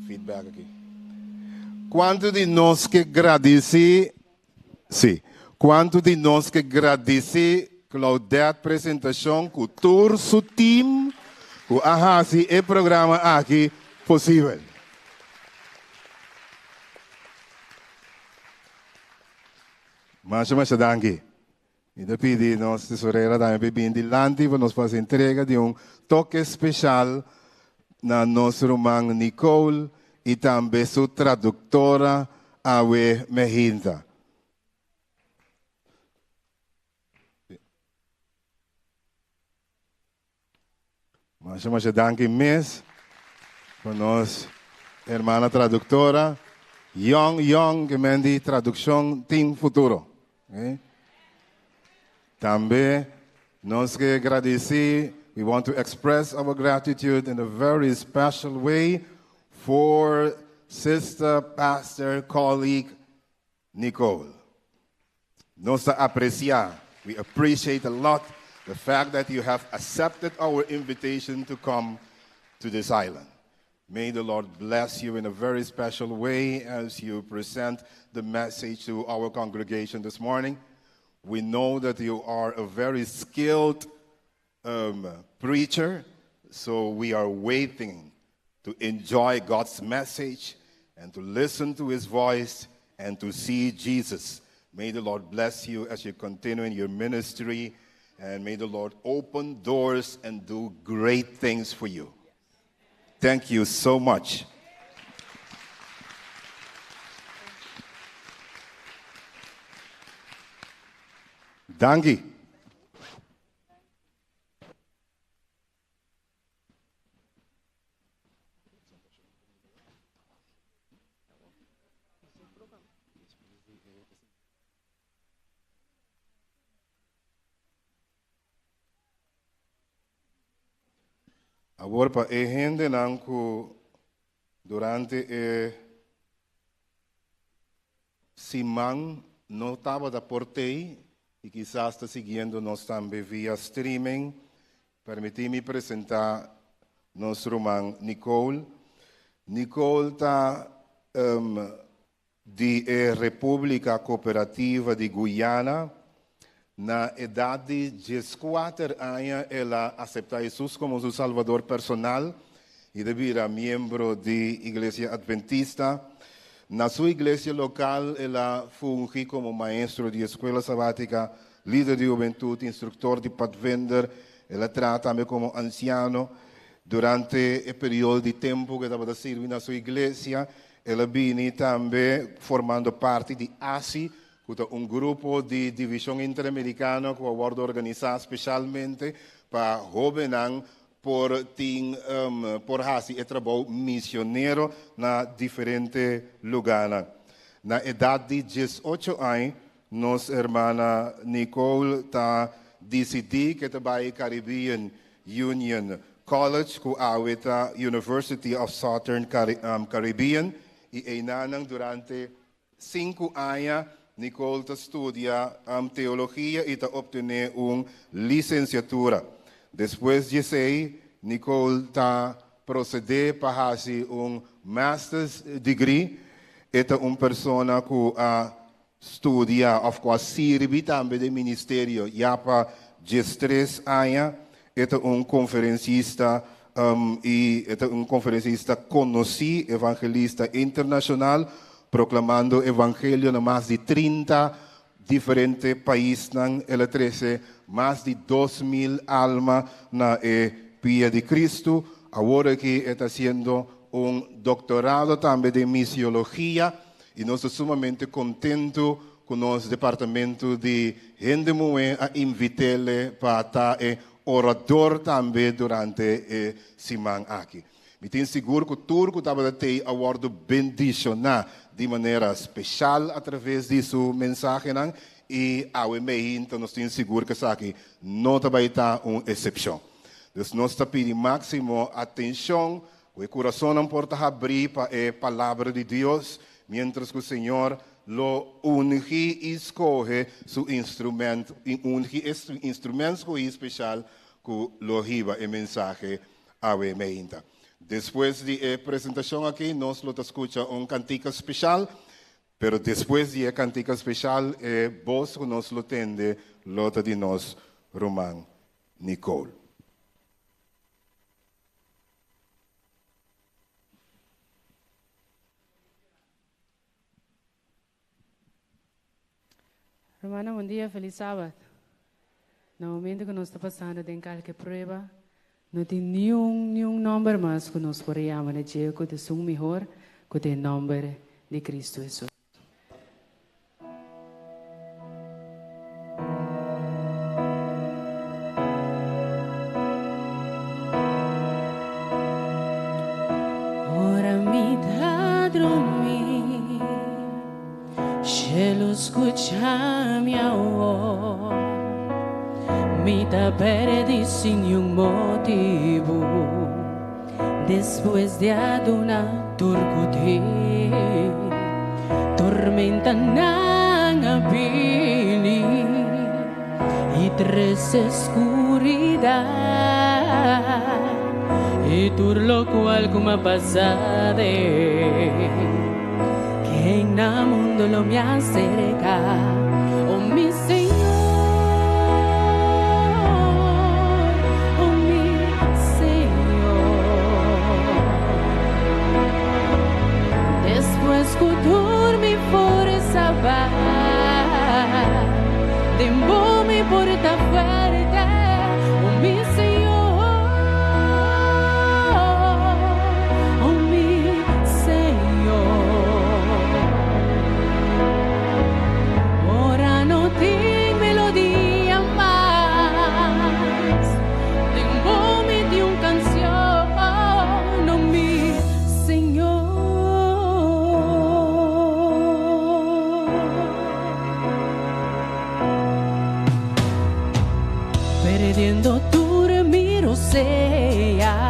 [SPEAKER 5] Feedback aki. Cuanto di nos ke gradici Sí. Cuanto di nos ke gradici Claudette presentacion cu tur su team cu a haci e programa aki posibel? Masha masha danki. Mi ta pidi nos tesorera tambe pa e bini dilanti pa nos por haci entrega di un toke special na nos ruman Nicole y tambe su traductora awe mehinta. Masha masha danki mes pa nos hermana traductora. Young young ke men di traduccion tin futuro. Okay? Tambe nos ke gradici, we want to express our gratitude in a very special way for sister, pastor, colleague Nicole. Nos ta aprecia, we appreciate a lot The fact that you have accepted our invitation to come to this island. May the Lord bless you in a very special way as you present the message to our congregation this morning. We know that you are a very skilled um, preacher, so we are waiting to enjoy God's message and to listen to his voice and to see Jesus. May the Lord bless you as you continue in your ministry, and may the Lord open doors and do great things for you. Thank you so much. Danki. Awor pa e hendenan ku durante e siman no tabata por tei i kisas ta siguiendo nos tambe via streaming, permití mi presentá nos ruman Nicole. Nicole ta di e Repúblika Kooperativa di Guyana. Na edat di dieskuater aña el a aseptá Hesus komo su Salvador personal i ta bira miembro di Iglesia Adventista. Na su iglesia lokal el a fungi komo maestro di eskuela sabátika, lider di hubentut, instruktor di padvinder. El a traha tambe komo ansiano. Durante e periodo di tempu ku e tabata sirbi na su iglesia, El a bini tambe formando parti di ASI, ku ta un grupo di Divishon Interamerikano ku a wòrdu organisá speshalmente pa hóbennan por tin por hasi e trabou misionero na diferente lugánan. Na edat di diesocho añ, nos hermana Nicole ta disidí ku e ta bai Caribbean Union College ku awe ta University of Southern Caribbean i einanan durante sinku aña Nicole ta studia teologia i ta optené un lisensiatura. Despues di esei Nicole ta prosedé pa hasi un Master's Degree. E ta un persona ku a studia òf ku a sirbi tambe den ministerio ya pa diestres aña. E ta un konferensista i e ta un konferensista konosí, evangelista internashonal, proklamando evangelio na mas di 30 diferente paisnan. El a trese mas di 2000 alma na e pia di Kristu. Awor aki e ta hasiendo un doktorado tambe den misiologia. I nos ta sumamente kontentu ku nos departamentu di hende muhé a invit'ele pa ta e orador tambe durante e siman aki. Mi tin sigur ku tur ku tabata tei a wòrdu bendishoná di manera speshal atraves di su mensahenan i awe meinta nos tin sigur ku esaki no ta bai ta un esepshon. Dus nos ta pidi máksimo atenshon Ku e kurasonnan por ta habrí pa e Palabra di Dios, miéntras ku Señor lo ungi i skohe Su instrument, i ungi e instrument skohí speshal ku lo hiba e mensahe awe meinta. Despues di e presentashon aki, nos lo ta skucha un kantika speshal, pero despues di e kantika speshal, e bos ku nos lo tende lo ta di nos ruman Nicole.
[SPEAKER 6] Hermana, bon dia, felis sabat. Na momento ku nos ta pasando den kalke prueba, no tin niun niun nòmber mas ku nos por yama na dje ku ta esun mihor ku ta e nòmber di Kristu Hesus.
[SPEAKER 3] Ora mi ta drumí, shelu skucha mi awor. Mi ta pèrdí sin niun motibu, despues di a duna tur ku tin. Tormentanan a bini. I trese skuridat I tur lokual ku m'a pasa den Ken na mundu lo mi aserka Oh mi Señor, oh mi Señor Despues ku tur mi forsa bai Den bo mi por ta fuerte Oh mi Señor, oh mi Señor Ora no tin melodia mas Den bo mi tin un canción Oh mi Señor. Perdiendo tur mi rosea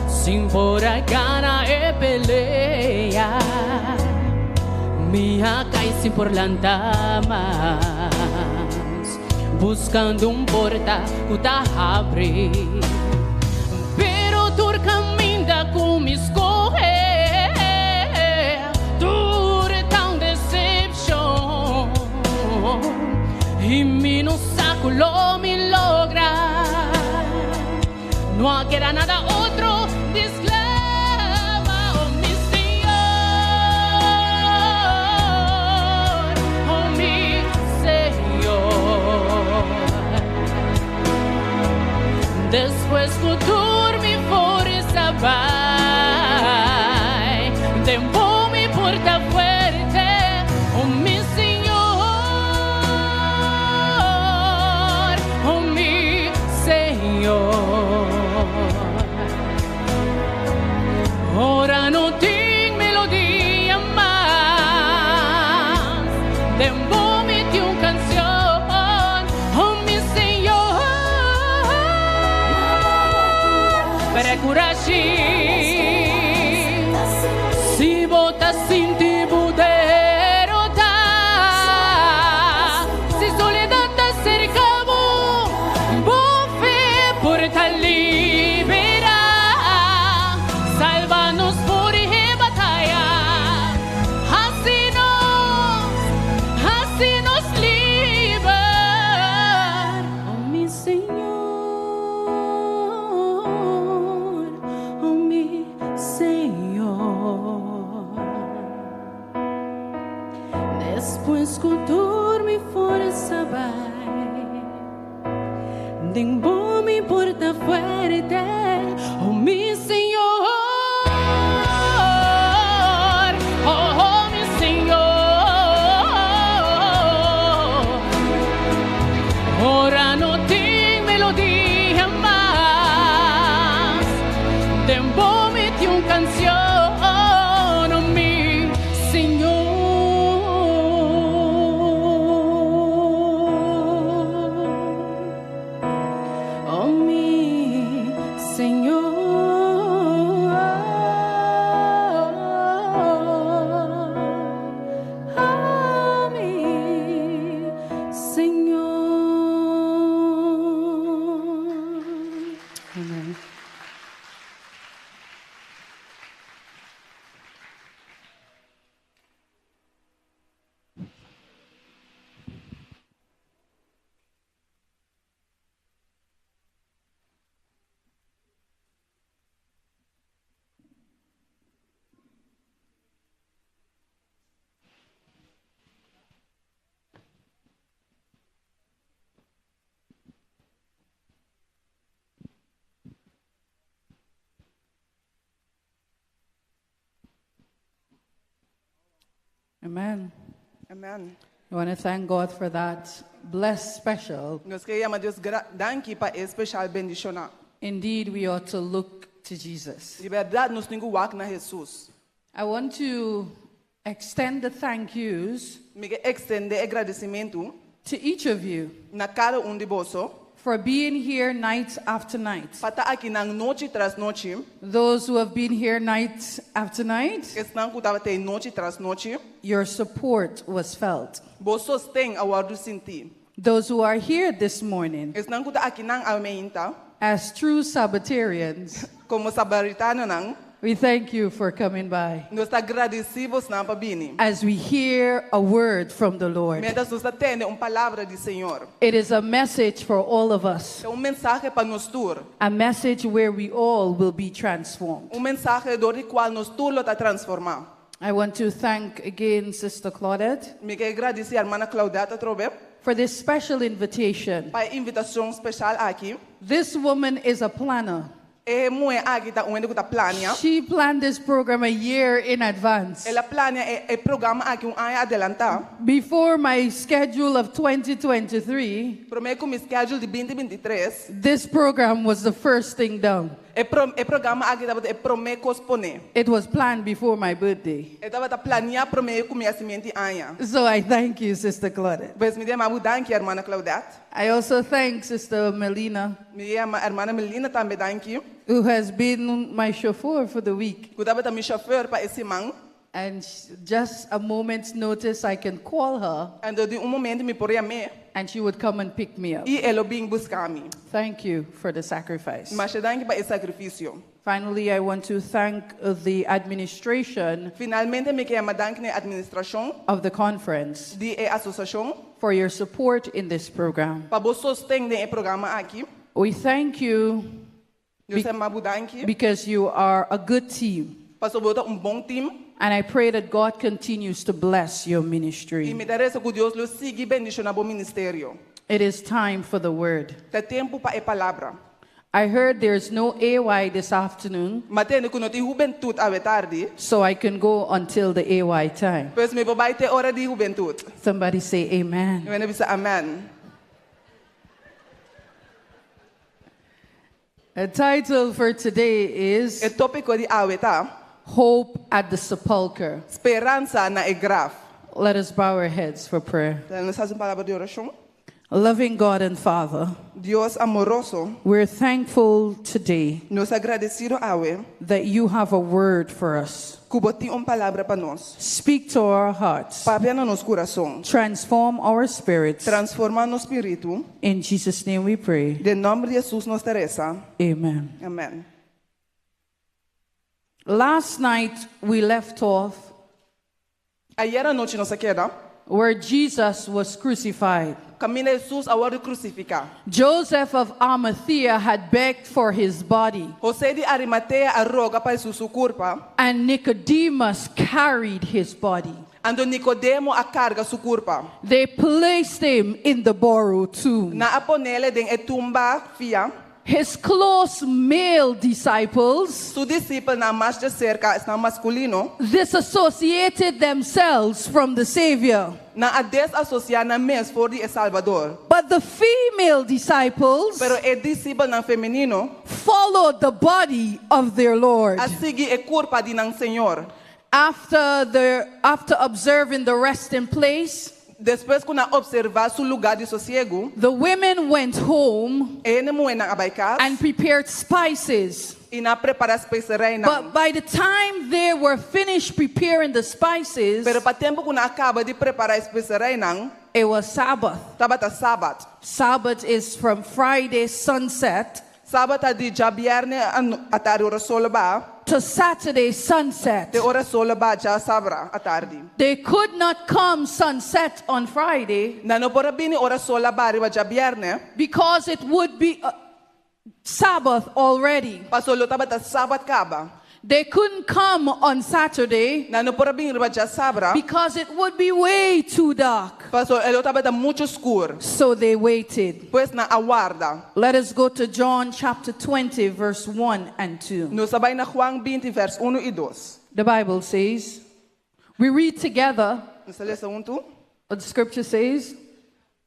[SPEAKER 3] Sin por a gana e pelea Mi a cai sin por lanta mas Buscando un porta cu ta habri Pero tur caminda cu mi scoge Tur ta un decepcion Y mi no sa cu lo mi logra No a keda nada otro di sclama Oh mi Señor, oh mi Señor Despues cu tur mi forsa bai Den bo mi por ta fuerte Oh mi Señor, oh mi Señor Ora no tin melodia mas Den bo mi tin un cancion Oh mi Señor Pero curashi Si bo ta sinti bo derota Si soledad ta cerca bo Bo fe por ta libera Salva nos for di e bataya Hasi nos, hasi nos liber Oh mi Señor, oh mi Señor Despues cu tur mi forsa bai Den bo mi por ta fuerte Oh mi Señor, oh mi Señor Ora no tin melodia mas Den bo mi tin un cancion Oh mi Señor. Oh mi Señor. Oh mi Señor.
[SPEAKER 6] Amen. Amen.
[SPEAKER 7] Amen.
[SPEAKER 6] We want to thank God for that blessed special.
[SPEAKER 7] Nos ke yama Dios danki pa e special bendishoná.
[SPEAKER 6] Indeed, we ought to look to Jesus.
[SPEAKER 7] Di bèrdat nos tin ku wak na Hesus.
[SPEAKER 6] I want to extend the thank yous
[SPEAKER 7] Mi ke ekstendé e gradisimentu
[SPEAKER 6] to each of you
[SPEAKER 7] na kada un di boso
[SPEAKER 6] for being here night after night.
[SPEAKER 7] Pa ta akinan nochi tras nochi.
[SPEAKER 6] Those who have been here night after night.
[SPEAKER 7] Esnan ku tabata ei nochi tras nochi.
[SPEAKER 6] Your support was felt.
[SPEAKER 7] Bo sosten a wòrdu sintí.
[SPEAKER 8] Those who are here this morning
[SPEAKER 7] Esnan ku ta akinan awe mainta.
[SPEAKER 8] as true Sabbatarians,
[SPEAKER 7] Komo sabaritanonan.
[SPEAKER 8] we thank you for coming by
[SPEAKER 7] Nos ta gradisí bosonan pa bini.
[SPEAKER 8] as we hear a word from the Lord.
[SPEAKER 7] Mientras nos ta tende un palabra di Señor.
[SPEAKER 8] It is a message for all of us,
[SPEAKER 7] Ta un mensahe pa nos tur.
[SPEAKER 8] a message where we all will be transformed.
[SPEAKER 7] Un mensahe dor di kua nos tur lo ta transformá.
[SPEAKER 8] I want to thank again Sister Claudette
[SPEAKER 7] Mi ke gradisí hermana Claudette atrobe
[SPEAKER 8] for this special invitation.
[SPEAKER 7] pa e invitashon spesial aki.
[SPEAKER 8] This woman is a planner.
[SPEAKER 7] E muhé aki ta un hende ku ta plania.
[SPEAKER 8] She planned this program a year in advance.
[SPEAKER 7] El a plania e e programa aki un aña adelantá.
[SPEAKER 8] Before my schedule of 2023,
[SPEAKER 7] Promé ku mi schedule di binti bintitres.
[SPEAKER 8] this program was the first thing done.
[SPEAKER 7] E pro, e programa aki tabata e promé kos poné.
[SPEAKER 8] It was planned before my birthday.
[SPEAKER 7] E tabata planiá promé ku mi hasimentu di aña.
[SPEAKER 8] So I thank you, Sister Claudette.
[SPEAKER 7] Pues mi ta yama bo danki, hermana Claudette.
[SPEAKER 8] I also thank Sister Melina,
[SPEAKER 7] Mi ta yama hermana Melina tambe danki.
[SPEAKER 8] who has been my chauffeur for the week.
[SPEAKER 7] Ku tabata mi chauffeur pa e siman.
[SPEAKER 8] And just a moment's notice, I can call her.
[SPEAKER 7] Anto di un momento mi por yam'é.
[SPEAKER 8] And she would come and pick me up.
[SPEAKER 7] I e lo bin buska mi.
[SPEAKER 8] Thank you for the sacrifice.
[SPEAKER 7] Masha danki pa e sakrifisio.
[SPEAKER 8] Finally, I want to thank the administration
[SPEAKER 7] Finalmente mi ke yama danki na e administrashon
[SPEAKER 8] of the conference
[SPEAKER 7] di e asosiashon
[SPEAKER 8] for your support in this program.
[SPEAKER 7] pa bo sosten den e programa aki.
[SPEAKER 8] We thank you
[SPEAKER 7] Nos ta yama bo danki
[SPEAKER 8] because you are a good team.
[SPEAKER 7] pasobra bo ta un bon team.
[SPEAKER 8] And I pray that God continues to bless your
[SPEAKER 7] I
[SPEAKER 8] ministry.
[SPEAKER 7] mi ta resa ku Dios lo sigui bendishoná bo ministerio.
[SPEAKER 8] It is time for the word.
[SPEAKER 7] Ta tempu pa e palabra.
[SPEAKER 8] I heard there's no AY this afternoon,
[SPEAKER 7] M'a tende ku no tin hubentut awe tardi.
[SPEAKER 8] so I can go until the AY time.
[SPEAKER 7] Pues mi por bai te ora di hubentut.
[SPEAKER 8] Somebody say amen.
[SPEAKER 7] Un hende bisa amen.
[SPEAKER 8] The title for today is
[SPEAKER 7] E tópiko di awe ta
[SPEAKER 8] Hope at the Sepulchre.
[SPEAKER 7] Speransa na e graf.
[SPEAKER 8] Let us bow our heads for prayer.
[SPEAKER 7] Laga nos hasi un palabra di orashon.
[SPEAKER 8] Loving God and Father,
[SPEAKER 7] Dios amoroso,
[SPEAKER 8] we're thankful today
[SPEAKER 7] nos ta gradesido awe
[SPEAKER 8] that you have a word for us.
[SPEAKER 7] ku bo tin un palabra pa nos.
[SPEAKER 8] Speak to our hearts.
[SPEAKER 7] Papia na nos kurason.
[SPEAKER 8] Transform our spirits.
[SPEAKER 7] Transformá nos spiritu.
[SPEAKER 8] In Jesus' name we pray.
[SPEAKER 7] Den nòmber di Hesus nos ta resa.
[SPEAKER 8] Amen.
[SPEAKER 7] Amèn.
[SPEAKER 8] Last night we left off
[SPEAKER 7] Ayera anochi nos a keda
[SPEAKER 8] where Jesus was crucified.
[SPEAKER 7] Kaminda Hesus a wòrdu krusifiká.
[SPEAKER 8] Joseph of Arimathea had begged for his body.
[SPEAKER 7] José di Arimatea a roga pa Hesus su kurpa.
[SPEAKER 8] And Nicodemus carried his body.
[SPEAKER 7] Anto Nicodemo a karga su kurpa.
[SPEAKER 8] They placed him in the borrowed tomb.
[SPEAKER 7] Nan a ponele den e tumba fiá.
[SPEAKER 8] His close male disciples
[SPEAKER 7] Su disipelnan mas di serka, esnan maskulino.
[SPEAKER 8] disassociated themselves from the Savior.
[SPEAKER 7] Nan a desasosiá nan mes for di e Salbador.
[SPEAKER 8] But the female disciples
[SPEAKER 7] Pero e disipelnan femenino
[SPEAKER 8] followed the body of their Lord.
[SPEAKER 7] a sigui e kurpa di nan Señor.
[SPEAKER 8] After, the, after observing the resting place,
[SPEAKER 7] Despues ku nan a opservá su lugá di sosiegu,
[SPEAKER 8] the women went home
[SPEAKER 7] e hende muhénan a bai kas
[SPEAKER 8] and prepared spices.
[SPEAKER 7] i nan a prepará spesereinan.
[SPEAKER 8] But by the time they were finished preparing the spices,
[SPEAKER 7] Pero pa tempu ku nan a kaba di prepará e spesereinan,
[SPEAKER 8] it was Sabbath.
[SPEAKER 7] Tabata Sabat.
[SPEAKER 8] Sabbath is from Friday sunset
[SPEAKER 7] Sabat ta di djabièrnè atardi ora solo baha.
[SPEAKER 8] To Saturday sunset.
[SPEAKER 7] Te ora solo baha djasabra atardi.
[SPEAKER 8] They could not come sunset on Friday.
[SPEAKER 7] Nan no por a bini ora solo baha riba djabièrnè.
[SPEAKER 8] Because it would be Sabbath already.
[SPEAKER 7] Paso lo tabata Sabat kaba.
[SPEAKER 8] They couldn't come on Saturday.
[SPEAKER 7] Nan no por a bini riba djasabra.
[SPEAKER 8] Because it would be way too dark.
[SPEAKER 7] Paso e lo tabata muchu skur.
[SPEAKER 8] So they waited.
[SPEAKER 7] Pues nan a warda.
[SPEAKER 8] Let us go to John chapter 20 verse 1 and 2.
[SPEAKER 7] Nos ta bai na Juan 20 vers 1 i 2.
[SPEAKER 8] The Bible says, we read together.
[SPEAKER 7] Nos ta lesa huntu.
[SPEAKER 8] What the scripture says.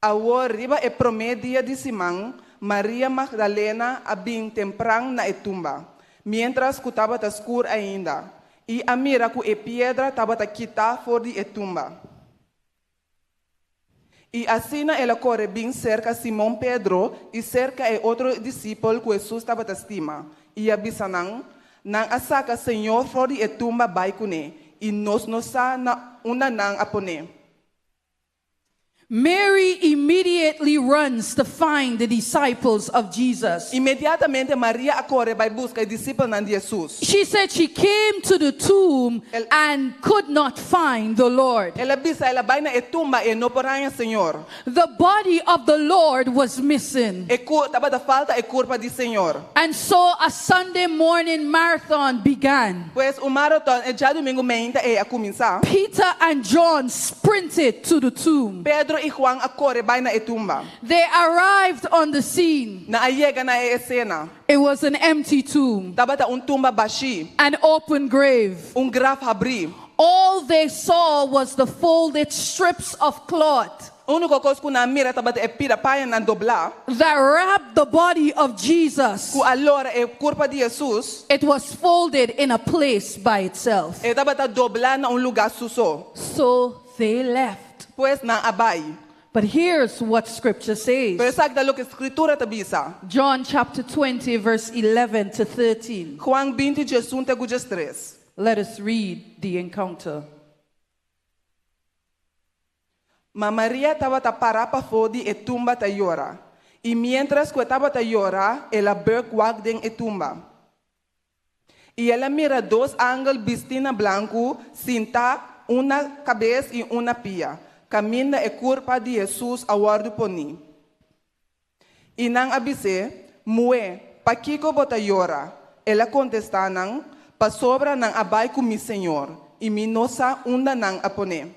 [SPEAKER 7] Awor riba e promé dia di siman, Maria Magdalena a bin tempran na e tumba, miéntras ku tabata skur ainda, i a mira ku e piedra tabata kitá for di e tumba. I asina el a kore bin serka Simon Pedro i serka e otro disipel ku Hesus tabata stima, i a bisa nan, Nan a saka Señor for di e tumba bai kuné, i nos no sa na unda nan a pon'é.
[SPEAKER 8] Mary immediately runs to find the disciples of Jesus.
[SPEAKER 7] Inmediatamente Maria a kore bai buska e disipelnan di Hesus.
[SPEAKER 8] She said she came to the tomb and could not find the Lord.
[SPEAKER 7] El a bisa el a bai na e tumba i e no por haña Señor.
[SPEAKER 8] The body of the Lord was missing.
[SPEAKER 7] E ku tabata falta e kurpa di Señor.
[SPEAKER 8] And so a Sunday morning marathon began.
[SPEAKER 7] Pues un maraton e djadumingu meinta ei a kuminsá.
[SPEAKER 8] Peter and John sprinted to the tomb.
[SPEAKER 7] Pedro i Juan a kore bai na e tumba.
[SPEAKER 8] They arrived on the scene.
[SPEAKER 7] Nan a yega na e esena.
[SPEAKER 8] It was an empty tomb.
[SPEAKER 7] Tabata un tumba bashí.
[SPEAKER 8] An open grave.
[SPEAKER 7] Un graf habrí.
[SPEAKER 8] All they saw was the folded strips of cloth.
[SPEAKER 7] Úniko kos ku nan a mira tabata e pida pañanan doblá.
[SPEAKER 8] That wrapped the body of Jesus.
[SPEAKER 7] Ku a lora e kurpa di Hesus.
[SPEAKER 8] It was folded in a place by itself.
[SPEAKER 7] E tabata doblá na un lugá su so.
[SPEAKER 8] So they left.
[SPEAKER 7] Pues nan a bai.
[SPEAKER 8] But here's what scripture says.
[SPEAKER 7] Pero esaki ta loke Skritura ta bisa.
[SPEAKER 8] John chapter 20 verse 11 to 13.
[SPEAKER 7] Juan 20 diesun te ku diestres.
[SPEAKER 8] Let us read the encounter.
[SPEAKER 7] Ma Maria tabata pará pafó di e tumba ta yora. I miéntras ku e tabata yora, el a bùk wak den e tumba. I el a mira dos angel bistí na blanku sintá, un na kabes i un na pia, kaminda e kurpa di Hesus a wòrdu poní. I nan a bis'é, Muhé, pakiko bo ta yora? El a kontestá nan, Pasobra nan a bai ku mi Señor, i mi no sa unda nan a pon'é.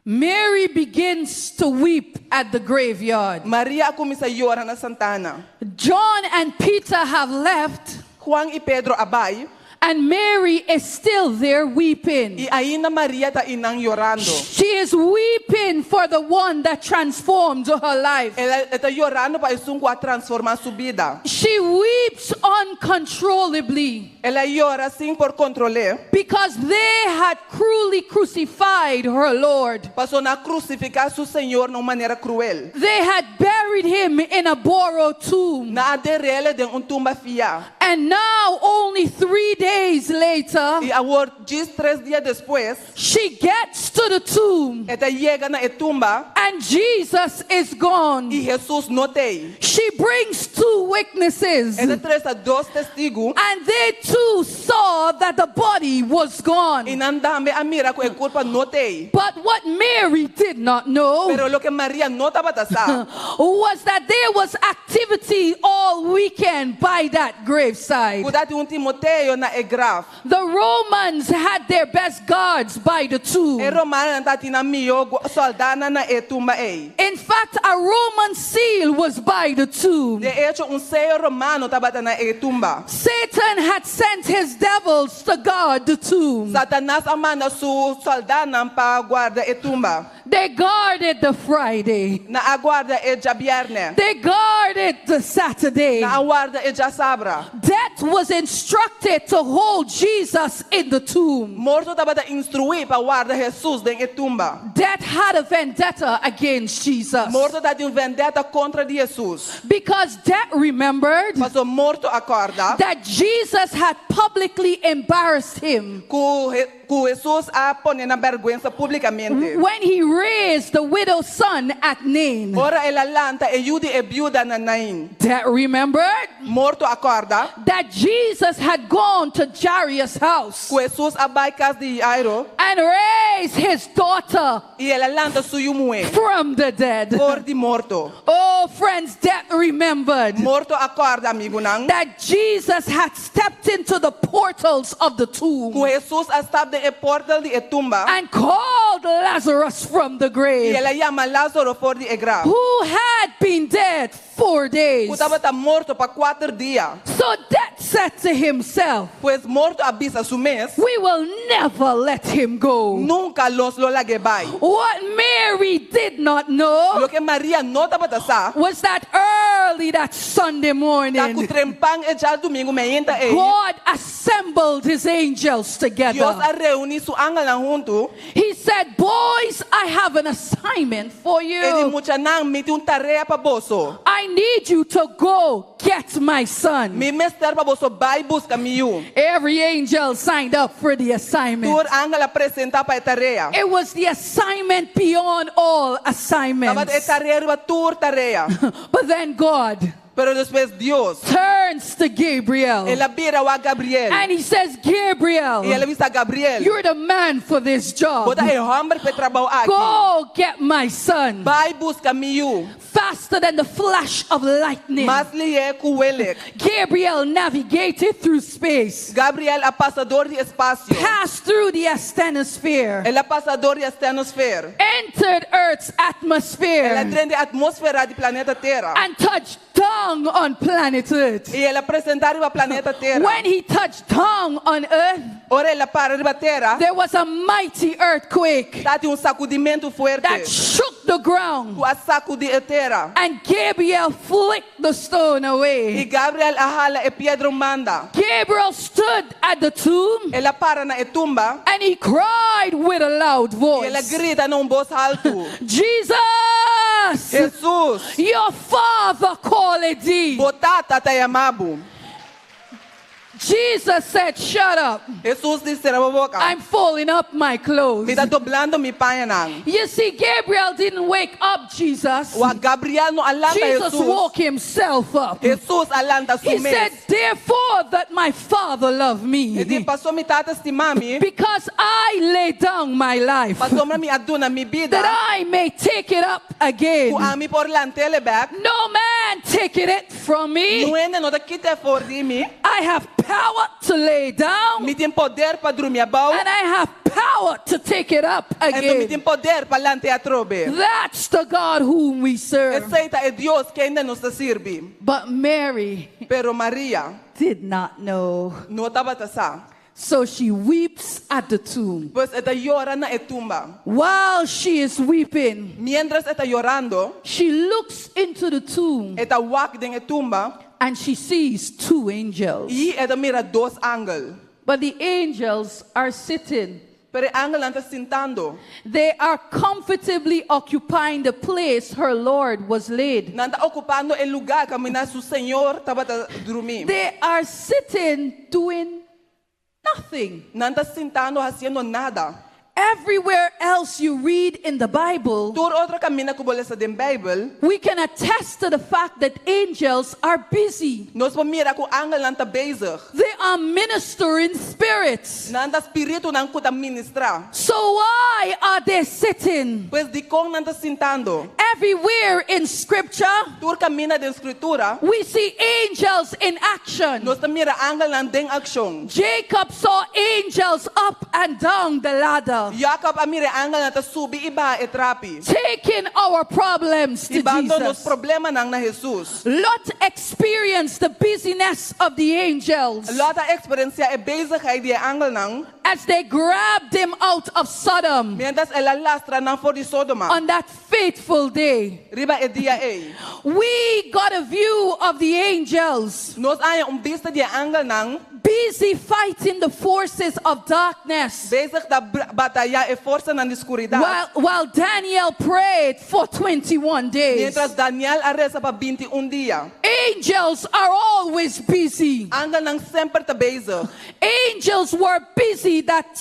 [SPEAKER 8] Mary begins to weep at the graveyard.
[SPEAKER 7] Maria a kuminsá yora na santana.
[SPEAKER 8] John and Peter have left.
[SPEAKER 7] Juan i Pedro a bai.
[SPEAKER 8] And Mary is still there weeping.
[SPEAKER 7] I ainda Maria ta einan yorando.
[SPEAKER 8] She is weeping for the one that transformed her life.
[SPEAKER 7] El a, e ta yorando pa esun ku a transformá su bida.
[SPEAKER 8] She weeps uncontrollably.
[SPEAKER 7] El a yora sin por kontrol'é.
[SPEAKER 8] Because they had cruelly crucified her Lord.
[SPEAKER 7] Pasobra nan a krusifiká su Señor na un manera kruel.
[SPEAKER 8] They had buried him in a borrowed tomb.
[SPEAKER 7] Nan a der'é den un tumba fiá.
[SPEAKER 8] And now, only three days later,
[SPEAKER 7] I awor, djis tres dia despues,
[SPEAKER 8] she gets to the tomb.
[SPEAKER 7] E ta yega na e tumba.
[SPEAKER 8] And Jesus is gone.
[SPEAKER 7] I Hesus no t'ei.
[SPEAKER 8] She brings two witnesses.
[SPEAKER 7] E ta trese dos testigu.
[SPEAKER 8] And they too saw that the body was gone.
[SPEAKER 7] I nan tambe a mira ku e kurpa no t'ei.
[SPEAKER 8] But what Mary did not know
[SPEAKER 7] Pero loke Maria no tabata sa.
[SPEAKER 8] was that there was activity all weekend by that graveside.
[SPEAKER 7] Ku tabatin un timoteo na e graf.
[SPEAKER 8] The Romans had their best guards by the tomb.
[SPEAKER 7] E romanonan tabatin nan mihó sòldánan na e tumba ei.
[SPEAKER 8] In fact, a Roman seal was by the tomb.
[SPEAKER 7] De echo, un seyo romano tabata na e tumba.
[SPEAKER 8] Satan had sent his devils to guard the tomb.
[SPEAKER 7] Satanas a manda su sòldánan pa guarda e tumba.
[SPEAKER 8] They guarded the Friday.
[SPEAKER 7] Nan a guarda e djabièrnè.
[SPEAKER 8] They guarded the Saturday.
[SPEAKER 7] Nan a warda e djasabra.
[SPEAKER 8] Death was instructed to hold Jesus in the tomb.
[SPEAKER 7] Morto tabata instruí pa warda Hesus den e tumba.
[SPEAKER 8] Death had a vendetta against Jesus.
[SPEAKER 7] Morto tabatin un vendetta kontra di Hesus.
[SPEAKER 8] Because death remembered
[SPEAKER 7] Pasobra morto a kòrda.
[SPEAKER 8] that Jesus had publicly embarrassed him.
[SPEAKER 7] Ku Ku Hesus a pone na bèrgwensa públikamente.
[SPEAKER 8] When he raised the widow's son at Nain.
[SPEAKER 7] Ora el a lanta e yu di e biuda na Nain.
[SPEAKER 8] Death remembered.
[SPEAKER 7] Morto a kòrda.
[SPEAKER 8] That Jesus had gone to Jairus' house.
[SPEAKER 7] Ku Hesus a bai kas di Jairo.
[SPEAKER 8] And raised his daughter.
[SPEAKER 7] I el a lanta su yu muhé.
[SPEAKER 8] From the dead.
[SPEAKER 7] For di morto.
[SPEAKER 8] Oh, friends, death remembered.
[SPEAKER 7] Morto a kòrda, amigunan.
[SPEAKER 8] That Jesus had stepped into the portals of the tomb.
[SPEAKER 7] Ku Hesus a stap den e portal di e tumba.
[SPEAKER 8] And called Lazarus from the grave.
[SPEAKER 7] I el a yama Lázaro for di e graf.
[SPEAKER 8] Who had been dead four days.
[SPEAKER 7] Ku tabata morto pa kuater dia.
[SPEAKER 8] So death said to himself.
[SPEAKER 7] Pues morto a bisa su mes.
[SPEAKER 8] We will never let him go.
[SPEAKER 7] Nunka nos lo lag'é bai.
[SPEAKER 8] What Mary did not know.
[SPEAKER 7] Loke Maria no tabata sa.
[SPEAKER 8] Was that early that Sunday morning.
[SPEAKER 7] Ta ku trempan e djadumingu meinta ei.
[SPEAKER 8] God assembled his angels together.
[SPEAKER 7] Dios a reuní su angelnan huntu.
[SPEAKER 8] He said, said, Boys, I have an assignment for you.
[SPEAKER 7] E di muchanan, mi tin un tarea pa boso.
[SPEAKER 8] I need you to go get my son.
[SPEAKER 7] Mi mester pa boso bai buska mi yu.
[SPEAKER 8] Every angel signed up for the assignment.
[SPEAKER 7] Tur angel a presentá pa e tarea.
[SPEAKER 8] It was the assignment beyond all assignments.
[SPEAKER 7] Tabata e tarea riba tur tarea.
[SPEAKER 8] But then God
[SPEAKER 7] Pero despues Dios
[SPEAKER 8] turns to Gabriel.
[SPEAKER 7] El a bira wak Gabriel.
[SPEAKER 8] And he says, Gabriel,
[SPEAKER 7] I el a bisa Gabriel.
[SPEAKER 8] you're the man for this job.
[SPEAKER 7] Bo ta e hòmber pa e trabou aki.
[SPEAKER 8] Go get my son.
[SPEAKER 7] Bai buska mi yu.
[SPEAKER 8] Faster than the flash of lightning.
[SPEAKER 7] Mas lihé ku welek.
[SPEAKER 8] Gabriel navigated through space.
[SPEAKER 7] Gabriel a pasa dor di espasio.
[SPEAKER 8] Passed through the asthenosphere.
[SPEAKER 7] El a pasa dor di astenosfer.
[SPEAKER 8] Entered Earth's atmosphere.
[SPEAKER 7] El a drenta e atmósfera di planeta Tera.
[SPEAKER 8] And touched down on planet Earth.
[SPEAKER 7] I el a presentá riba planeta Tera.
[SPEAKER 8] When he touched down on Earth,
[SPEAKER 7] Ora el a para riba Tera,
[SPEAKER 8] there was a mighty earthquake
[SPEAKER 7] tabatin un sakudimentu fuerte
[SPEAKER 8] that shook the ground.
[SPEAKER 7] ku a sakudí e tera.
[SPEAKER 8] And Gabriel flicked the stone
[SPEAKER 7] I
[SPEAKER 8] away.
[SPEAKER 7] Gabriel a hala e piedra un banda.
[SPEAKER 8] Gabriel stood at the tomb
[SPEAKER 7] El a para na e tumba
[SPEAKER 8] and he cried with a loud
[SPEAKER 7] i el a
[SPEAKER 8] voice
[SPEAKER 7] grita na un bos haltu.
[SPEAKER 8] Jesus!
[SPEAKER 7] Hesus,
[SPEAKER 8] Your father called thee.
[SPEAKER 7] bo tata ta yama bo.
[SPEAKER 8] Jesus said, Shut up.
[SPEAKER 7] Hesus di sera bo boka.
[SPEAKER 8] I'm folding up my clothes.
[SPEAKER 7] Mi ta doblando mi pañanan.
[SPEAKER 8] You see, Gabriel didn't wake up Jesus.
[SPEAKER 7] Wak Gabriel no a lanta
[SPEAKER 8] Jesus
[SPEAKER 7] Hesus.
[SPEAKER 8] woke himself up.
[SPEAKER 7] Hesus a lanta su
[SPEAKER 8] He
[SPEAKER 7] mes.
[SPEAKER 8] said, Therefore, that my father loved me.
[SPEAKER 7] E di paso mi tata stima mi.
[SPEAKER 8] Because I lay down my life.
[SPEAKER 7] Pasobra mi a duna mi bida.
[SPEAKER 8] That I may take it up again.
[SPEAKER 7] Ku ami por lant'é bèk.
[SPEAKER 8] No man taking it from me.
[SPEAKER 7] Niun hende no ta kit'é for di mi.
[SPEAKER 8] I have power to lay down.
[SPEAKER 7] Mi tin poder pa drumi abou.
[SPEAKER 8] And I have power to take it up
[SPEAKER 7] Anto mi
[SPEAKER 8] again.
[SPEAKER 7] tin poder pa lant'é atrobe.
[SPEAKER 8] That's the God whom we serve.
[SPEAKER 7] Esei ta e Dios kende nos ta sirbi.
[SPEAKER 8] But Mary
[SPEAKER 7] Pero Maria
[SPEAKER 8] did not know.
[SPEAKER 7] no tabata sa.
[SPEAKER 8] So she weeps at the tomb.
[SPEAKER 7] Pues e ta yora na e tumba.
[SPEAKER 8] While she is weeping,
[SPEAKER 7] Miéntras e ta yorando,
[SPEAKER 8] she looks into the tomb
[SPEAKER 7] e ta wak den e tumba
[SPEAKER 8] and she sees two angels.
[SPEAKER 7] i e ta mira dos angel.
[SPEAKER 8] But the angels are sitting.
[SPEAKER 7] Pero e angelnan ta sintando.
[SPEAKER 8] They are comfortably occupying the place her Lord was laid.
[SPEAKER 7] Nan ta okupando e lugá kaminda su Señor tabata drumí.
[SPEAKER 8] They are sitting doing nothing.
[SPEAKER 7] Nan ta sintando hasiendo nada.
[SPEAKER 8] Everywhere else you read in the Bible,
[SPEAKER 7] Tur otro kaminda ku bo lesa den Beibel,
[SPEAKER 8] we can attest to the fact that angels are busy.
[SPEAKER 7] nos por mira ku angelnan ta bezig.
[SPEAKER 8] They are ministering spirits.
[SPEAKER 7] Nan ta spiritunan ku ta ministrá.
[SPEAKER 8] So why are they sitting?
[SPEAKER 7] Pues dikon nan ta sintando?
[SPEAKER 8] Everywhere in scripture,
[SPEAKER 7] Tur kaminda den skritura,
[SPEAKER 8] we see angels in action.
[SPEAKER 7] nos ta mira angelnan den akshon.
[SPEAKER 8] Jacob saw angels up and down the ladder,
[SPEAKER 7] Jacob a mira angelnan ta subi i baha e trapi.
[SPEAKER 8] taking our problems to
[SPEAKER 7] Hibando nos
[SPEAKER 8] Jesus.
[SPEAKER 7] problemanan na Hesus.
[SPEAKER 8] Lot experienced the busyness of the angels
[SPEAKER 7] Lot a eksperensiá e bezigheid di e angelnan
[SPEAKER 8] as they grabbed him out of Sodom
[SPEAKER 7] miéntras el a lastra nan for di Sodoma.
[SPEAKER 8] on that fateful day.
[SPEAKER 7] Riba e dia ei.
[SPEAKER 8] We got a view of the angels
[SPEAKER 7] Nos a haña un bista di e angelnan
[SPEAKER 8] busy fighting the forces of darkness
[SPEAKER 7] bezig ta batayá e forsanan di skuridat.
[SPEAKER 8] while Daniel prayed for 21 days.
[SPEAKER 7] Miéntras Daniel a resa pa 21 dia.
[SPEAKER 8] Angels are always busy.
[SPEAKER 7] Angelnan semper ta bezig.
[SPEAKER 8] Angels were busy that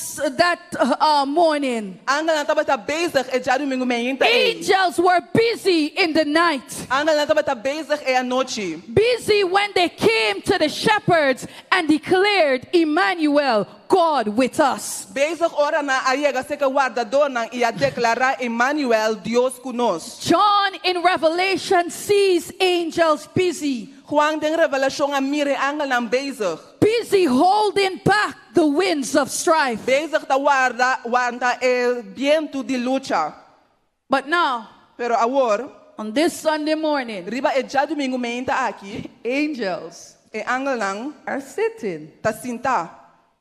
[SPEAKER 8] morning.
[SPEAKER 7] Angelnan tabata bezig e djadumingu mainta ei.
[SPEAKER 8] Angels were busy in the night.
[SPEAKER 7] Angelnan tabata bezig e anochi.
[SPEAKER 8] Busy when they came to the shepherds and declared Emmanuel, God with us.
[SPEAKER 7] Bezig ora nan a yega serka wardadónan i a deklará Emmanuel, Dios ku nos.
[SPEAKER 8] John in Revelation sees angels busy.
[SPEAKER 7] Juan den Revelashon a mira e angelnan bezig.
[SPEAKER 8] Busy holding back the winds of strife.
[SPEAKER 7] Bezig ta warda wanta e bientu di lucha.
[SPEAKER 8] But now,
[SPEAKER 7] Pero awor,
[SPEAKER 8] on this Sunday morning,
[SPEAKER 7] riba e djadumingu mainta aki,
[SPEAKER 8] angels
[SPEAKER 7] e angelnan
[SPEAKER 8] are sitting.
[SPEAKER 7] ta sintá.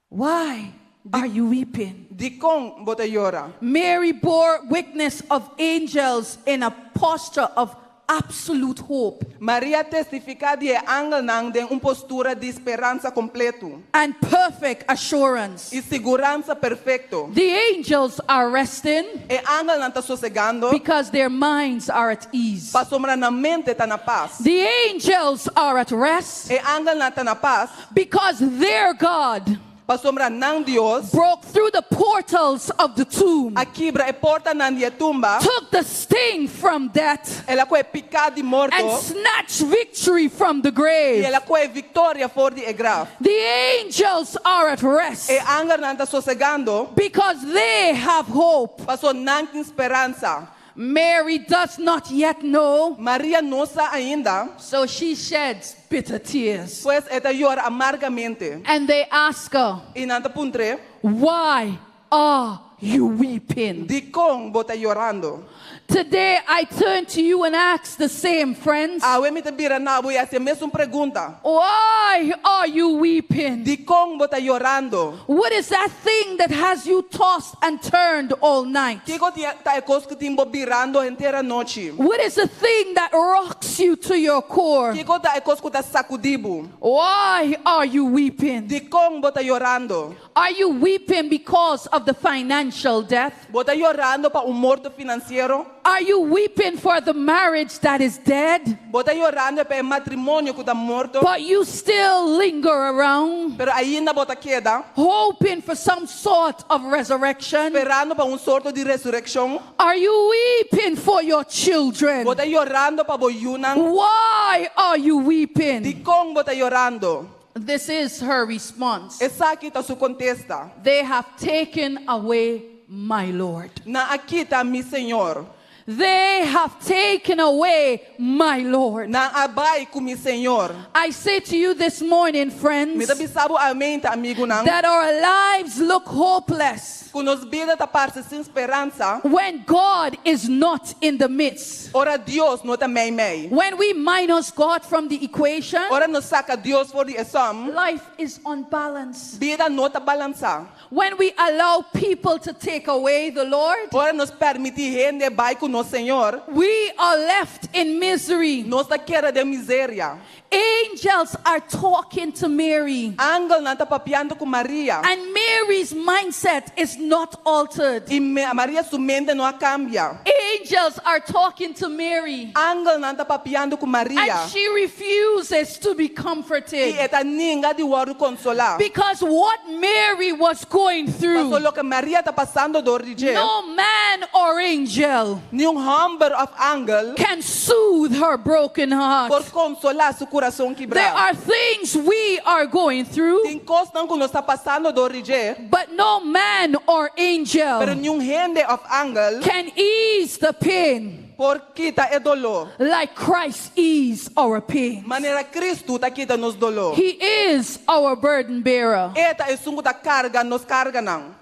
[SPEAKER 8] Why are you weeping?
[SPEAKER 7] Dikon bo ta yora?
[SPEAKER 8] Mary bore witness of angels in a posture of absolute hope
[SPEAKER 7] Maria a testifiká di e angelnan den un postura di speransa kompleto.
[SPEAKER 8] and perfect assurance.
[SPEAKER 7] I siguransa perfekto.
[SPEAKER 8] The angels are resting
[SPEAKER 7] E angelnan ta sosegando
[SPEAKER 8] because their minds are at ease.
[SPEAKER 7] pasobra nan mente ta na pas.
[SPEAKER 8] The angels are at rest
[SPEAKER 7] E angelnan ta na pas
[SPEAKER 8] because their God
[SPEAKER 7] pasobra nan Dios
[SPEAKER 8] broke through the portals of the tomb,
[SPEAKER 7] a kibra e portanan di e tumba,
[SPEAKER 8] took the sting from death,
[SPEAKER 7] el a kohe piká di morto
[SPEAKER 8] and snatched victory from the
[SPEAKER 7] i
[SPEAKER 8] grave.
[SPEAKER 7] el a kohe viktoria for di e graf.
[SPEAKER 8] The angels are at rest
[SPEAKER 7] E angelnan ta sosegando
[SPEAKER 8] because they have hope.
[SPEAKER 7] pasobra nan tin speransa.
[SPEAKER 8] Mary does not yet know,
[SPEAKER 7] Maria no sa ainda,
[SPEAKER 8] so she sheds bitter tears.
[SPEAKER 7] pues e ta yora amargamente.
[SPEAKER 8] And they ask her,
[SPEAKER 7] I nan ta puntr'é,
[SPEAKER 8] Why are you weeping?
[SPEAKER 7] Dikon bo ta yorando?
[SPEAKER 8] Today I turn to you and ask the same, friends.
[SPEAKER 7] Awe mi ta bira na bo i hasi e mesun pregunta.
[SPEAKER 8] Why are you weeping?
[SPEAKER 7] Dikon bo ta yorando?
[SPEAKER 8] What is that thing that has you tossed and turned all night?
[SPEAKER 7] Kiko ta e kos ku tin bo birando henter anochi?
[SPEAKER 8] What is the thing that rocks you to your core?
[SPEAKER 7] Kiko ta e kos ku ta sakudí bo?
[SPEAKER 8] Why are you weeping?
[SPEAKER 7] Dikon bo ta yorando?
[SPEAKER 8] Are you weeping because of the financial death?
[SPEAKER 7] Bo ta yorando pa un morto finansiero?
[SPEAKER 8] Are you weeping for the marriage that is dead?
[SPEAKER 7] Bo ta yorando pa e matrimonio ku ta morto?
[SPEAKER 8] But you still linger around,
[SPEAKER 7] Pero ainda bo ta keda
[SPEAKER 8] hoping for some sort of resurrection?
[SPEAKER 7] sperando pa un sorto di resurekshon?
[SPEAKER 8] Are you weeping for your children?
[SPEAKER 7] Bo ta yorando pa bo yunan?
[SPEAKER 8] Why are you weeping?
[SPEAKER 7] Dikon bo ta yorando?
[SPEAKER 8] This is her response.
[SPEAKER 7] Esaki ta su kontesta.
[SPEAKER 8] They have taken away my Lord.
[SPEAKER 7] Nan a kita mi Señor.
[SPEAKER 8] They have taken away my Lord.
[SPEAKER 7] Nan a bai ku mi Señor.
[SPEAKER 8] I say to you this morning,
[SPEAKER 7] Mi
[SPEAKER 8] friends,
[SPEAKER 7] ta bisa bo awe mainta, amigunan,
[SPEAKER 8] that our lives look hopeless
[SPEAKER 7] ku nos bida ta parse sin speransa,
[SPEAKER 8] when God is not in the midst.
[SPEAKER 7] ora Dios no ta meimei.
[SPEAKER 8] When we minus God from the equation,
[SPEAKER 7] Ora nos saka Dios for di e sòm,
[SPEAKER 8] life is unbalanced.
[SPEAKER 7] bida no ta balansá.
[SPEAKER 8] When we allow people to take away the Lord,
[SPEAKER 7] Ora nos permití hende bai ku nos Señor,
[SPEAKER 8] we are left in misery.
[SPEAKER 7] nos ta keda den miseria.
[SPEAKER 8] Angels are talking to Mary,
[SPEAKER 7] Angelnan ta papiando ku Maria.
[SPEAKER 8] and Mary's mindset is not altered.
[SPEAKER 7] I Maria su mente no a kambia.
[SPEAKER 8] Angels are talking to Mary,
[SPEAKER 7] Angelnan ta papiando ku Maria.
[SPEAKER 8] and she refuses to be
[SPEAKER 7] I
[SPEAKER 8] comforted
[SPEAKER 7] e ta ninga di wòrdu konsolá.
[SPEAKER 8] because what Mary was going through,
[SPEAKER 7] Paso loke Maria ta pasando dor di dje,
[SPEAKER 8] no man or angel
[SPEAKER 7] niun hòmber òf angel
[SPEAKER 8] can soothe her broken heart.
[SPEAKER 7] por konsolá su kurason
[SPEAKER 8] There
[SPEAKER 7] kibrá.
[SPEAKER 8] are things we are going through,
[SPEAKER 7] Tin kosnan ku nos ta pasando dor di dje,
[SPEAKER 8] but no man or
[SPEAKER 7] pero
[SPEAKER 8] angel
[SPEAKER 7] niun hende òf angel
[SPEAKER 8] can ease the pain
[SPEAKER 7] por kita e doló.
[SPEAKER 8] like Christ eased our pain.
[SPEAKER 7] Manera Kristu ta kita nos doló.
[SPEAKER 8] He is our burden bearer.
[SPEAKER 7] E ta esun ku ta karga nos karganan.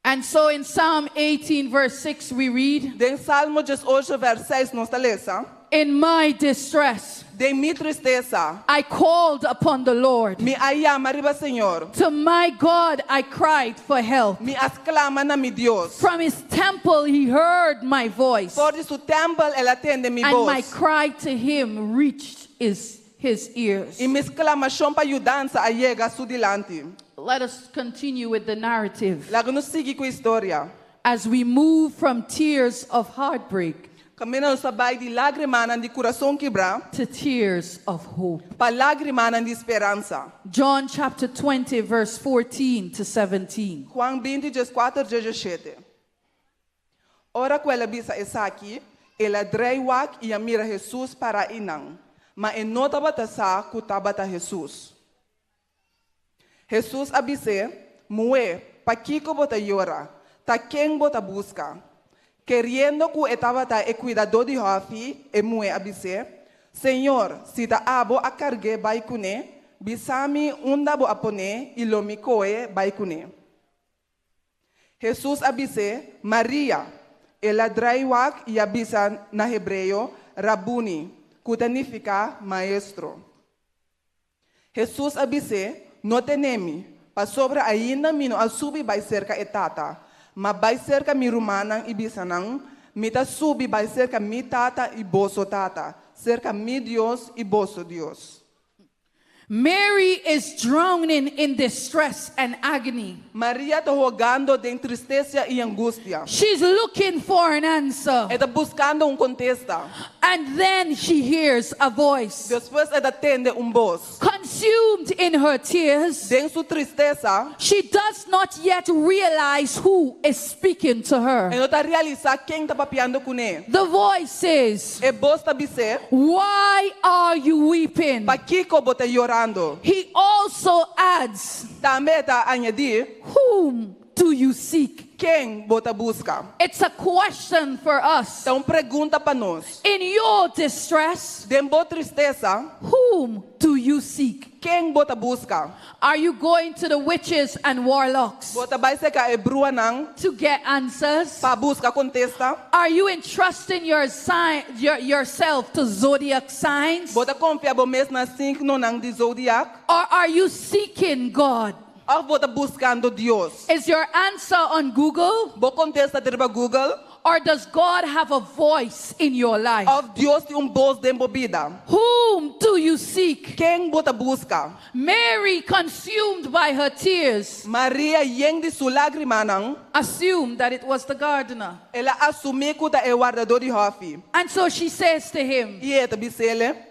[SPEAKER 8] And so in Psalm 18, verse 6, we read,
[SPEAKER 7] Den Salmo 18, verso 6, nos ta lesa.
[SPEAKER 8] In my distress,
[SPEAKER 7] Den mi tristesa,
[SPEAKER 8] I called upon the Lord.
[SPEAKER 7] mi a yama riba Señor.
[SPEAKER 8] To my God I cried for help.
[SPEAKER 7] Mi a sklama na mi Dios.
[SPEAKER 8] From his temple he heard my voice,
[SPEAKER 7] For di su tèmpel el a tende mi
[SPEAKER 8] and my
[SPEAKER 7] bos.
[SPEAKER 8] cry to him reached his ears.
[SPEAKER 7] I mi sklamashon pa yudansa a yega su dilanti.
[SPEAKER 8] Let us continue with the narrative
[SPEAKER 7] Laga nos sigui ku e historia.
[SPEAKER 8] as we move from tears of heartbreak
[SPEAKER 7] Kaminda nos ta bai di lágrimanan di kurason kibrá
[SPEAKER 8] to tears of hope.
[SPEAKER 7] pa lágrimanan di speransa.
[SPEAKER 8] John chapter 20, verse 14 to 17.
[SPEAKER 7] Juan 20, 14, 17. Ora ku el a bisa esaki, el a drei wak i a mira Hesus pará einan. Ma e no tabata sa ku tabata Hesus. Hesus a bis'é, Muhé, pakiko bo ta yora? Ta ken bo ta buska? Keriendo ku e tabata e kuidadó di hòfi, e muhé a bis'é, Señor, si ta abo a karg'é bai kuné, bisa mi unda bo a pon'é i lo mi koh'é bai kuné. Hesus a bis'é, Maria. El a drei wak i a bisa na hebreo, Rabuni, ku ta nifiká maestro. Hesus a bis'é, No tene mi, pasobra ainda mi no a subi bai serka e Tata, ma bai serka mi rumannan i bisa nan, Mi ta subi bai serka mi Tata i boso Tata, serka mi Dios i boso Dios.
[SPEAKER 8] Mary is drowning in distress and agony.
[SPEAKER 7] Maria ta hogando den tristesa i angustia.
[SPEAKER 8] She's looking for an answer.
[SPEAKER 7] E ta buskando un kontesta.
[SPEAKER 8] And then she hears a voice.
[SPEAKER 7] Despues e ta tende un bos.
[SPEAKER 8] Consumed in her tears,
[SPEAKER 7] Den su tristesa,
[SPEAKER 8] she does not yet realize who is speaking to her.
[SPEAKER 7] e no ta realisá ken ta papiando kuné.
[SPEAKER 8] The voice says,
[SPEAKER 7] E bos ta bis'é,
[SPEAKER 8] Why are you weeping?
[SPEAKER 7] Pakiko bo ta yorando?
[SPEAKER 8] He also adds,
[SPEAKER 7] Tambe e ta añadí,
[SPEAKER 8] Whom do you seek?
[SPEAKER 7] Ken bo ta buska?
[SPEAKER 8] It's a question for us.
[SPEAKER 7] Ta un pregunta pa nos.
[SPEAKER 8] In your distress,
[SPEAKER 7] Den bo tristesa,
[SPEAKER 8] whom do you seek?
[SPEAKER 7] Ken bo ta buska?
[SPEAKER 8] Are you going to the witches and warlocks
[SPEAKER 7] Bo ta bai serka e bruhanan
[SPEAKER 8] to get answers?
[SPEAKER 7] pa buska kontesta?
[SPEAKER 8] Are you entrusting your sign, your, yourself to zodiac signs?
[SPEAKER 7] Bo ta konfia bo mes na signonan di zodiac?
[SPEAKER 8] Or are you seeking God?
[SPEAKER 7] Òf bo ta buskando Dios?
[SPEAKER 8] Is your answer on Google?
[SPEAKER 7] Bo kontesta ta riba Google?
[SPEAKER 8] Or does God have a voice in your life?
[SPEAKER 7] Òf Dios tin un bos den bo bida?
[SPEAKER 8] Whom do you seek?
[SPEAKER 7] Ken bo ta buska?
[SPEAKER 8] Mary, consumed by her tears,
[SPEAKER 7] Maria yen di su lágrimanan,
[SPEAKER 8] assumed that it was the gardener.
[SPEAKER 7] El a asumí ku ta e wardadó di hòfi.
[SPEAKER 8] And so she says to him,
[SPEAKER 7] I e ta bis'é,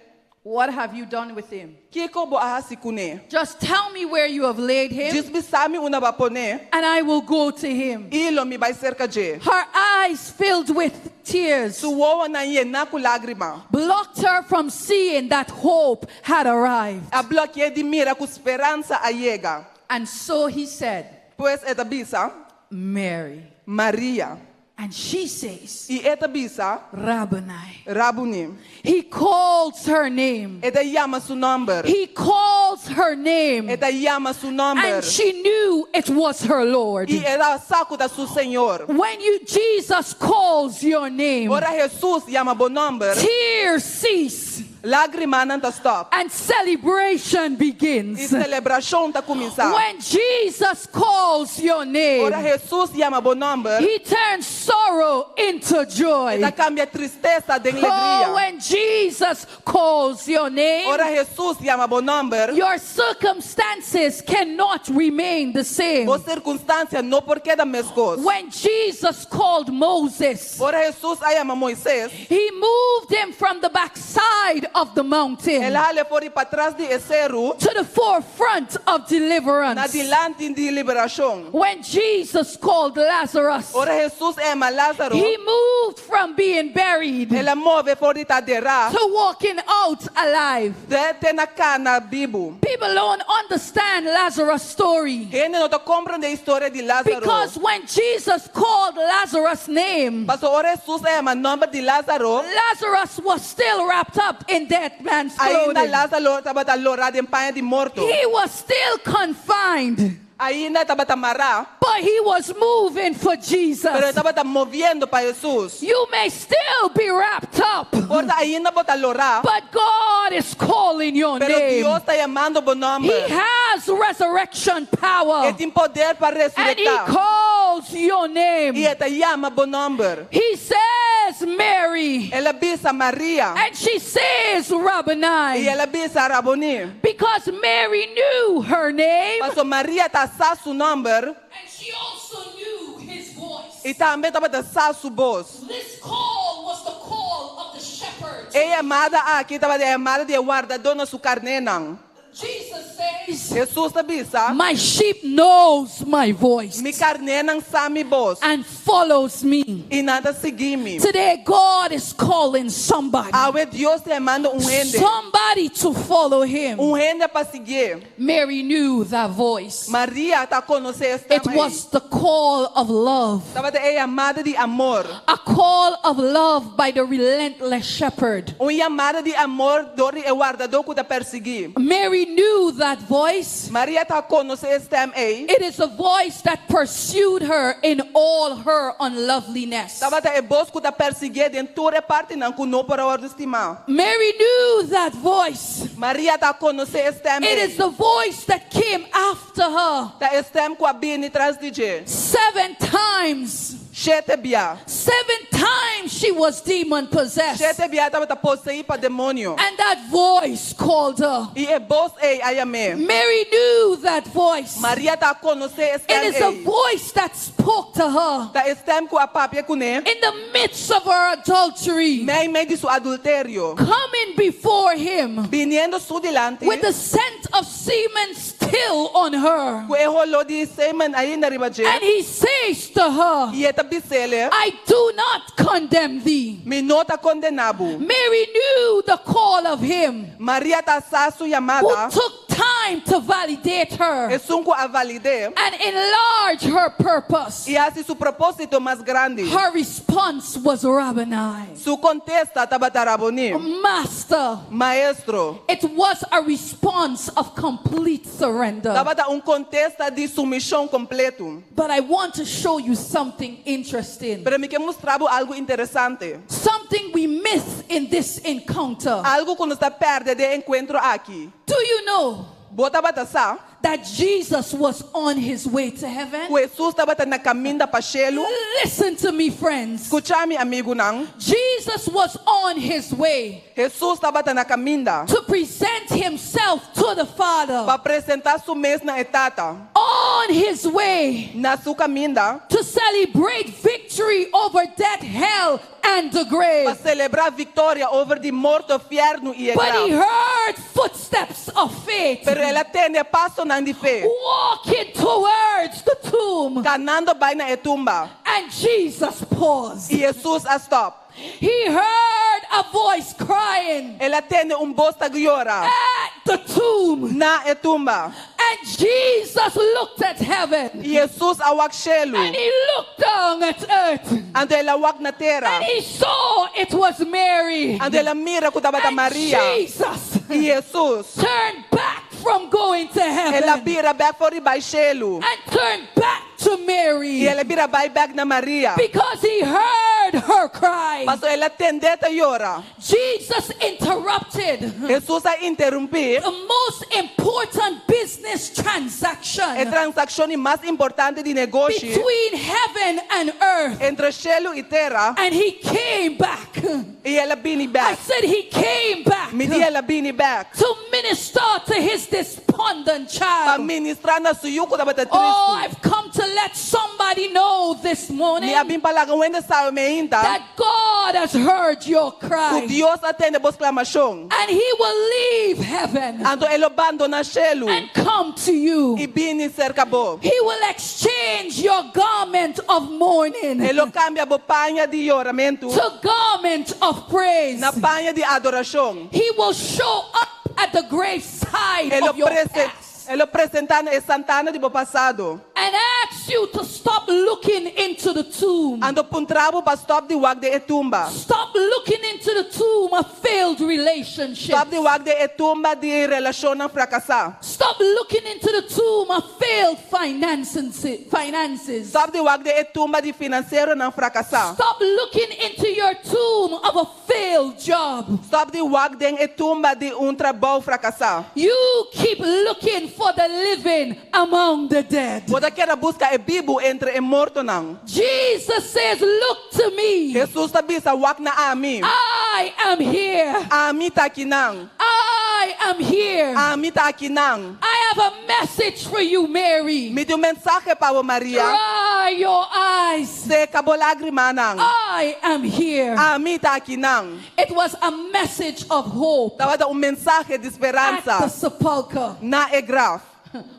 [SPEAKER 8] What have you done with him?
[SPEAKER 7] Kiko bo a hasi kuné?
[SPEAKER 8] Just tell me where you have laid him,
[SPEAKER 7] Djis bisa mi unda bo a pon'é.
[SPEAKER 8] and I will go to him.
[SPEAKER 7] I lo mi bai serka dje.
[SPEAKER 8] Her eyes filled with tears
[SPEAKER 7] Su wowonan yená ku lágrima.
[SPEAKER 8] blocked her from seeing that hope had arrived.
[SPEAKER 7] A blòki'é di mira ku speransa a yega.
[SPEAKER 8] And so he said,
[SPEAKER 7] Pues e ta bisa,
[SPEAKER 8] Mary.
[SPEAKER 7] Maria.
[SPEAKER 8] And she says,
[SPEAKER 7] I e ta bisa,
[SPEAKER 8] Rabboni.
[SPEAKER 7] Rabuni.
[SPEAKER 8] He calls her name.
[SPEAKER 7] E ta yama su nòmber.
[SPEAKER 8] He calls her name.
[SPEAKER 7] E ta yama su nòmber.
[SPEAKER 8] And she knew it was her Lord.
[SPEAKER 7] I el a sa ku ta su Señor.
[SPEAKER 8] When you Jesus calls your name,
[SPEAKER 7] Ora Hesus yama bo nòmber,
[SPEAKER 8] tears cease
[SPEAKER 7] lágrimanan ta stòp.
[SPEAKER 8] and celebration
[SPEAKER 7] I
[SPEAKER 8] begins.
[SPEAKER 7] selebrashon ta kuminsá.
[SPEAKER 8] When Jesus calls your name,
[SPEAKER 7] Ora Hesus yama bo nòmber,
[SPEAKER 8] he turns sorrow into joy.
[SPEAKER 7] e ta kambia tristesa den
[SPEAKER 8] Oh,
[SPEAKER 7] alegria.
[SPEAKER 8] when Jesus calls your name,
[SPEAKER 7] Ora Hesus yama bo nòmber,
[SPEAKER 8] your circumstances cannot remain the same.
[SPEAKER 7] bo sirkunstansia no por keda meskos.
[SPEAKER 8] When Jesus called Moses,
[SPEAKER 7] Ora Hesus a yama Moises,
[SPEAKER 8] he moved him from the backside of the mountain
[SPEAKER 7] el a hal'é for di patras di e seru
[SPEAKER 8] to the forefront of
[SPEAKER 7] na
[SPEAKER 8] deliverance.
[SPEAKER 7] dilanti di liberashon.
[SPEAKER 8] When Jesus called Lazarus,
[SPEAKER 7] Ora Hesus a yama Lázaro,
[SPEAKER 8] he moved from being buried
[SPEAKER 7] el a move for di ta derá
[SPEAKER 8] to walking out alive.
[SPEAKER 7] te te na kana bibu.
[SPEAKER 8] People don't understand Lazarus' story
[SPEAKER 7] Hende no ta komprondé e historia di Lázaro.
[SPEAKER 8] because when Jesus called Lazarus' name,
[SPEAKER 7] Paso ora Hesus a yama nòmber di Lázaro,
[SPEAKER 8] Lazarus was still wrapped up in dead man's
[SPEAKER 7] ainda
[SPEAKER 8] clothing.
[SPEAKER 7] Lázaro tabata lorá den paña di morto.
[SPEAKER 8] He was still confined,
[SPEAKER 7] Ainda tabata mará,
[SPEAKER 8] but he was moving for
[SPEAKER 7] pero e
[SPEAKER 8] Jesus.
[SPEAKER 7] tabata moviendo pa Hesus.
[SPEAKER 8] You may still be wrapped up,
[SPEAKER 7] Por ta ainda bo ta lorá,
[SPEAKER 8] but God is calling your
[SPEAKER 7] pero
[SPEAKER 8] name.
[SPEAKER 7] Dios ta yamando bo
[SPEAKER 8] He
[SPEAKER 7] nòmber.
[SPEAKER 8] has resurrection power,
[SPEAKER 7] E tin poder pa
[SPEAKER 8] and He
[SPEAKER 7] resurektá.
[SPEAKER 8] calls your name.
[SPEAKER 7] I e ta yama bo nòmber.
[SPEAKER 8] He says, Mary,
[SPEAKER 7] El a bisa Maria
[SPEAKER 8] and she says,
[SPEAKER 7] i
[SPEAKER 8] Rabboni,
[SPEAKER 7] el a bisa Raboni.
[SPEAKER 8] because Mary knew her name.
[SPEAKER 7] Paso Maria ta sa su nòmber
[SPEAKER 8] And she also knew his voice.
[SPEAKER 7] i tambe tabata sa su bos.
[SPEAKER 8] This call was the call of the shepherd.
[SPEAKER 7] E yamada aki tabata e yamada di e wardadó na su karnénan.
[SPEAKER 8] Jesus says,
[SPEAKER 7] Hesus ta bisa,
[SPEAKER 8] My sheep knows my voice
[SPEAKER 7] mi karnénan sa mi bos
[SPEAKER 8] and follows me.
[SPEAKER 7] i nan ta sigui mi.
[SPEAKER 8] Today, God is calling somebody,
[SPEAKER 7] Awe Dios ta yamando un hende,
[SPEAKER 8] somebody to follow him.
[SPEAKER 7] un hende pa siguié.
[SPEAKER 8] Mary knew that voice.
[SPEAKER 7] Maria ta konosé e
[SPEAKER 8] It
[SPEAKER 7] stèm ei.
[SPEAKER 8] was the call of love,
[SPEAKER 7] Tabata e yamada di amor.
[SPEAKER 8] a call of love by the relentless shepherd.
[SPEAKER 7] Un yamada di amor dor di e wardadó ku ta persiguí.
[SPEAKER 8] Mary knew that voice.
[SPEAKER 7] Maria ta konosé e stèm ei.
[SPEAKER 8] It is a voice that pursued her in all her unloveliness.
[SPEAKER 7] Tabata e bos ku ta persiguié den tur e partinan ku no por a wòrdu stimá.
[SPEAKER 8] Mary knew that voice.
[SPEAKER 7] Maria ta konosé e stèm
[SPEAKER 8] It
[SPEAKER 7] ei.
[SPEAKER 8] is the voice that came after her
[SPEAKER 7] Ta e stèm ku a bini tras di dje.
[SPEAKER 8] seven times.
[SPEAKER 7] Shete bia.
[SPEAKER 8] Seven times she was demon possessed.
[SPEAKER 7] Shete bia e tabata poseí pa demonio.
[SPEAKER 8] And that voice called her.
[SPEAKER 7] I e bos ei a yam'é.
[SPEAKER 8] Mary knew that voice.
[SPEAKER 7] Maria tabata konosé e
[SPEAKER 8] It
[SPEAKER 7] stèm
[SPEAKER 8] is a
[SPEAKER 7] ei.
[SPEAKER 8] voice that spoke to her.
[SPEAKER 7] Ta e stèm ku a papia kuné.
[SPEAKER 8] In the midst of her adultery.
[SPEAKER 7] Meimei di su adulterio.
[SPEAKER 8] Coming before him.
[SPEAKER 7] Biniendo su dilanti.
[SPEAKER 8] With the scent of semen still on her.
[SPEAKER 7] Ku e holó di semen ainda riba dje.
[SPEAKER 8] And he says to her,
[SPEAKER 7] I e ta bis'é.
[SPEAKER 8] I do not condemn thee.
[SPEAKER 7] Mi no ta kondená bo.
[SPEAKER 8] Mary knew the call of him.
[SPEAKER 7] Maria tabata sa su
[SPEAKER 8] Who
[SPEAKER 7] yamada.
[SPEAKER 8] took time to validate her
[SPEAKER 7] Esun ku a valid'é.
[SPEAKER 8] and enlarge her purpose.
[SPEAKER 7] I hasi su propósito mas grandi.
[SPEAKER 8] Her response was Rabboni.
[SPEAKER 7] Su kontesta tabata Raboni.
[SPEAKER 8] Master.
[SPEAKER 7] Maestro.
[SPEAKER 8] It was a response of complete surrender.
[SPEAKER 7] Tabata un kontesta di sumishon kompleto.
[SPEAKER 8] But I want to show you something interesting.
[SPEAKER 7] Pero mi ke mustra bo algu interesante.
[SPEAKER 8] Something we miss in this encounter.
[SPEAKER 7] Algu ku nos ta pèrdè den e enkuentro aki.
[SPEAKER 8] Do you know
[SPEAKER 7] Bo tabata sa
[SPEAKER 8] that Jesus was on his way to heaven?
[SPEAKER 7] ku Hesus tabata na kaminda pa shelu.
[SPEAKER 8] Listen to me, friends.
[SPEAKER 7] Skucha mi, amigunan.
[SPEAKER 8] Jesus was on his way
[SPEAKER 7] Hesus tabata na kaminda
[SPEAKER 8] to present himself to the Father.
[SPEAKER 7] pa presentá su mes na e Tata.
[SPEAKER 8] On his way
[SPEAKER 7] Na su kaminda
[SPEAKER 8] to celebrate victory over death, hell, and the grave.
[SPEAKER 7] pa selebrá viktoria over di morto, fièrnu i e
[SPEAKER 8] But he
[SPEAKER 7] graf.
[SPEAKER 8] heard footsteps of faith
[SPEAKER 7] Pero el a tende pasonan di fe.
[SPEAKER 8] walking towards the tomb.
[SPEAKER 7] Kanando bai na e tumba.
[SPEAKER 8] And Jesus paused.
[SPEAKER 7] I Hesus a stòp.
[SPEAKER 8] He heard a voice crying
[SPEAKER 7] El a tende un bos ta yora
[SPEAKER 8] at the tomb.
[SPEAKER 7] na e tumba.
[SPEAKER 8] And Jesus looked at heaven.
[SPEAKER 7] I Hesus a wak shelu.
[SPEAKER 8] And he looked down at earth.
[SPEAKER 7] Anto el a wak na tera.
[SPEAKER 8] And he saw it was Mary.
[SPEAKER 7] Anto el a mira ku tabata
[SPEAKER 8] And
[SPEAKER 7] Maria.
[SPEAKER 8] Jesus
[SPEAKER 7] I Hesus
[SPEAKER 8] turned back from going to
[SPEAKER 7] el a
[SPEAKER 8] heaven
[SPEAKER 7] bira bèk for di bai shelu.
[SPEAKER 8] and turned back to Mary
[SPEAKER 7] I el a bira bai bèk na Maria.
[SPEAKER 8] because he heard her cry.
[SPEAKER 7] Paso el a tend'é ta yora.
[SPEAKER 8] Jesus interrupted
[SPEAKER 7] Hesus a interumpí
[SPEAKER 8] the most important business
[SPEAKER 7] e
[SPEAKER 8] transaction
[SPEAKER 7] transakshon mas importante di negoshi
[SPEAKER 8] between heaven and earth.
[SPEAKER 7] entre shelu i tera.
[SPEAKER 8] And he came back.
[SPEAKER 7] I el a bini
[SPEAKER 8] I
[SPEAKER 7] bèk.
[SPEAKER 8] said he came back
[SPEAKER 7] Mi di el a bini bèk.
[SPEAKER 8] to minister to his despondent
[SPEAKER 7] Pa
[SPEAKER 8] child.
[SPEAKER 7] ministrá na su yu ku tabata
[SPEAKER 8] Oh,
[SPEAKER 7] tristu.
[SPEAKER 8] I've come to let somebody know this morning
[SPEAKER 7] Mi a bin pa laga un hende sa mainta
[SPEAKER 8] that God has heard your
[SPEAKER 7] ku
[SPEAKER 8] cry
[SPEAKER 7] Dios a tende bo sklamashon.
[SPEAKER 8] and he will leave heaven
[SPEAKER 7] Anto e lo bandoná shelu
[SPEAKER 8] and come to you.
[SPEAKER 7] i bini serka bo.
[SPEAKER 8] He will exchange your garment of mourning
[SPEAKER 7] E lo kambia bo paña di yoramentu
[SPEAKER 8] to garment of praise.
[SPEAKER 7] na paña di adorashon.
[SPEAKER 8] He will show up at the graveside
[SPEAKER 7] E lo
[SPEAKER 8] of your
[SPEAKER 7] prese
[SPEAKER 8] past
[SPEAKER 7] e lo presentá na e santana di bo pasado.
[SPEAKER 8] and ask you to stop looking into the tomb.
[SPEAKER 7] Anto puntra bo pa stòp di wak den e tumba.
[SPEAKER 8] Stop looking into the tomb of failed relationships.
[SPEAKER 7] Stòp di wak den e tumba di relashonnan frakasá.
[SPEAKER 8] Stop looking into the tomb of failed finances. finances.
[SPEAKER 7] Stòp di wak den e tumba di finansieronan frakasá.
[SPEAKER 8] Stop looking into your tomb of a failed job.
[SPEAKER 7] Stòp di wak den e tumba di un trabou frakasá.
[SPEAKER 8] You keep looking for the living among the dead.
[SPEAKER 7] Bo ta keda buska e bibu entre e mortonan.
[SPEAKER 8] Jesus says, Look to me.
[SPEAKER 7] Hesus ta bisa wak na ami.
[SPEAKER 8] I am here.
[SPEAKER 7] Ami ta akinan.
[SPEAKER 8] I am here.
[SPEAKER 7] Ami ta akinan.
[SPEAKER 8] I have a message for you, Mary.
[SPEAKER 7] Mi tin un mensahe pa bo, Maria.
[SPEAKER 8] Dry your eyes.
[SPEAKER 7] Seka bo lágrimanan.
[SPEAKER 8] I am here.
[SPEAKER 7] Ami ta akinan.
[SPEAKER 8] It was a message of hope
[SPEAKER 7] Tabata un mensahe di
[SPEAKER 8] at the
[SPEAKER 7] speransa
[SPEAKER 8] sepulchre.
[SPEAKER 7] na e graf.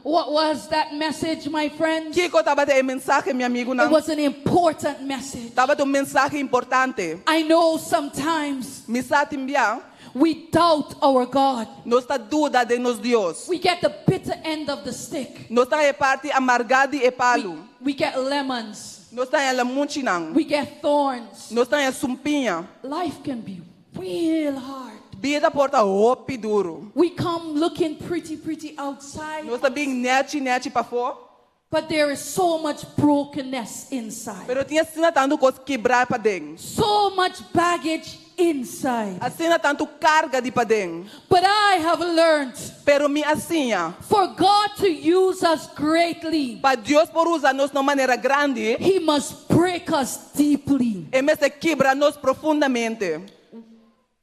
[SPEAKER 8] What was that message, my friends?
[SPEAKER 7] Kiko tabata e mensahe, mi amigu
[SPEAKER 8] It
[SPEAKER 7] nan?
[SPEAKER 8] was an important message.
[SPEAKER 7] Tabata un mensahe importante.
[SPEAKER 8] I know sometimes
[SPEAKER 7] Mi sa tin bia,
[SPEAKER 8] we doubt our God.
[SPEAKER 7] nos ta duda di nos Dios.
[SPEAKER 8] We get the bitter end of the stick.
[SPEAKER 7] Nos ta haña e parti amargá di e palu.
[SPEAKER 8] We get lemons.
[SPEAKER 7] Nos ta haña lamunchinan.
[SPEAKER 8] We get thorns.
[SPEAKER 7] Nos ta haña sumpiña.
[SPEAKER 8] Life can be real hard.
[SPEAKER 7] Bida por ta hopi duru.
[SPEAKER 8] We come looking pretty, pretty outside,
[SPEAKER 7] Nos ta bin nèchi nèchi pafó.
[SPEAKER 8] but there is so much brokenness inside.
[SPEAKER 7] Pero tin asina tantu kos kibrá paden.
[SPEAKER 8] So much baggage inside.
[SPEAKER 7] Asina tantu karga di paden.
[SPEAKER 8] But I have learned
[SPEAKER 7] Pero mi a siña.
[SPEAKER 8] for God to use us greatly,
[SPEAKER 7] Pa Dios por usa nos na manera grandi.
[SPEAKER 8] He must break us deeply.
[SPEAKER 7] E mester kibra nos profundamente.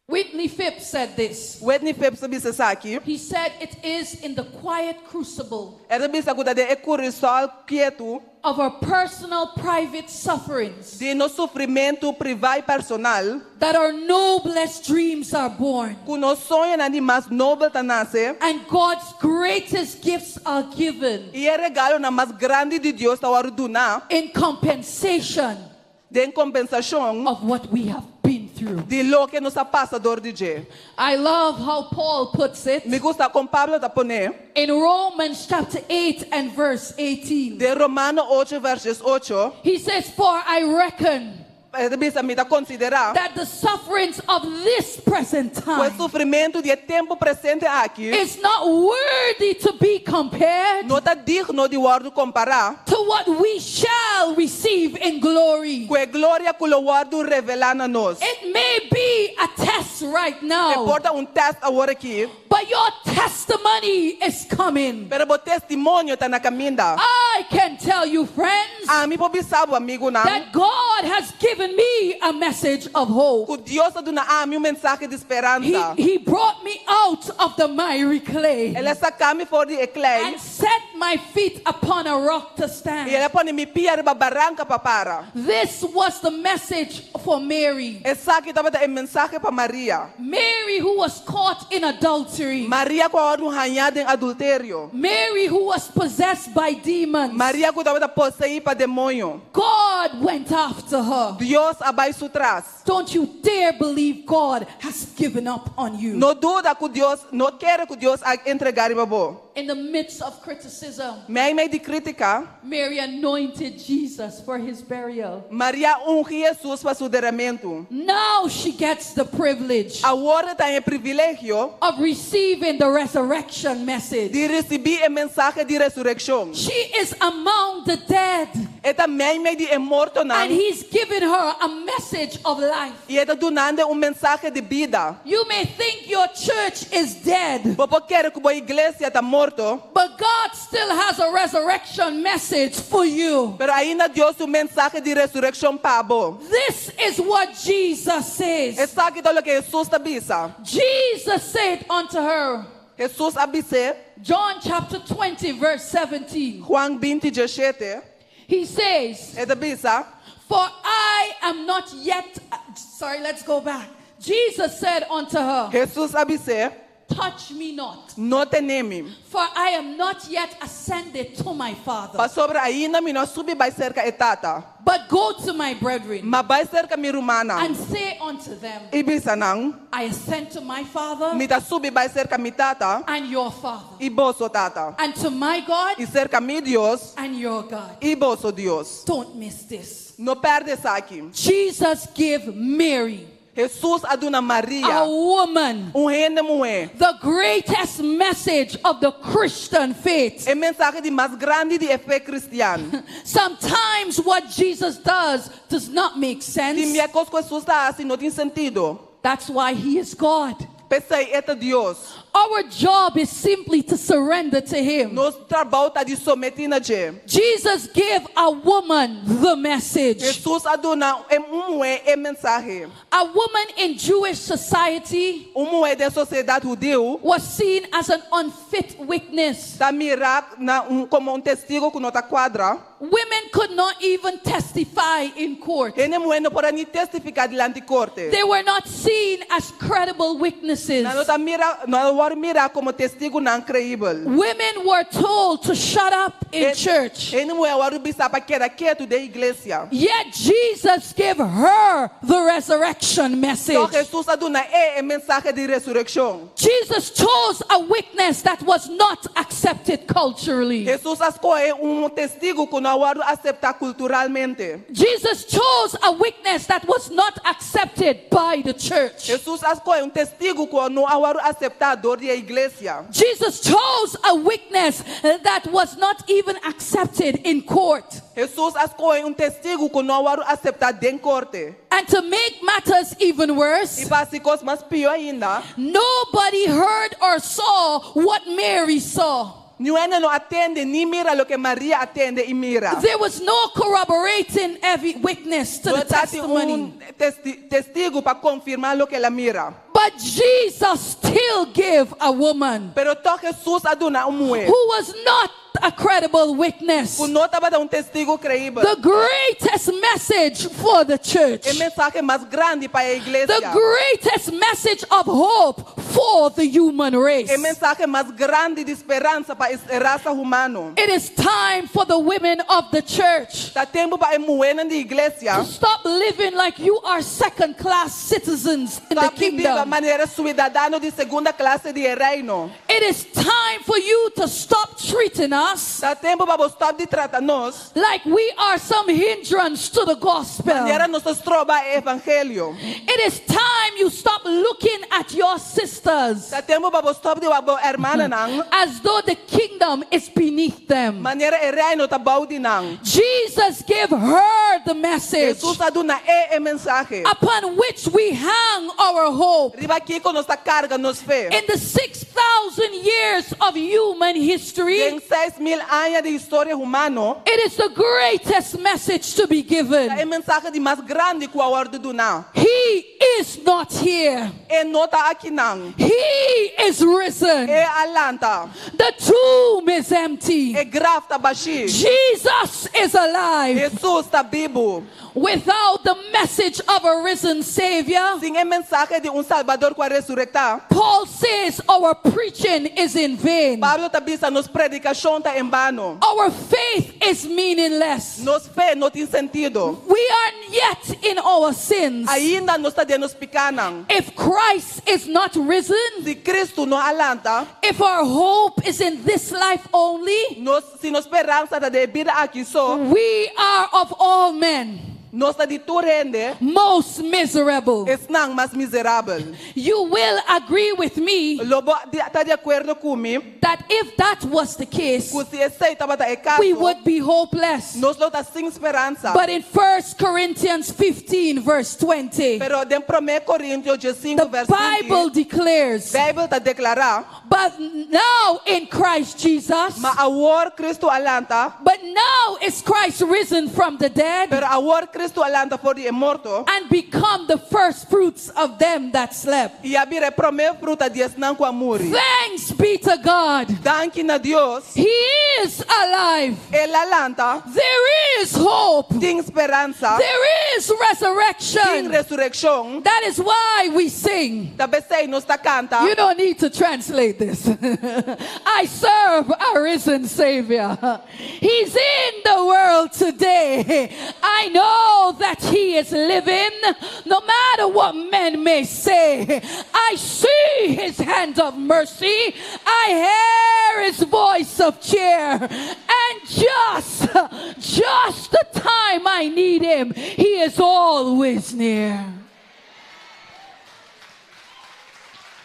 [SPEAKER 8] Whitney Phipps said this.
[SPEAKER 7] Whitney Phipps a bisa esaki.
[SPEAKER 8] He said it is in the quiet crucible
[SPEAKER 7] El a bisa ku ta den e kurisòl ketu
[SPEAKER 8] of our personal private sufferings
[SPEAKER 7] di nos sufrimentu privá i personal
[SPEAKER 8] that our noblest dreams are born
[SPEAKER 7] ku nos soñonan di mas nobel ta nase
[SPEAKER 8] and God's greatest gifts are given
[SPEAKER 7] i e regalonan mas grandi di Dios ta wòrdu duná
[SPEAKER 8] in compensation
[SPEAKER 7] den kompensashon
[SPEAKER 8] of what we have been through.
[SPEAKER 7] Di loke nos a pasa dor di dje.
[SPEAKER 8] I love how Paul puts it.
[SPEAKER 7] Mi gusta kon Pablo ta pon'é.
[SPEAKER 8] In Romans chapter 8 and verse 18.
[SPEAKER 7] Den Romano ocho verses ocho.
[SPEAKER 8] He says, For I reckon
[SPEAKER 7] E ta bisa, Mi ta konsiderá.
[SPEAKER 8] That the sufferings of this present
[SPEAKER 7] Ku e
[SPEAKER 8] time
[SPEAKER 7] sufrimentu di e tempu presente aki.
[SPEAKER 8] Is not worthy to be compared.
[SPEAKER 7] No ta digno di wòrdu kompará.
[SPEAKER 8] To what we shall receive in glory.
[SPEAKER 7] Ku e gloria ku lo wòrdu revelá na nos.
[SPEAKER 8] It may be a test right now.
[SPEAKER 7] E por ta un tèst awor aki.
[SPEAKER 8] But your testimony is coming.
[SPEAKER 7] Pero bo testimonio ta na kaminda.
[SPEAKER 8] I can tell you friends.
[SPEAKER 7] Ami por bisa bo amigunan.
[SPEAKER 8] That God has given me a message of hope.
[SPEAKER 7] Ku Dios a duna ami un mensahe di speransa.
[SPEAKER 8] He, he brought me out of the miry clay.
[SPEAKER 7] El a saka mi for di e klei.
[SPEAKER 8] And set my feet upon a rock to stand.
[SPEAKER 7] I el a pone mi pia riba baranka pa para.
[SPEAKER 8] This was the message for Mary.
[SPEAKER 7] Esaki tabata e mensahe pa Maria.
[SPEAKER 8] Mary who was caught in adultery.
[SPEAKER 7] Maria ku a wòrdu hañá den adulterio.
[SPEAKER 8] Mary who was possessed by demons.
[SPEAKER 7] Maria ku tabata poseí pa demoño.
[SPEAKER 8] God went after her.
[SPEAKER 7] Dios a bai su tras.
[SPEAKER 8] Don't you dare believe God has given up on you.
[SPEAKER 7] No duda ku Dios, no kere ku Dios a entregá riba bo.
[SPEAKER 8] In the midst of criticism,
[SPEAKER 7] Meimei di krítika,
[SPEAKER 8] Mary anointed Jesus for his burial.
[SPEAKER 7] Maria a ungi Hesus pa su deramentu.
[SPEAKER 8] Now she gets the privilege
[SPEAKER 7] Awor e ta haña e privilegio
[SPEAKER 8] of receiving the resurrection message.
[SPEAKER 7] di risibí e mensahe di resurekshon.
[SPEAKER 8] She is among the dead.
[SPEAKER 7] E ta meimei di e mortonan.
[SPEAKER 8] And he's given her a message of life.
[SPEAKER 7] I e ta dunando un mensahe di bida.
[SPEAKER 8] You may think your church is dead.
[SPEAKER 7] Bo por kere ku bo iglesia ta morto.
[SPEAKER 8] But God still has a resurrection message for you.
[SPEAKER 7] Pero ainda Dios tin un mensahe di resurekshon pa bo.
[SPEAKER 8] This is what Jesus says.
[SPEAKER 7] Esaki ta loke Hesus ta bisa.
[SPEAKER 8] Jesus said unto her.
[SPEAKER 7] Hesus a bis'é.
[SPEAKER 8] John chapter 20 verse 17.
[SPEAKER 7] Juan 20 diesshete.
[SPEAKER 8] He says.
[SPEAKER 7] E ta bisa.
[SPEAKER 8] For I am not yet. Sorry, let's go back. Jesus said unto her.
[SPEAKER 7] Hesus a bis'é.
[SPEAKER 8] Touch me not.
[SPEAKER 7] No tene mi.
[SPEAKER 8] For I am not yet ascended to my Father.
[SPEAKER 7] Pasobra ainda mi no a subi bai serka e Tata.
[SPEAKER 8] But go to my brethren.
[SPEAKER 7] Ma bai serka mi rumannan.
[SPEAKER 8] And say unto them.
[SPEAKER 7] I bisa nan.
[SPEAKER 8] I ascend to my Father.
[SPEAKER 7] Mi ta subi bai serka mi Tata.
[SPEAKER 8] And your Father.
[SPEAKER 7] I boso Tata.
[SPEAKER 8] And to my God.
[SPEAKER 7] I serka mi Dios.
[SPEAKER 8] And your God.
[SPEAKER 7] I boso Dios.
[SPEAKER 8] Don't miss this.
[SPEAKER 7] No pèrdè esaki.
[SPEAKER 8] Jesus gave Mary.
[SPEAKER 7] Hesus a duna Maria.
[SPEAKER 8] A woman.
[SPEAKER 7] Un hende muhé.
[SPEAKER 8] The greatest message of the Christian faith.
[SPEAKER 7] E mensahe di mas grandi di e fe kristian.
[SPEAKER 8] Sometimes what Jesus does does not make sense.
[SPEAKER 7] Tin bia kos ku Hesus ta hasi no tin sentido.
[SPEAKER 8] That's why he is God.
[SPEAKER 7] P'esei e ta Dios.
[SPEAKER 8] Our job is simply to surrender to him.
[SPEAKER 7] Nos trabou ta di sometí na dje.
[SPEAKER 8] Jesus gave a woman the message.
[SPEAKER 7] Hesus a duna un muhé e mensahe.
[SPEAKER 8] A woman in Jewish society
[SPEAKER 7] Un muhé den sosiedat hudiu
[SPEAKER 8] was seen as an unfit witness.
[SPEAKER 7] Ta mirá na un komo un testigo ku no ta kuadra.
[SPEAKER 8] Women could not even testify in court.
[SPEAKER 7] Hende muhé no por a ni testifiká dilanti korte.
[SPEAKER 8] They were not seen as credible witnesses.
[SPEAKER 7] Nan no ta mira, nan no wòrdu mirá komo testigunan kreibel.
[SPEAKER 8] Women were told to shut up in church.
[SPEAKER 7] Hende muhé a wòrdu bisá pa keda ketu den iglesia.
[SPEAKER 8] Yet Jesus gave her the resurrection message.
[SPEAKER 7] Tòg Hesus a duna e e mensahe di resurekshon.
[SPEAKER 8] Jesus chose a witness that was not accepted culturally.
[SPEAKER 7] Hesus a skohe un testigu ku no a wòrdu aseptá. aseptá kulturalmente.
[SPEAKER 8] Jesus chose a witness that was not accepted by the church.
[SPEAKER 7] Hesus a skohe un testigu ku no a wòrdu aseptá dor di e iglesia.
[SPEAKER 8] Jesus chose a witness that was not even accepted in court.
[SPEAKER 7] Hesus a skohe un testigu ku no a wòrdu aseptá den korte.
[SPEAKER 8] And to make matters even worse,
[SPEAKER 7] I pa hasi kos mas pió ainda,
[SPEAKER 8] nobody heard or saw what Mary saw.
[SPEAKER 7] Niun hende no a tende ni mira loke Maria a tende i mira.
[SPEAKER 8] There was no corroborating every witness to
[SPEAKER 7] No
[SPEAKER 8] the
[SPEAKER 7] tabatin
[SPEAKER 8] testimony.
[SPEAKER 7] un testi testigu pa konfirmá loke el a mira.
[SPEAKER 8] But Jesus still gave a woman
[SPEAKER 7] Pero tòg Hesus a duna un muhé
[SPEAKER 8] who was not a credible witness
[SPEAKER 7] ku no tabata un testigu kreibel
[SPEAKER 8] the greatest message for the church,
[SPEAKER 7] e mensahe mas grandi pa e
[SPEAKER 8] the
[SPEAKER 7] iglesia.
[SPEAKER 8] greatest message of hope for the human race.
[SPEAKER 7] E mensahe mas grandi di speransa pa e rasa humano.
[SPEAKER 8] It is time for the women of the church
[SPEAKER 7] Ta tempu pa e muhénan di iglesia
[SPEAKER 8] to stop living like you are second class citizens in the
[SPEAKER 7] stòp di biba
[SPEAKER 8] kingdom.
[SPEAKER 7] manera siudadano di segunda klase di e reino.
[SPEAKER 8] It is time for you to stop treating us
[SPEAKER 7] Ta tempu pa bo stòp di trata nos
[SPEAKER 8] like we are some hindrance to the gospel.
[SPEAKER 7] manera nos ta stroba e evangelio.
[SPEAKER 8] It is time you stop looking at your sisters
[SPEAKER 7] Ta tempu pa bo stòp di wak bo hermananan
[SPEAKER 8] as though the kingdom is beneath them.
[SPEAKER 7] manera e reino ta bou di nan.
[SPEAKER 8] Jesus gave her the message
[SPEAKER 7] Hesus a duna e e mensahe
[SPEAKER 8] upon which we hang our hope.
[SPEAKER 7] Riba kiko nos ta karga nos fe.
[SPEAKER 8] In the 6,000 years of human history,
[SPEAKER 7] Den 6.000 aña di historia humano,
[SPEAKER 8] it is the greatest message to be given.
[SPEAKER 7] ta e mensahe di mas grandi ku a wòrdu duná.
[SPEAKER 8] He is not here.
[SPEAKER 7] E no ta akinan.
[SPEAKER 8] He is risen.
[SPEAKER 7] E a lanta.
[SPEAKER 8] The tomb is empty.
[SPEAKER 7] E graf ta bashí.
[SPEAKER 8] Jesus is alive.
[SPEAKER 7] Hesus ta bibu.
[SPEAKER 8] Without the message of a risen Savior,
[SPEAKER 7] Sin e mensahe di un Salbador ku a resurektá,
[SPEAKER 8] Paul says our preaching is in vain.
[SPEAKER 7] Pablo ta bisa nos predikashon ta en bano.
[SPEAKER 8] Our faith is meaningless.
[SPEAKER 7] Nos fe no tin sentido.
[SPEAKER 8] We are yet in our sins.
[SPEAKER 7] Ainda nos ta den nos pikánan.
[SPEAKER 8] If Christ is not risen,
[SPEAKER 7] Si Kristu no a lanta,
[SPEAKER 8] if our hope is in this life only,
[SPEAKER 7] nos, si nos speransa ta den e bida aki so,
[SPEAKER 8] we are of all men
[SPEAKER 7] nos ta di tur hende,
[SPEAKER 8] most miserable.
[SPEAKER 7] esnan mas miserabel.
[SPEAKER 8] You will agree with me
[SPEAKER 7] Lo bo ta di akuerdo ku mi
[SPEAKER 8] that if that was the case,
[SPEAKER 7] ku si esei tabata e
[SPEAKER 8] we
[SPEAKER 7] kaso,
[SPEAKER 8] would be hopeless.
[SPEAKER 7] nos lo ta sin speransa.
[SPEAKER 8] But in 1 Corinthians 15, verse 20,
[SPEAKER 7] Pero den 1 Korintio 15,
[SPEAKER 8] the
[SPEAKER 7] verso 20,
[SPEAKER 8] Bible declares,
[SPEAKER 7] Beibel ta deklará,
[SPEAKER 8] But now in Christ Jesus,
[SPEAKER 7] ma awor Kristu a lanta,
[SPEAKER 8] but now is Christ risen from the dead
[SPEAKER 7] pero awor Kristu a lanta for di e morto,
[SPEAKER 8] and become the first fruits of them that slept.
[SPEAKER 7] i a bira e promé fruta di esnan ku a muri.
[SPEAKER 8] Thanks be to God.
[SPEAKER 7] Danki na Dios,
[SPEAKER 8] He is alive.
[SPEAKER 7] El a lanta,
[SPEAKER 8] There is hope.
[SPEAKER 7] tin speransa,
[SPEAKER 8] There is
[SPEAKER 7] tin
[SPEAKER 8] resurrection.
[SPEAKER 7] resurekshon.
[SPEAKER 8] That is why we sing.
[SPEAKER 7] Ta p'esei nos ta kanta.
[SPEAKER 8] You don't need to translate this. I serve a risen Savior. He's in the world today. I know that He is living, no matter what men may say. I see His hand of mercy. I hear His voice of cheer. And just, just the time I need Him, He is always near.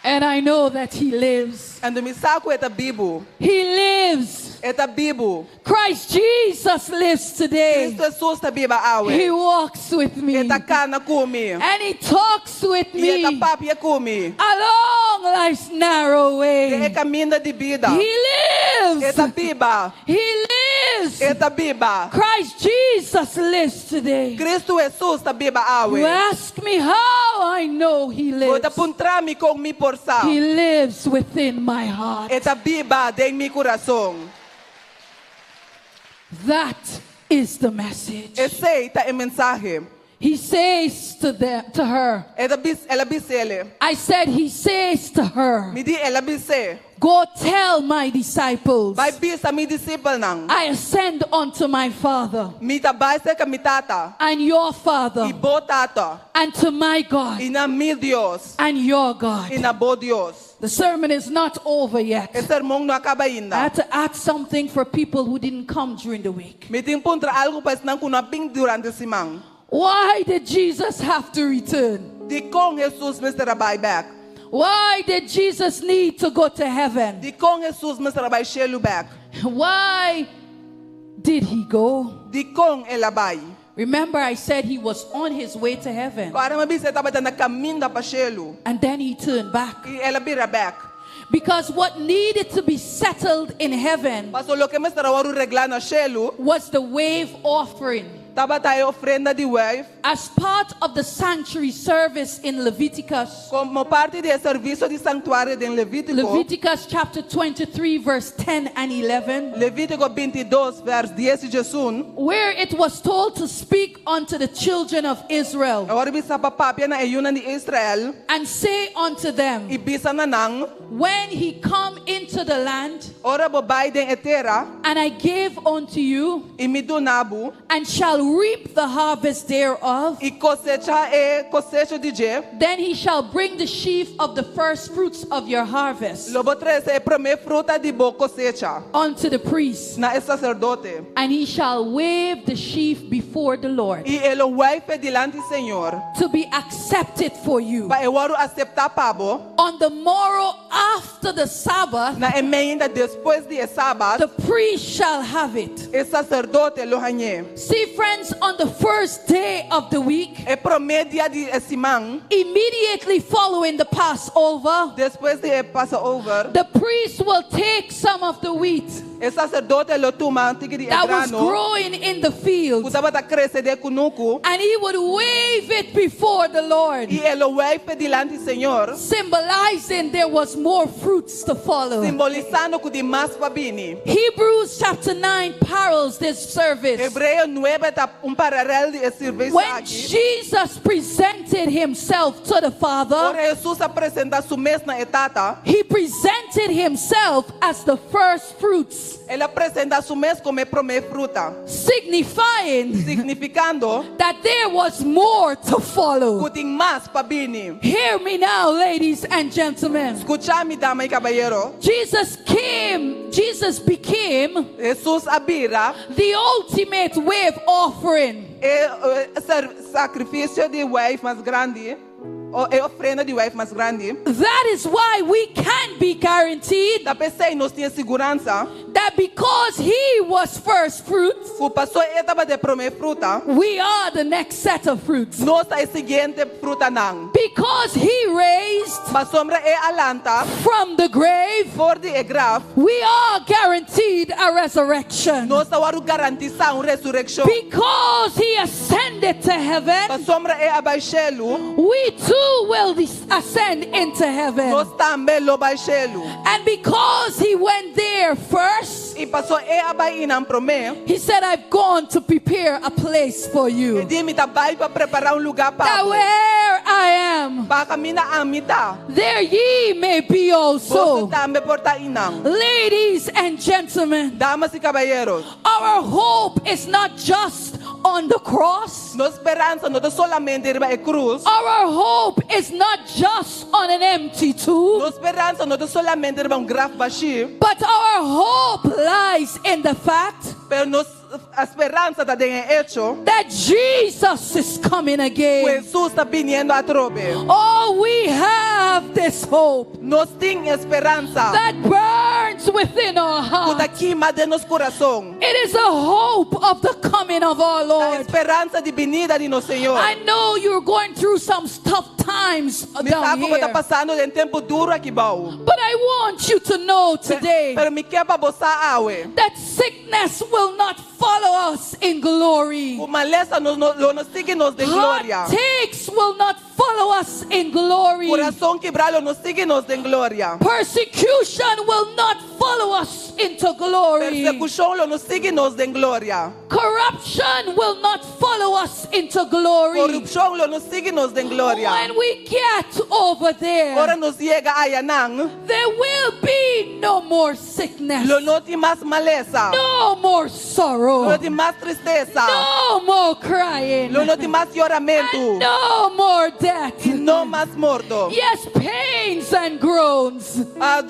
[SPEAKER 8] And I know that He lives.
[SPEAKER 7] Anto mi sa ku e ta bibu.
[SPEAKER 8] He lives.
[SPEAKER 7] E ta bibu.
[SPEAKER 8] Christ Jesus lives today.
[SPEAKER 7] Kristu Hesus ta biba awe.
[SPEAKER 8] He walks with me.
[SPEAKER 7] E ta kana ku mi.
[SPEAKER 8] And he talks with
[SPEAKER 7] I e ta
[SPEAKER 8] me
[SPEAKER 7] papia ku mi.
[SPEAKER 8] along life's narrow
[SPEAKER 7] Den e
[SPEAKER 8] way.
[SPEAKER 7] kaminda di bida.
[SPEAKER 8] He
[SPEAKER 7] E
[SPEAKER 8] lives.
[SPEAKER 7] ta biba.
[SPEAKER 8] He lives.
[SPEAKER 7] E ta biba.
[SPEAKER 8] Christ Jesus lives today.
[SPEAKER 7] Kristu Hesus ta biba awe.
[SPEAKER 8] You ask me how I know he
[SPEAKER 7] Bo
[SPEAKER 8] lives.
[SPEAKER 7] ta puntra mi kon mi por sa.
[SPEAKER 8] He lives within my heart.
[SPEAKER 7] E ta biba den mi kurason.
[SPEAKER 8] That is the message.
[SPEAKER 7] Esei ta e mensahe.
[SPEAKER 8] He says to them, to her,
[SPEAKER 7] E ta bis, el a bis'é.
[SPEAKER 8] I said he says to her,
[SPEAKER 7] Mi di el a bis'é.
[SPEAKER 8] Go tell my disciples,
[SPEAKER 7] Bai bisa mi disipelnan.
[SPEAKER 8] I ascend unto my Father
[SPEAKER 7] Mi ta bai serka mi tata.
[SPEAKER 8] and your Father
[SPEAKER 7] I bo tata.
[SPEAKER 8] and to my God
[SPEAKER 7] I na mi Dios.
[SPEAKER 8] and your God.
[SPEAKER 7] I na bo Dios.
[SPEAKER 8] The sermon is not over yet.
[SPEAKER 7] E sermon no a kaba ainda.
[SPEAKER 8] I had to add something for people who didn't come during the week.
[SPEAKER 7] Mi tin ku puntra algu pa esnan ku no a bin durante siman.
[SPEAKER 8] Why did Jesus have to return?
[SPEAKER 7] Dikon Jesus mester a bai bèk?
[SPEAKER 8] Why did Jesus need to go to heaven?
[SPEAKER 7] Dikon Jesus mester a bai shelu bèk?
[SPEAKER 8] Why did he go?
[SPEAKER 7] Dikon el a bai?
[SPEAKER 8] Remember, I said he was on his way to heaven.
[SPEAKER 7] Kòrda mi a bisa e tabata na kaminda pa shelu.
[SPEAKER 8] And then he turned back.
[SPEAKER 7] I el a bira bèk.
[SPEAKER 8] Because what needed to be settled in heaven
[SPEAKER 7] Paso loke mester a wòrdu reglá na shelu
[SPEAKER 8] was the wave offering.
[SPEAKER 7] Tabata e ofrenda di wave.
[SPEAKER 8] As part of the sanctuary service in Leviticus.
[SPEAKER 7] Komo parti di e servisio di sanktuario den Levítiko.
[SPEAKER 8] Leviticus chapter 23 verse 10 and 11.
[SPEAKER 7] Levítiko 22 vers 10 i 11.
[SPEAKER 8] Where it was told to speak unto the children of Israel.
[SPEAKER 7] A wòrdu bisá pa papia na e yunan di Israel.
[SPEAKER 8] And say unto them.
[SPEAKER 7] I bisa na nan.
[SPEAKER 8] When ye come into the land.
[SPEAKER 7] Ora bo bai den e tera.
[SPEAKER 8] And I give unto you.
[SPEAKER 7] I mi duna bo.
[SPEAKER 8] And shall reap the harvest thereof.
[SPEAKER 7] I kosechá e kosecha di dje.
[SPEAKER 8] Then he shall bring the sheaf of the first fruits of your harvest.
[SPEAKER 7] Lo bo trese e promé fruta di bo kosecha.
[SPEAKER 8] Unto the priest.
[SPEAKER 7] Na e saserdote.
[SPEAKER 8] And he shall wave the sheaf before the Lord.
[SPEAKER 7] I e lo wave e dilanti Señor.
[SPEAKER 8] To be accepted for you.
[SPEAKER 7] Pa e wòrdu aseptá pa bo.
[SPEAKER 8] On the morrow after the Sabbath.
[SPEAKER 7] Na e mainta despues di e sabat.
[SPEAKER 8] The priest shall have it.
[SPEAKER 7] E saserdote lo hañ'é.
[SPEAKER 8] See, friends, on the first day of the week.
[SPEAKER 7] E promé dia di siman.
[SPEAKER 8] Immediately following the Passover.
[SPEAKER 7] Despues di e Passover.
[SPEAKER 8] The priest will take some of the wheat.
[SPEAKER 7] E saserdote lo tuma un tiki di
[SPEAKER 8] That was
[SPEAKER 7] grano.
[SPEAKER 8] growing in the field.
[SPEAKER 7] Ku tabata krese den kunuku.
[SPEAKER 8] And he would wave it before the Lord.
[SPEAKER 7] I e lo wave dilanti Señor.
[SPEAKER 8] Symbolizing there was more fruits to follow.
[SPEAKER 7] Simbolisando ku tin mas pa bini.
[SPEAKER 8] Hebrews chapter 9 parallels this service.
[SPEAKER 7] Hebreo 9 ta un paralel di e servisio
[SPEAKER 8] When
[SPEAKER 7] aki.
[SPEAKER 8] Jesus presented himself to the Father,
[SPEAKER 7] Ora Jesus a presentá su mes na e Tata.
[SPEAKER 8] he presented himself as the first fruits.
[SPEAKER 7] El a presentá su mes komo e promé fruta.
[SPEAKER 8] Signifying
[SPEAKER 7] Signifikando
[SPEAKER 8] that there was more to follow.
[SPEAKER 7] ku tin mas pa bini.
[SPEAKER 8] Hear me now, ladies and gentlemen.
[SPEAKER 7] Skucha mi, dama i kabayero.
[SPEAKER 8] Jesus came, Jesus became
[SPEAKER 7] Jesus a bira
[SPEAKER 8] the ultimate wave offering.
[SPEAKER 7] E, e sakrifisio di wave mas grandi. O, e ofrenda di wave mas grandi.
[SPEAKER 8] That is why we can be guaranteed
[SPEAKER 7] Ta p'esei nos tin siguransa
[SPEAKER 8] that because he was first fruits,
[SPEAKER 7] ku paso e tabata e promé fruta.
[SPEAKER 8] we are the next set of fruits.
[SPEAKER 7] Nos ta e siguiente frutanan.
[SPEAKER 8] Because he raised
[SPEAKER 7] Pasobra el a lanta
[SPEAKER 8] from the grave,
[SPEAKER 7] for di e graf.
[SPEAKER 8] we are guaranteed a resurrection.
[SPEAKER 7] Nos ta wòrdu garantisá un resurekshon.
[SPEAKER 8] Because he ascended to heaven,
[SPEAKER 7] Pasobra el a bai shelu.
[SPEAKER 8] we too will ascend into heaven.
[SPEAKER 7] Nos tambe lo bai shelu.
[SPEAKER 8] And because he went there first,
[SPEAKER 7] I paso el a bai einan promé.
[SPEAKER 8] he said, I've gone to prepare a place for you.
[SPEAKER 7] E di mi ta bai pa prepará un lugá pa
[SPEAKER 8] That
[SPEAKER 7] bo.
[SPEAKER 8] where I am,
[SPEAKER 7] Pa kaminda ami ta.
[SPEAKER 8] there ye may be also.
[SPEAKER 7] Boso tambe por ta einan.
[SPEAKER 8] Ladies and gentlemen,
[SPEAKER 7] Damas i kabayero.
[SPEAKER 8] our hope is not just on the cross.
[SPEAKER 7] Nos speransa no ta solamente riba e krus.
[SPEAKER 8] Our hope is not just on an empty tomb.
[SPEAKER 7] Nos speransa no ta solamente riba un graf bashí.
[SPEAKER 8] But our hope lies in the fact
[SPEAKER 7] Pero nos speransa ta den e echo
[SPEAKER 8] that Jesus is coming
[SPEAKER 7] ku
[SPEAKER 8] again.
[SPEAKER 7] Jesus ta biniendo atrobe.
[SPEAKER 8] Oh, we have this hope
[SPEAKER 7] Nos tin speransa
[SPEAKER 8] that burns within our
[SPEAKER 7] ku ta
[SPEAKER 8] heart.
[SPEAKER 7] kima den nos kurason.
[SPEAKER 8] It is a hope of the coming of our
[SPEAKER 7] Ta
[SPEAKER 8] Lord.
[SPEAKER 7] speransa di binida di nos Señor.
[SPEAKER 8] I know you're going through some tough times
[SPEAKER 7] Mi sa
[SPEAKER 8] down
[SPEAKER 7] ku bo ta
[SPEAKER 8] here.
[SPEAKER 7] pasando den tempu duru aki bou.
[SPEAKER 8] But I want you to know today
[SPEAKER 7] Pero mi ke pa bo sa awe.
[SPEAKER 8] that sickness will not follow us in glory.
[SPEAKER 7] Ku malesa no, no, lo no sigui nos den gloria.
[SPEAKER 8] Heartaches will not follow us in glory.
[SPEAKER 7] Kurason kibrá lo no sigui nos den gloria.
[SPEAKER 8] Persecution will not follow us into glory.
[SPEAKER 7] Persekushon lo no sigui nos den gloria.
[SPEAKER 8] Corruption Corruption will not follow us into glory.
[SPEAKER 7] Korupshon lo no sigui nos den gloria.
[SPEAKER 8] When we get over there,
[SPEAKER 7] Ora nos yega ayanan.
[SPEAKER 8] there will be no more sickness.
[SPEAKER 7] Lo no tin mas malesa.
[SPEAKER 8] No more sorrow.
[SPEAKER 7] Lo no tin mas tristesa.
[SPEAKER 8] No more crying.
[SPEAKER 7] Lo no tin mas yoramentu.
[SPEAKER 8] And no more death.
[SPEAKER 7] I no mas morto.
[SPEAKER 8] Yes, pains and groans.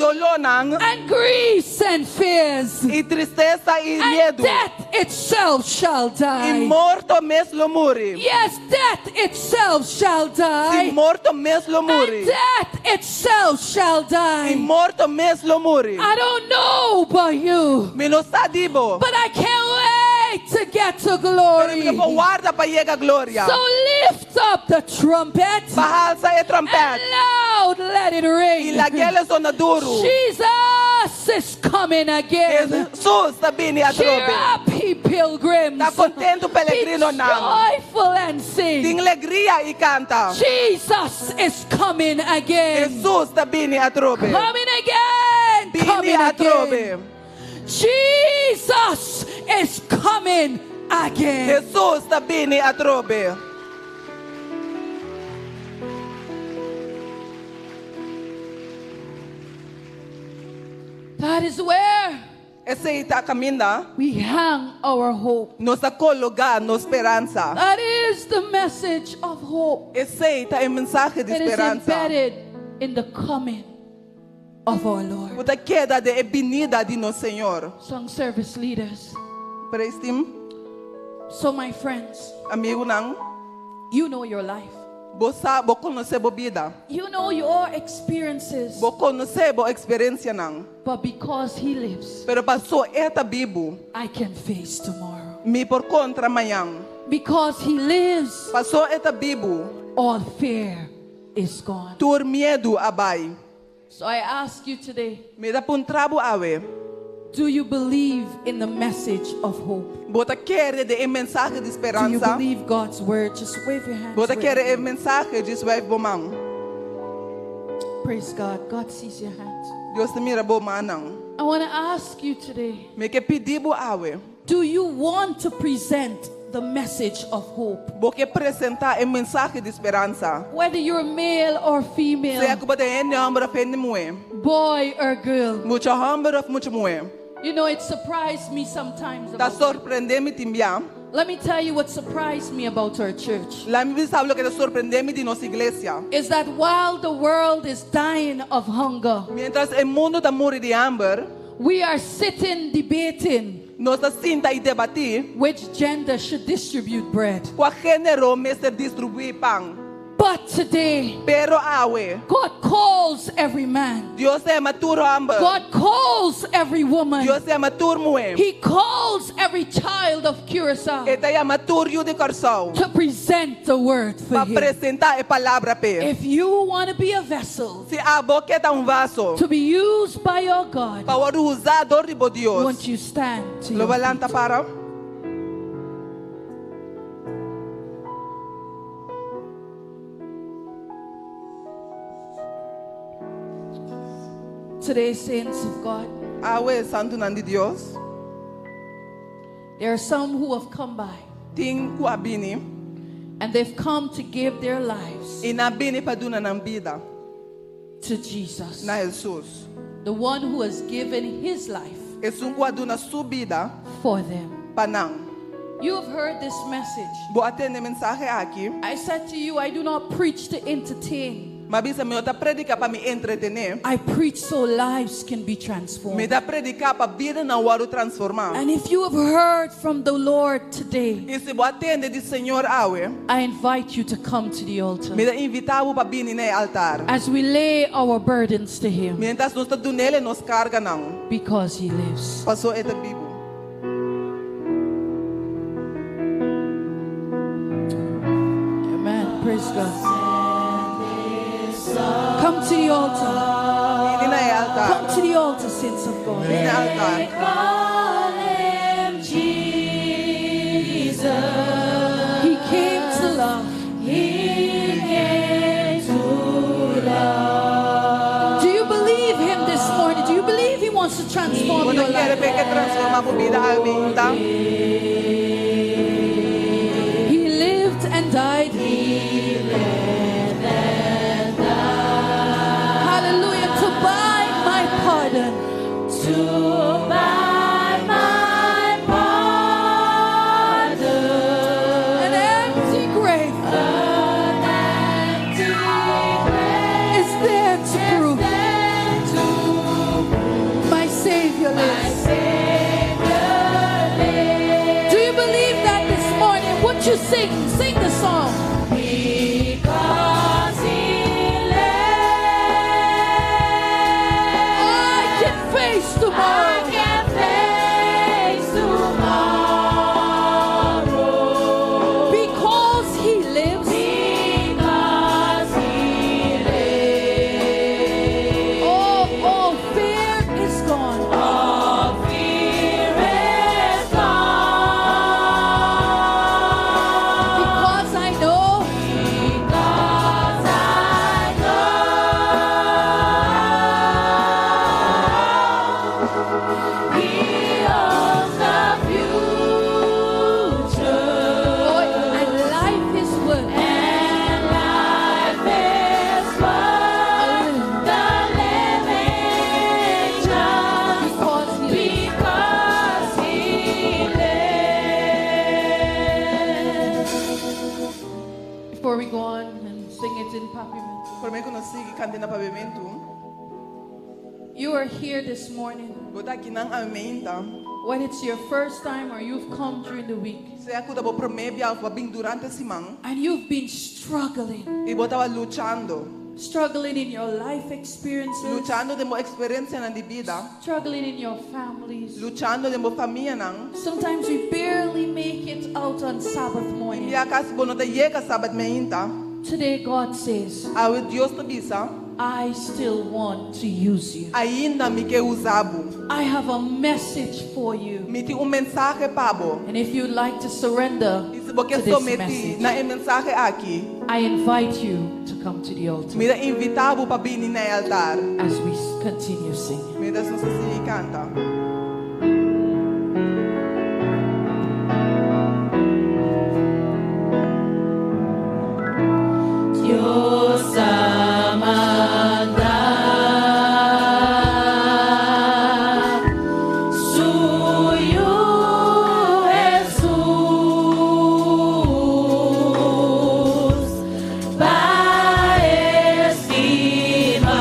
[SPEAKER 7] Dolónan.
[SPEAKER 8] And griefs and fears.
[SPEAKER 7] I tristesa i
[SPEAKER 8] And
[SPEAKER 7] miedu.
[SPEAKER 8] death itself shall die.
[SPEAKER 7] I morto mes lo muri.
[SPEAKER 8] Yes, death itself shall die.
[SPEAKER 7] Si morto mes lo muri.
[SPEAKER 8] And death itself shall die.
[SPEAKER 7] I morto mes lo muri.
[SPEAKER 8] I don't know about you.
[SPEAKER 7] Mi no sa di bo.
[SPEAKER 8] But I can't wait to get to glory.
[SPEAKER 7] Pero mi no por warda pa yega gloria.
[SPEAKER 8] So lift up the trumpet.
[SPEAKER 7] Pa halsa e tròmpèt.
[SPEAKER 8] And loud let it ring.
[SPEAKER 7] I lag'é zona duru.
[SPEAKER 8] Jesus is coming again.
[SPEAKER 7] Jesus ta bini atrobe.
[SPEAKER 8] Cheer up, ye pilgrims.
[SPEAKER 7] Ta kontentu peregrinonan.
[SPEAKER 8] Be joyful and sing.
[SPEAKER 7] Tin alegria i kanta.
[SPEAKER 8] Jesus is coming again.
[SPEAKER 7] Jesus ta bini atrobe.
[SPEAKER 8] Coming again.
[SPEAKER 7] Bini
[SPEAKER 8] coming
[SPEAKER 7] atrobe.
[SPEAKER 8] again. Jesus is coming again.
[SPEAKER 7] Jesus ta bini atrobe.
[SPEAKER 8] That is where
[SPEAKER 7] Esei ta kaminda.
[SPEAKER 8] we hang our hope.
[SPEAKER 7] Nos ta kologá nos speransa.
[SPEAKER 8] That is the message of hope.
[SPEAKER 7] Esei ta e mensahe di
[SPEAKER 8] It is
[SPEAKER 7] speransa.
[SPEAKER 8] embedded in the coming of our Lord.
[SPEAKER 7] Ku ta keda den e binida di nos Señor.
[SPEAKER 8] Song service leaders.
[SPEAKER 7] Praise team.
[SPEAKER 8] So my friends,
[SPEAKER 7] Amigunan.
[SPEAKER 8] you know your life.
[SPEAKER 7] Bo sa, bo konosé bo bida.
[SPEAKER 8] You know your experiences.
[SPEAKER 7] Bo konosé bo eksperensianan.
[SPEAKER 8] But because he lives,
[SPEAKER 7] Pero pasó e ta bibu.
[SPEAKER 8] I can face tomorrow.
[SPEAKER 7] Mi por kontra mañan.
[SPEAKER 8] Because he lives,
[SPEAKER 7] Pasó e ta bibu.
[SPEAKER 8] all fear is gone.
[SPEAKER 7] Tur miedu a bai.
[SPEAKER 8] So I ask you today,
[SPEAKER 7] Mi ta puntra bo awe.
[SPEAKER 8] do you believe in the message of hope?
[SPEAKER 7] Bo ta kere den e mensahe di
[SPEAKER 8] Do you
[SPEAKER 7] speransa.
[SPEAKER 8] believe God's word? Just wave your hands.
[SPEAKER 7] Bo ta
[SPEAKER 8] wherever
[SPEAKER 7] kere e
[SPEAKER 8] you are.
[SPEAKER 7] mensahe djis wave bo man.
[SPEAKER 8] Praise God. God sees your hands.
[SPEAKER 7] Dios ta mira bo mannan.
[SPEAKER 8] I want to ask you today,
[SPEAKER 7] Mi ke pidi bo awe.
[SPEAKER 8] do you want to present the message of hope?
[SPEAKER 7] Bo ke presentá e mensahe di speransa.
[SPEAKER 8] Whether you're male or female,
[SPEAKER 7] Sea ku bo ta hende hòmber òf hende muhé.
[SPEAKER 8] boy or girl.
[SPEAKER 7] Mucha hòmber òf mucha muhé.
[SPEAKER 8] It surprised me sometimes.
[SPEAKER 7] Ta
[SPEAKER 8] About,
[SPEAKER 7] sorprendé mi tin bia.
[SPEAKER 8] let me tell you what surprised me about our church.
[SPEAKER 7] Laga mi bisa bo loke ta sorprendé mi di nos iglesia.
[SPEAKER 8] Is that while the world is dying of hunger,
[SPEAKER 7] Mientras e mundu ta muri di hamber,
[SPEAKER 8] we are sitting debating
[SPEAKER 7] nos ta sinta i debatí
[SPEAKER 8] which gender should distribute bread.
[SPEAKER 7] kua género mester distribuí pan.
[SPEAKER 8] But today,
[SPEAKER 7] Pero awe,
[SPEAKER 8] God calls every man.
[SPEAKER 7] Dios ta yama tur hòmber.
[SPEAKER 8] God calls every woman.
[SPEAKER 7] Dios ta yama tur muhé.
[SPEAKER 8] He calls every child of Curacao
[SPEAKER 7] E ta yama tur yu di Kòrsou
[SPEAKER 8] to present the word for
[SPEAKER 7] pa
[SPEAKER 8] him.
[SPEAKER 7] presentá e palabra p'e.
[SPEAKER 8] If you want to be a vessel
[SPEAKER 7] Si abo ke ta un vaso
[SPEAKER 8] to be used by your God,
[SPEAKER 7] pa wòrdu usá dor di bo Dios,
[SPEAKER 8] won't you stand to
[SPEAKER 7] lo
[SPEAKER 8] your
[SPEAKER 7] bo lanta
[SPEAKER 8] feet?
[SPEAKER 7] para.
[SPEAKER 8] Today, saints of God,
[SPEAKER 7] Awe santunan di Dios,
[SPEAKER 8] there are some who have come by
[SPEAKER 7] tin ku a bini
[SPEAKER 8] and they've come to give their lives
[SPEAKER 7] i nan a bini pa duna nan bida
[SPEAKER 8] to Jesus,
[SPEAKER 7] na Jesus.
[SPEAKER 8] the one who has given his life
[SPEAKER 7] Esun ku a duna su bida
[SPEAKER 8] for them.
[SPEAKER 7] pa nan.
[SPEAKER 8] You have heard this message.
[SPEAKER 7] Bo a tende e mensahe aki.
[SPEAKER 8] I said to you, I do not preach to entertain.
[SPEAKER 7] M'a bisa mi no ta prediká pa mi entretené.
[SPEAKER 8] I preach so lives can be
[SPEAKER 7] Mi
[SPEAKER 8] transformed.
[SPEAKER 7] ta prediká pa bidanan wòrdu transformá.
[SPEAKER 8] And if you have heard from the Lord today,
[SPEAKER 7] I si bo a tende di Señor awe,
[SPEAKER 8] I invite you to come to the altar
[SPEAKER 7] mi ta invitá bo pa bini na altar.
[SPEAKER 8] as we lay our burdens to Him
[SPEAKER 7] Mientras nos ta dun'é nos karganan,
[SPEAKER 8] because He lives.
[SPEAKER 7] pasó e ta bibu.
[SPEAKER 8] Amen. Praise God. Come to the altar.
[SPEAKER 7] Bini na e altar.
[SPEAKER 8] Come to the altar, saints of God.
[SPEAKER 7] Bini na altar.
[SPEAKER 3] Call him Jesus.
[SPEAKER 8] He came to love.
[SPEAKER 3] He came to love.
[SPEAKER 8] Do you believe him this morning? Do you believe he wants to transform
[SPEAKER 7] Bo
[SPEAKER 8] your
[SPEAKER 7] ta kere
[SPEAKER 8] life?
[SPEAKER 7] p'e ke transformá bo bida awe mainta?
[SPEAKER 3] liveth and died.
[SPEAKER 8] Hallelujah. To buy my pardon.
[SPEAKER 3] To buy my pardon.
[SPEAKER 8] An empty grave.
[SPEAKER 3] An empty grave
[SPEAKER 8] is there to prove.
[SPEAKER 3] There to prove
[SPEAKER 8] My Savior
[SPEAKER 3] my
[SPEAKER 8] lives.
[SPEAKER 3] Savior lives.
[SPEAKER 8] Do you believe that this morning? Would you sing? Sing the song.
[SPEAKER 3] Because he lives,
[SPEAKER 8] I can face tomorrow.
[SPEAKER 3] I can face tomorrow.
[SPEAKER 8] Because he lives.
[SPEAKER 3] Because he lives.
[SPEAKER 8] Oh, all fear is gone.
[SPEAKER 3] All fear is gone.
[SPEAKER 8] Because I know.
[SPEAKER 3] Because I know He owns the future.
[SPEAKER 8] Oh, and life is worth.
[SPEAKER 3] And life is worth the living just
[SPEAKER 8] Because he lives.
[SPEAKER 3] because He lives.
[SPEAKER 8] Before we go on and sing it in Papiamento.
[SPEAKER 7] Promé ku nos sigui kanta na Papiamentu.
[SPEAKER 8] You are here this morning.
[SPEAKER 7] Bo ta akinan awe mainta.
[SPEAKER 8] Whether it's your first time or you've come during the week
[SPEAKER 7] Sea ku ta bo promé bia òf bo a bin durante siman.
[SPEAKER 8] and you've been struggling,
[SPEAKER 7] I bo tabata luchando.
[SPEAKER 8] struggling in your life experiences,
[SPEAKER 7] Luchando den bo eksperensianan di bida.
[SPEAKER 8] struggling in your families.
[SPEAKER 7] Luchando den bo famianan.
[SPEAKER 8] Sometimes we barely make it out on Sabbath morning.
[SPEAKER 7] Bia kasi bo no ta yega sabat mainta.
[SPEAKER 8] Today, God says,
[SPEAKER 7] Awe Dios ta bisa.
[SPEAKER 8] I still want to use you.
[SPEAKER 7] Ainda mi ke usa bo.
[SPEAKER 8] I have a message for you.
[SPEAKER 7] Mi tin un mensahe pa bo.
[SPEAKER 8] And if you'd like to surrender
[SPEAKER 7] I si bo ke
[SPEAKER 8] to this
[SPEAKER 7] someté
[SPEAKER 8] message,
[SPEAKER 7] na e mensahe aki.
[SPEAKER 8] I invite you to come to the altar
[SPEAKER 7] Mi ta invitá bo pa bini na altar.
[SPEAKER 8] as we continue singing.
[SPEAKER 7] Mientras nos sigui kanta.
[SPEAKER 3] Dios a manda su Yu Jesus pa stima.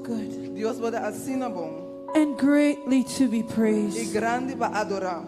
[SPEAKER 8] good
[SPEAKER 7] Dios bo ta asina bon.
[SPEAKER 8] and greatly to be
[SPEAKER 7] I
[SPEAKER 8] praised.
[SPEAKER 7] grandi pa adorá.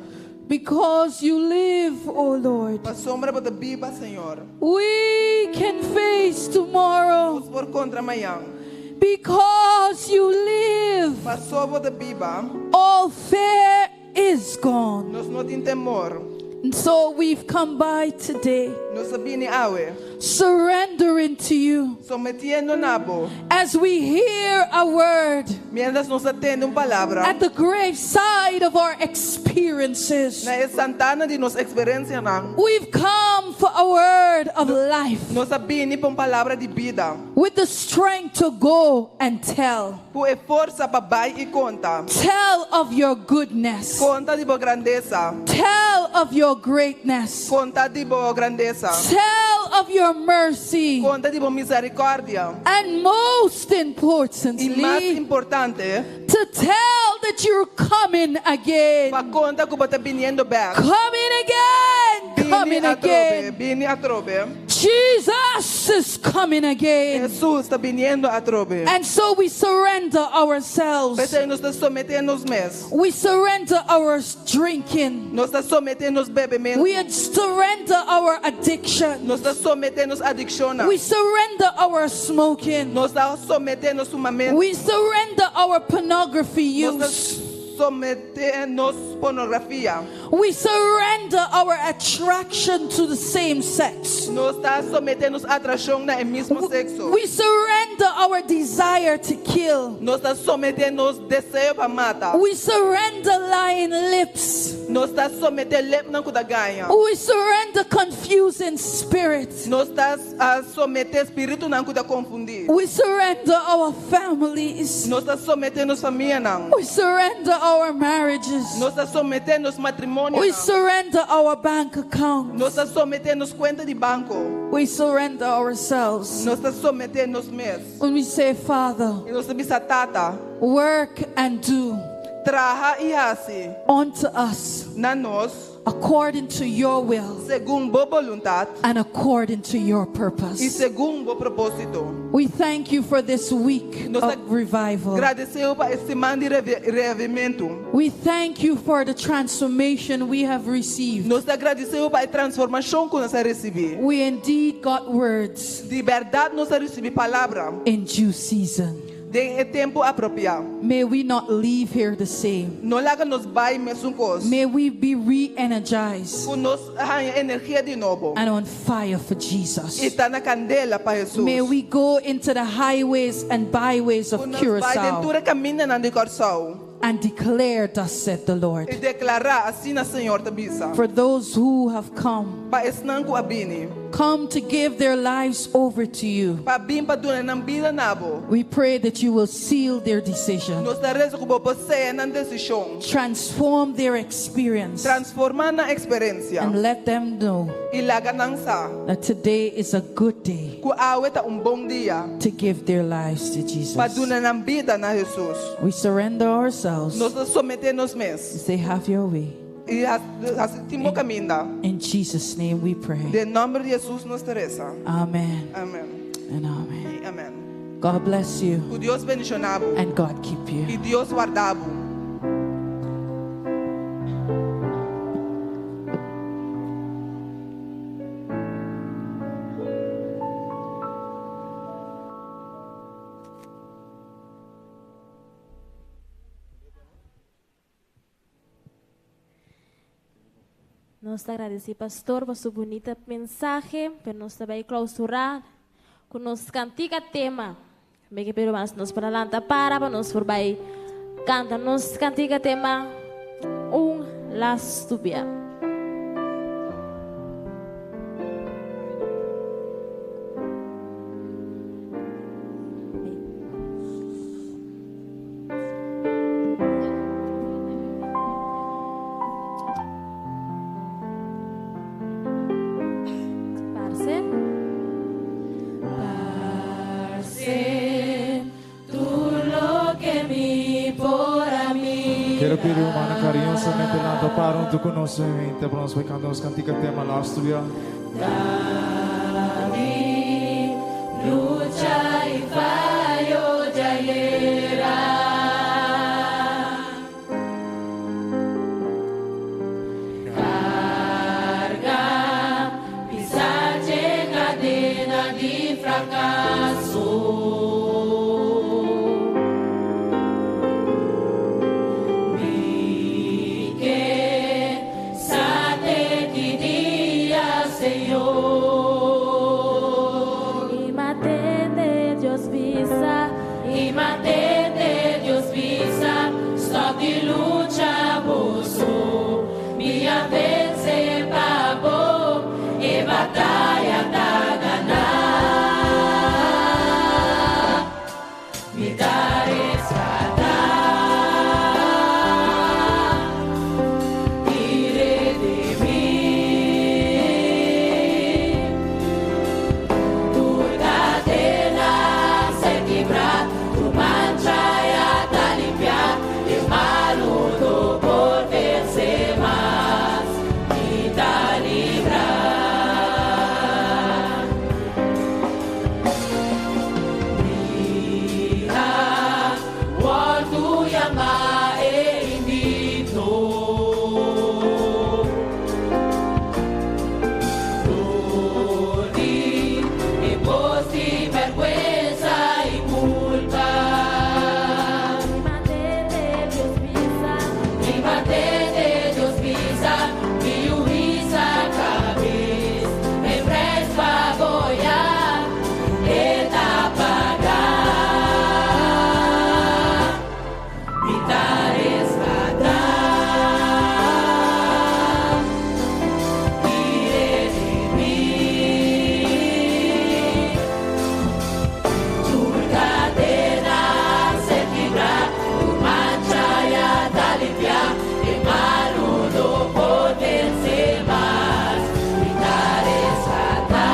[SPEAKER 8] Because you live, O Lord.
[SPEAKER 7] Pasobra bo ta biba, Señor.
[SPEAKER 8] We can face tomorrow.
[SPEAKER 7] Nos por kontra mañan.
[SPEAKER 8] Because you live.
[SPEAKER 7] Pasobra bo ta biba.
[SPEAKER 8] All fear is gone.
[SPEAKER 7] Nos no tin temor.
[SPEAKER 8] And so we've come by today,
[SPEAKER 7] Nos a bini awe.
[SPEAKER 8] surrendering to you
[SPEAKER 7] Sometiendo na bo.
[SPEAKER 8] as we hear a word
[SPEAKER 7] Mientras nos ta tende un palabra.
[SPEAKER 8] at the graveside of our experiences.
[SPEAKER 7] Na e santana di nos eksperensianan.
[SPEAKER 8] We've come for a word of life
[SPEAKER 7] Nos a bini pa un palabra di bida.
[SPEAKER 8] with the strength to go and tell.
[SPEAKER 7] Ku e forsa pa bai i konta.
[SPEAKER 8] Tell of your goodness.
[SPEAKER 7] Konta di bo grandesa.
[SPEAKER 8] Tell of your greatness.
[SPEAKER 7] Konta di bo grandesa.
[SPEAKER 8] Tell of your mercy.
[SPEAKER 7] Konta di bo miserikòrdia.
[SPEAKER 8] And most
[SPEAKER 7] I mas
[SPEAKER 8] importantly,
[SPEAKER 7] importante,
[SPEAKER 8] to tell that you're coming again.
[SPEAKER 7] pa konta ku bo ta biniendo bèk.
[SPEAKER 8] Coming again.
[SPEAKER 7] Bini
[SPEAKER 8] Coming
[SPEAKER 7] atrobe,
[SPEAKER 8] again.
[SPEAKER 7] bini atrobe.
[SPEAKER 8] Jesus is coming again.
[SPEAKER 7] Jesus ta biniendo atrobe.
[SPEAKER 8] And so we surrender ourselves.
[SPEAKER 7] P'esei nos ta someté nos mes.
[SPEAKER 8] We surrender our drinking.
[SPEAKER 7] Nos ta someté nos bebementu.
[SPEAKER 8] We surrender our addiction.
[SPEAKER 7] Nos ta someté nos adikshon.
[SPEAKER 8] We surrender our smoking.
[SPEAKER 7] Nos ta someté nos humamentu.
[SPEAKER 8] We surrender our pornography
[SPEAKER 7] Nos ta
[SPEAKER 8] use.
[SPEAKER 7] someté nos pornografia.
[SPEAKER 8] We surrender our attraction to the same sex.
[SPEAKER 7] Nos ta someté nos atrakshon na e mesun sekso.
[SPEAKER 8] We surrender our desire to kill.
[SPEAKER 7] Nos ta someté nos deseo pa mata.
[SPEAKER 8] We surrender lying lips.
[SPEAKER 7] Nos ta someté lepnan ku ta gaña.
[SPEAKER 8] We surrender confusing spirits.
[SPEAKER 7] Nos ta ah, someté spiritunan ku ta konfundí.
[SPEAKER 8] We surrender our families.
[SPEAKER 7] Nos ta someté nos famianan.
[SPEAKER 8] We surrender our marriages.
[SPEAKER 7] Nos ta someté nos matrimonio.
[SPEAKER 8] We surrender our bank accounts.
[SPEAKER 7] Nos ta someté nos kuenta di banko.
[SPEAKER 8] We surrender ourselves.
[SPEAKER 7] Nos ta someté nos mes.
[SPEAKER 8] When we say, Father,
[SPEAKER 7] I nos ta bisa Tata,
[SPEAKER 8] work and do
[SPEAKER 7] traha i hasi
[SPEAKER 8] unto us
[SPEAKER 7] na nos
[SPEAKER 8] according to your will
[SPEAKER 7] segun bo boluntat
[SPEAKER 8] and according to your
[SPEAKER 7] i
[SPEAKER 8] purpose.
[SPEAKER 7] segun bo propósito.
[SPEAKER 8] We thank you for this week
[SPEAKER 7] Nos
[SPEAKER 8] of revival.
[SPEAKER 7] Gradisí pa e siman di reavivamentu.
[SPEAKER 8] We thank you for the transformation we have received.
[SPEAKER 7] Nos ta gradisí pa e transformashon ku nos a risibí.
[SPEAKER 8] We indeed got words
[SPEAKER 7] Di berdat nos a risibí palabra
[SPEAKER 8] in due season.
[SPEAKER 7] Den e tempu apropiá.
[SPEAKER 8] May we not leave here the same.
[SPEAKER 7] No laga nos bai mesun kos.
[SPEAKER 8] May we be re energized
[SPEAKER 7] Ku nos haña energia di nobo.
[SPEAKER 8] and on fire for Jesus.
[SPEAKER 7] I ta na kandela pa Jesus.
[SPEAKER 8] May we go into the highways and byways of
[SPEAKER 7] Ku nos bai
[SPEAKER 8] Curacao
[SPEAKER 7] den tur kamindanan di Kòrsou.
[SPEAKER 8] and declare, Thus said the Lord.
[SPEAKER 7] I deklará asina Señor ta bisa.
[SPEAKER 8] For those who have come,
[SPEAKER 7] Pa esnan ku a bini.
[SPEAKER 8] come to give their lives over to you,
[SPEAKER 7] Pa bin pa duna nan bida na bo.
[SPEAKER 8] we pray that you will seal their decision,
[SPEAKER 7] Nos ta resa ku bo por seya nan desishon.
[SPEAKER 8] transform their experience,
[SPEAKER 7] Transformá nan eksperensia.
[SPEAKER 8] and let them know
[SPEAKER 7] I laga nan sa.
[SPEAKER 8] that today is a good day
[SPEAKER 7] Ku awe ta un bon dia.
[SPEAKER 8] to give their lives to
[SPEAKER 7] Pa
[SPEAKER 8] Jesus.
[SPEAKER 7] duna nan bida na Jesus.
[SPEAKER 8] We surrender ourselves.
[SPEAKER 7] Nos ta someté nos mes.
[SPEAKER 8] Say, have your way.
[SPEAKER 7] I hasi bo kaminda.
[SPEAKER 8] In Jesus' name we pray.
[SPEAKER 7] Den nòmber di Jesus nos ta resa.
[SPEAKER 8] Amen
[SPEAKER 7] Amèn.
[SPEAKER 8] and amen.
[SPEAKER 7] I amèn.
[SPEAKER 8] God bless you
[SPEAKER 7] Ku Dios bendishoná bo.
[SPEAKER 8] and God keep you.
[SPEAKER 7] I Dios warda bo.
[SPEAKER 1] Nos ta gradisí pastor pa su bunita mensahe, pero nos ta bai klousurá ku nos kantika tema. Mi ke pidi mas nos para lanta para pa nos por bai kanta nos kantika tema un lastu bia. Parce. Parce, tu lo que mi por a mí.
[SPEAKER 17] Quiero pedir hermana cariñosamente lanta para junto con nosotros, para nos cantando nos cantica tema lastu bia.
[SPEAKER 3] Lucha y fallo ya. di frakaso. Mi ke sa te ki dia, Señor.
[SPEAKER 1] I m'a tende Dios bisa,
[SPEAKER 3] I m'a tende Dios bisa, stòp di lucha bo so. Mi a vense pa bo, e bataya ta ganá. Mi ta reskatá i redimí. Tur kadena a ser kibrá, tur mancha ya ta limpiá, e malu no por vense mas, mi ta librá. Mi a wòrdu yamá e indigno. Dor di e bos di bèrgwensa i kulpa.
[SPEAKER 1] I m'a tende Dios bisa,
[SPEAKER 3] I m'a tende Dios bisa, mi yu hisa kabes, e preis pa bo ya ta pagá. Mi ta reskatá i redimí. Tur kadena a ser kibrá, tur mancha ya ta limpiá, e malu no por vense mas. Mi ta reskatá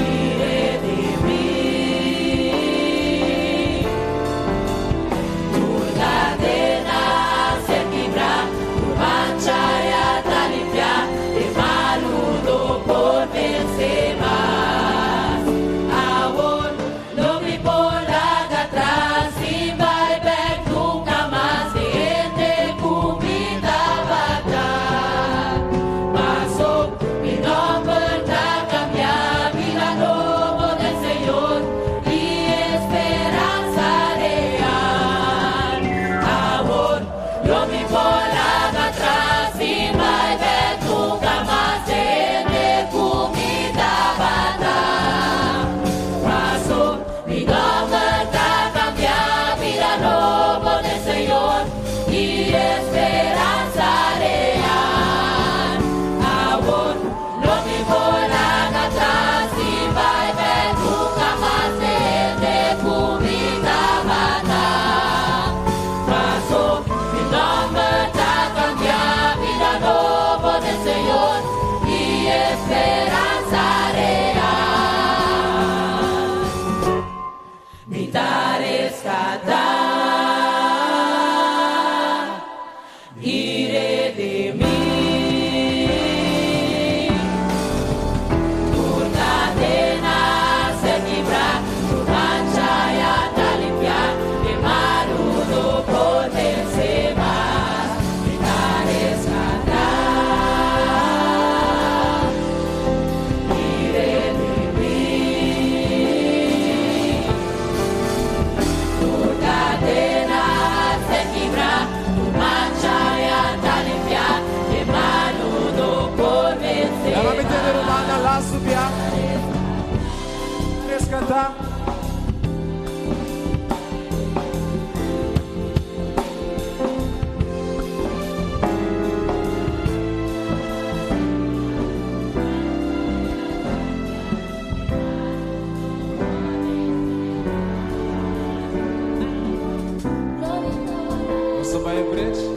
[SPEAKER 3] i redimí. Tur kadena a ser kibrá, tur mancha ya ta limpiá, e malu no por vense mas. Awor lo mi por laga atras i bai bèk nunka mas den hende ku mi tabata. Pasó mi nòmber ta kambiá, bida nobo den Señor i speransa real. Awor lo mi por laga atras i bai bèk nunka mas den hende ku mi tabata. Pasó mi nòmber ta kambiá, bida nobo den Señor i speransa real. Awor lo mi por laga atras i bai bèk nunka mas den hende ku mi tabata. Pasó mi nòmber ta kambiá, bida nobo den Señor i speransa real. Mi ta reskatá i redimí. Tur kadena a ser kibrá, tur mancha ya ta limpiá, e malu no por vense mas. Mi ta reskatá i redimí. Tur kadena a ser kibrá, tur mancha ya ta limpiá, e malu no por vense
[SPEAKER 17] Nuevamente
[SPEAKER 3] mas.
[SPEAKER 17] Rumannan, laatste bia. Reskatá. Nos ta bai bridge.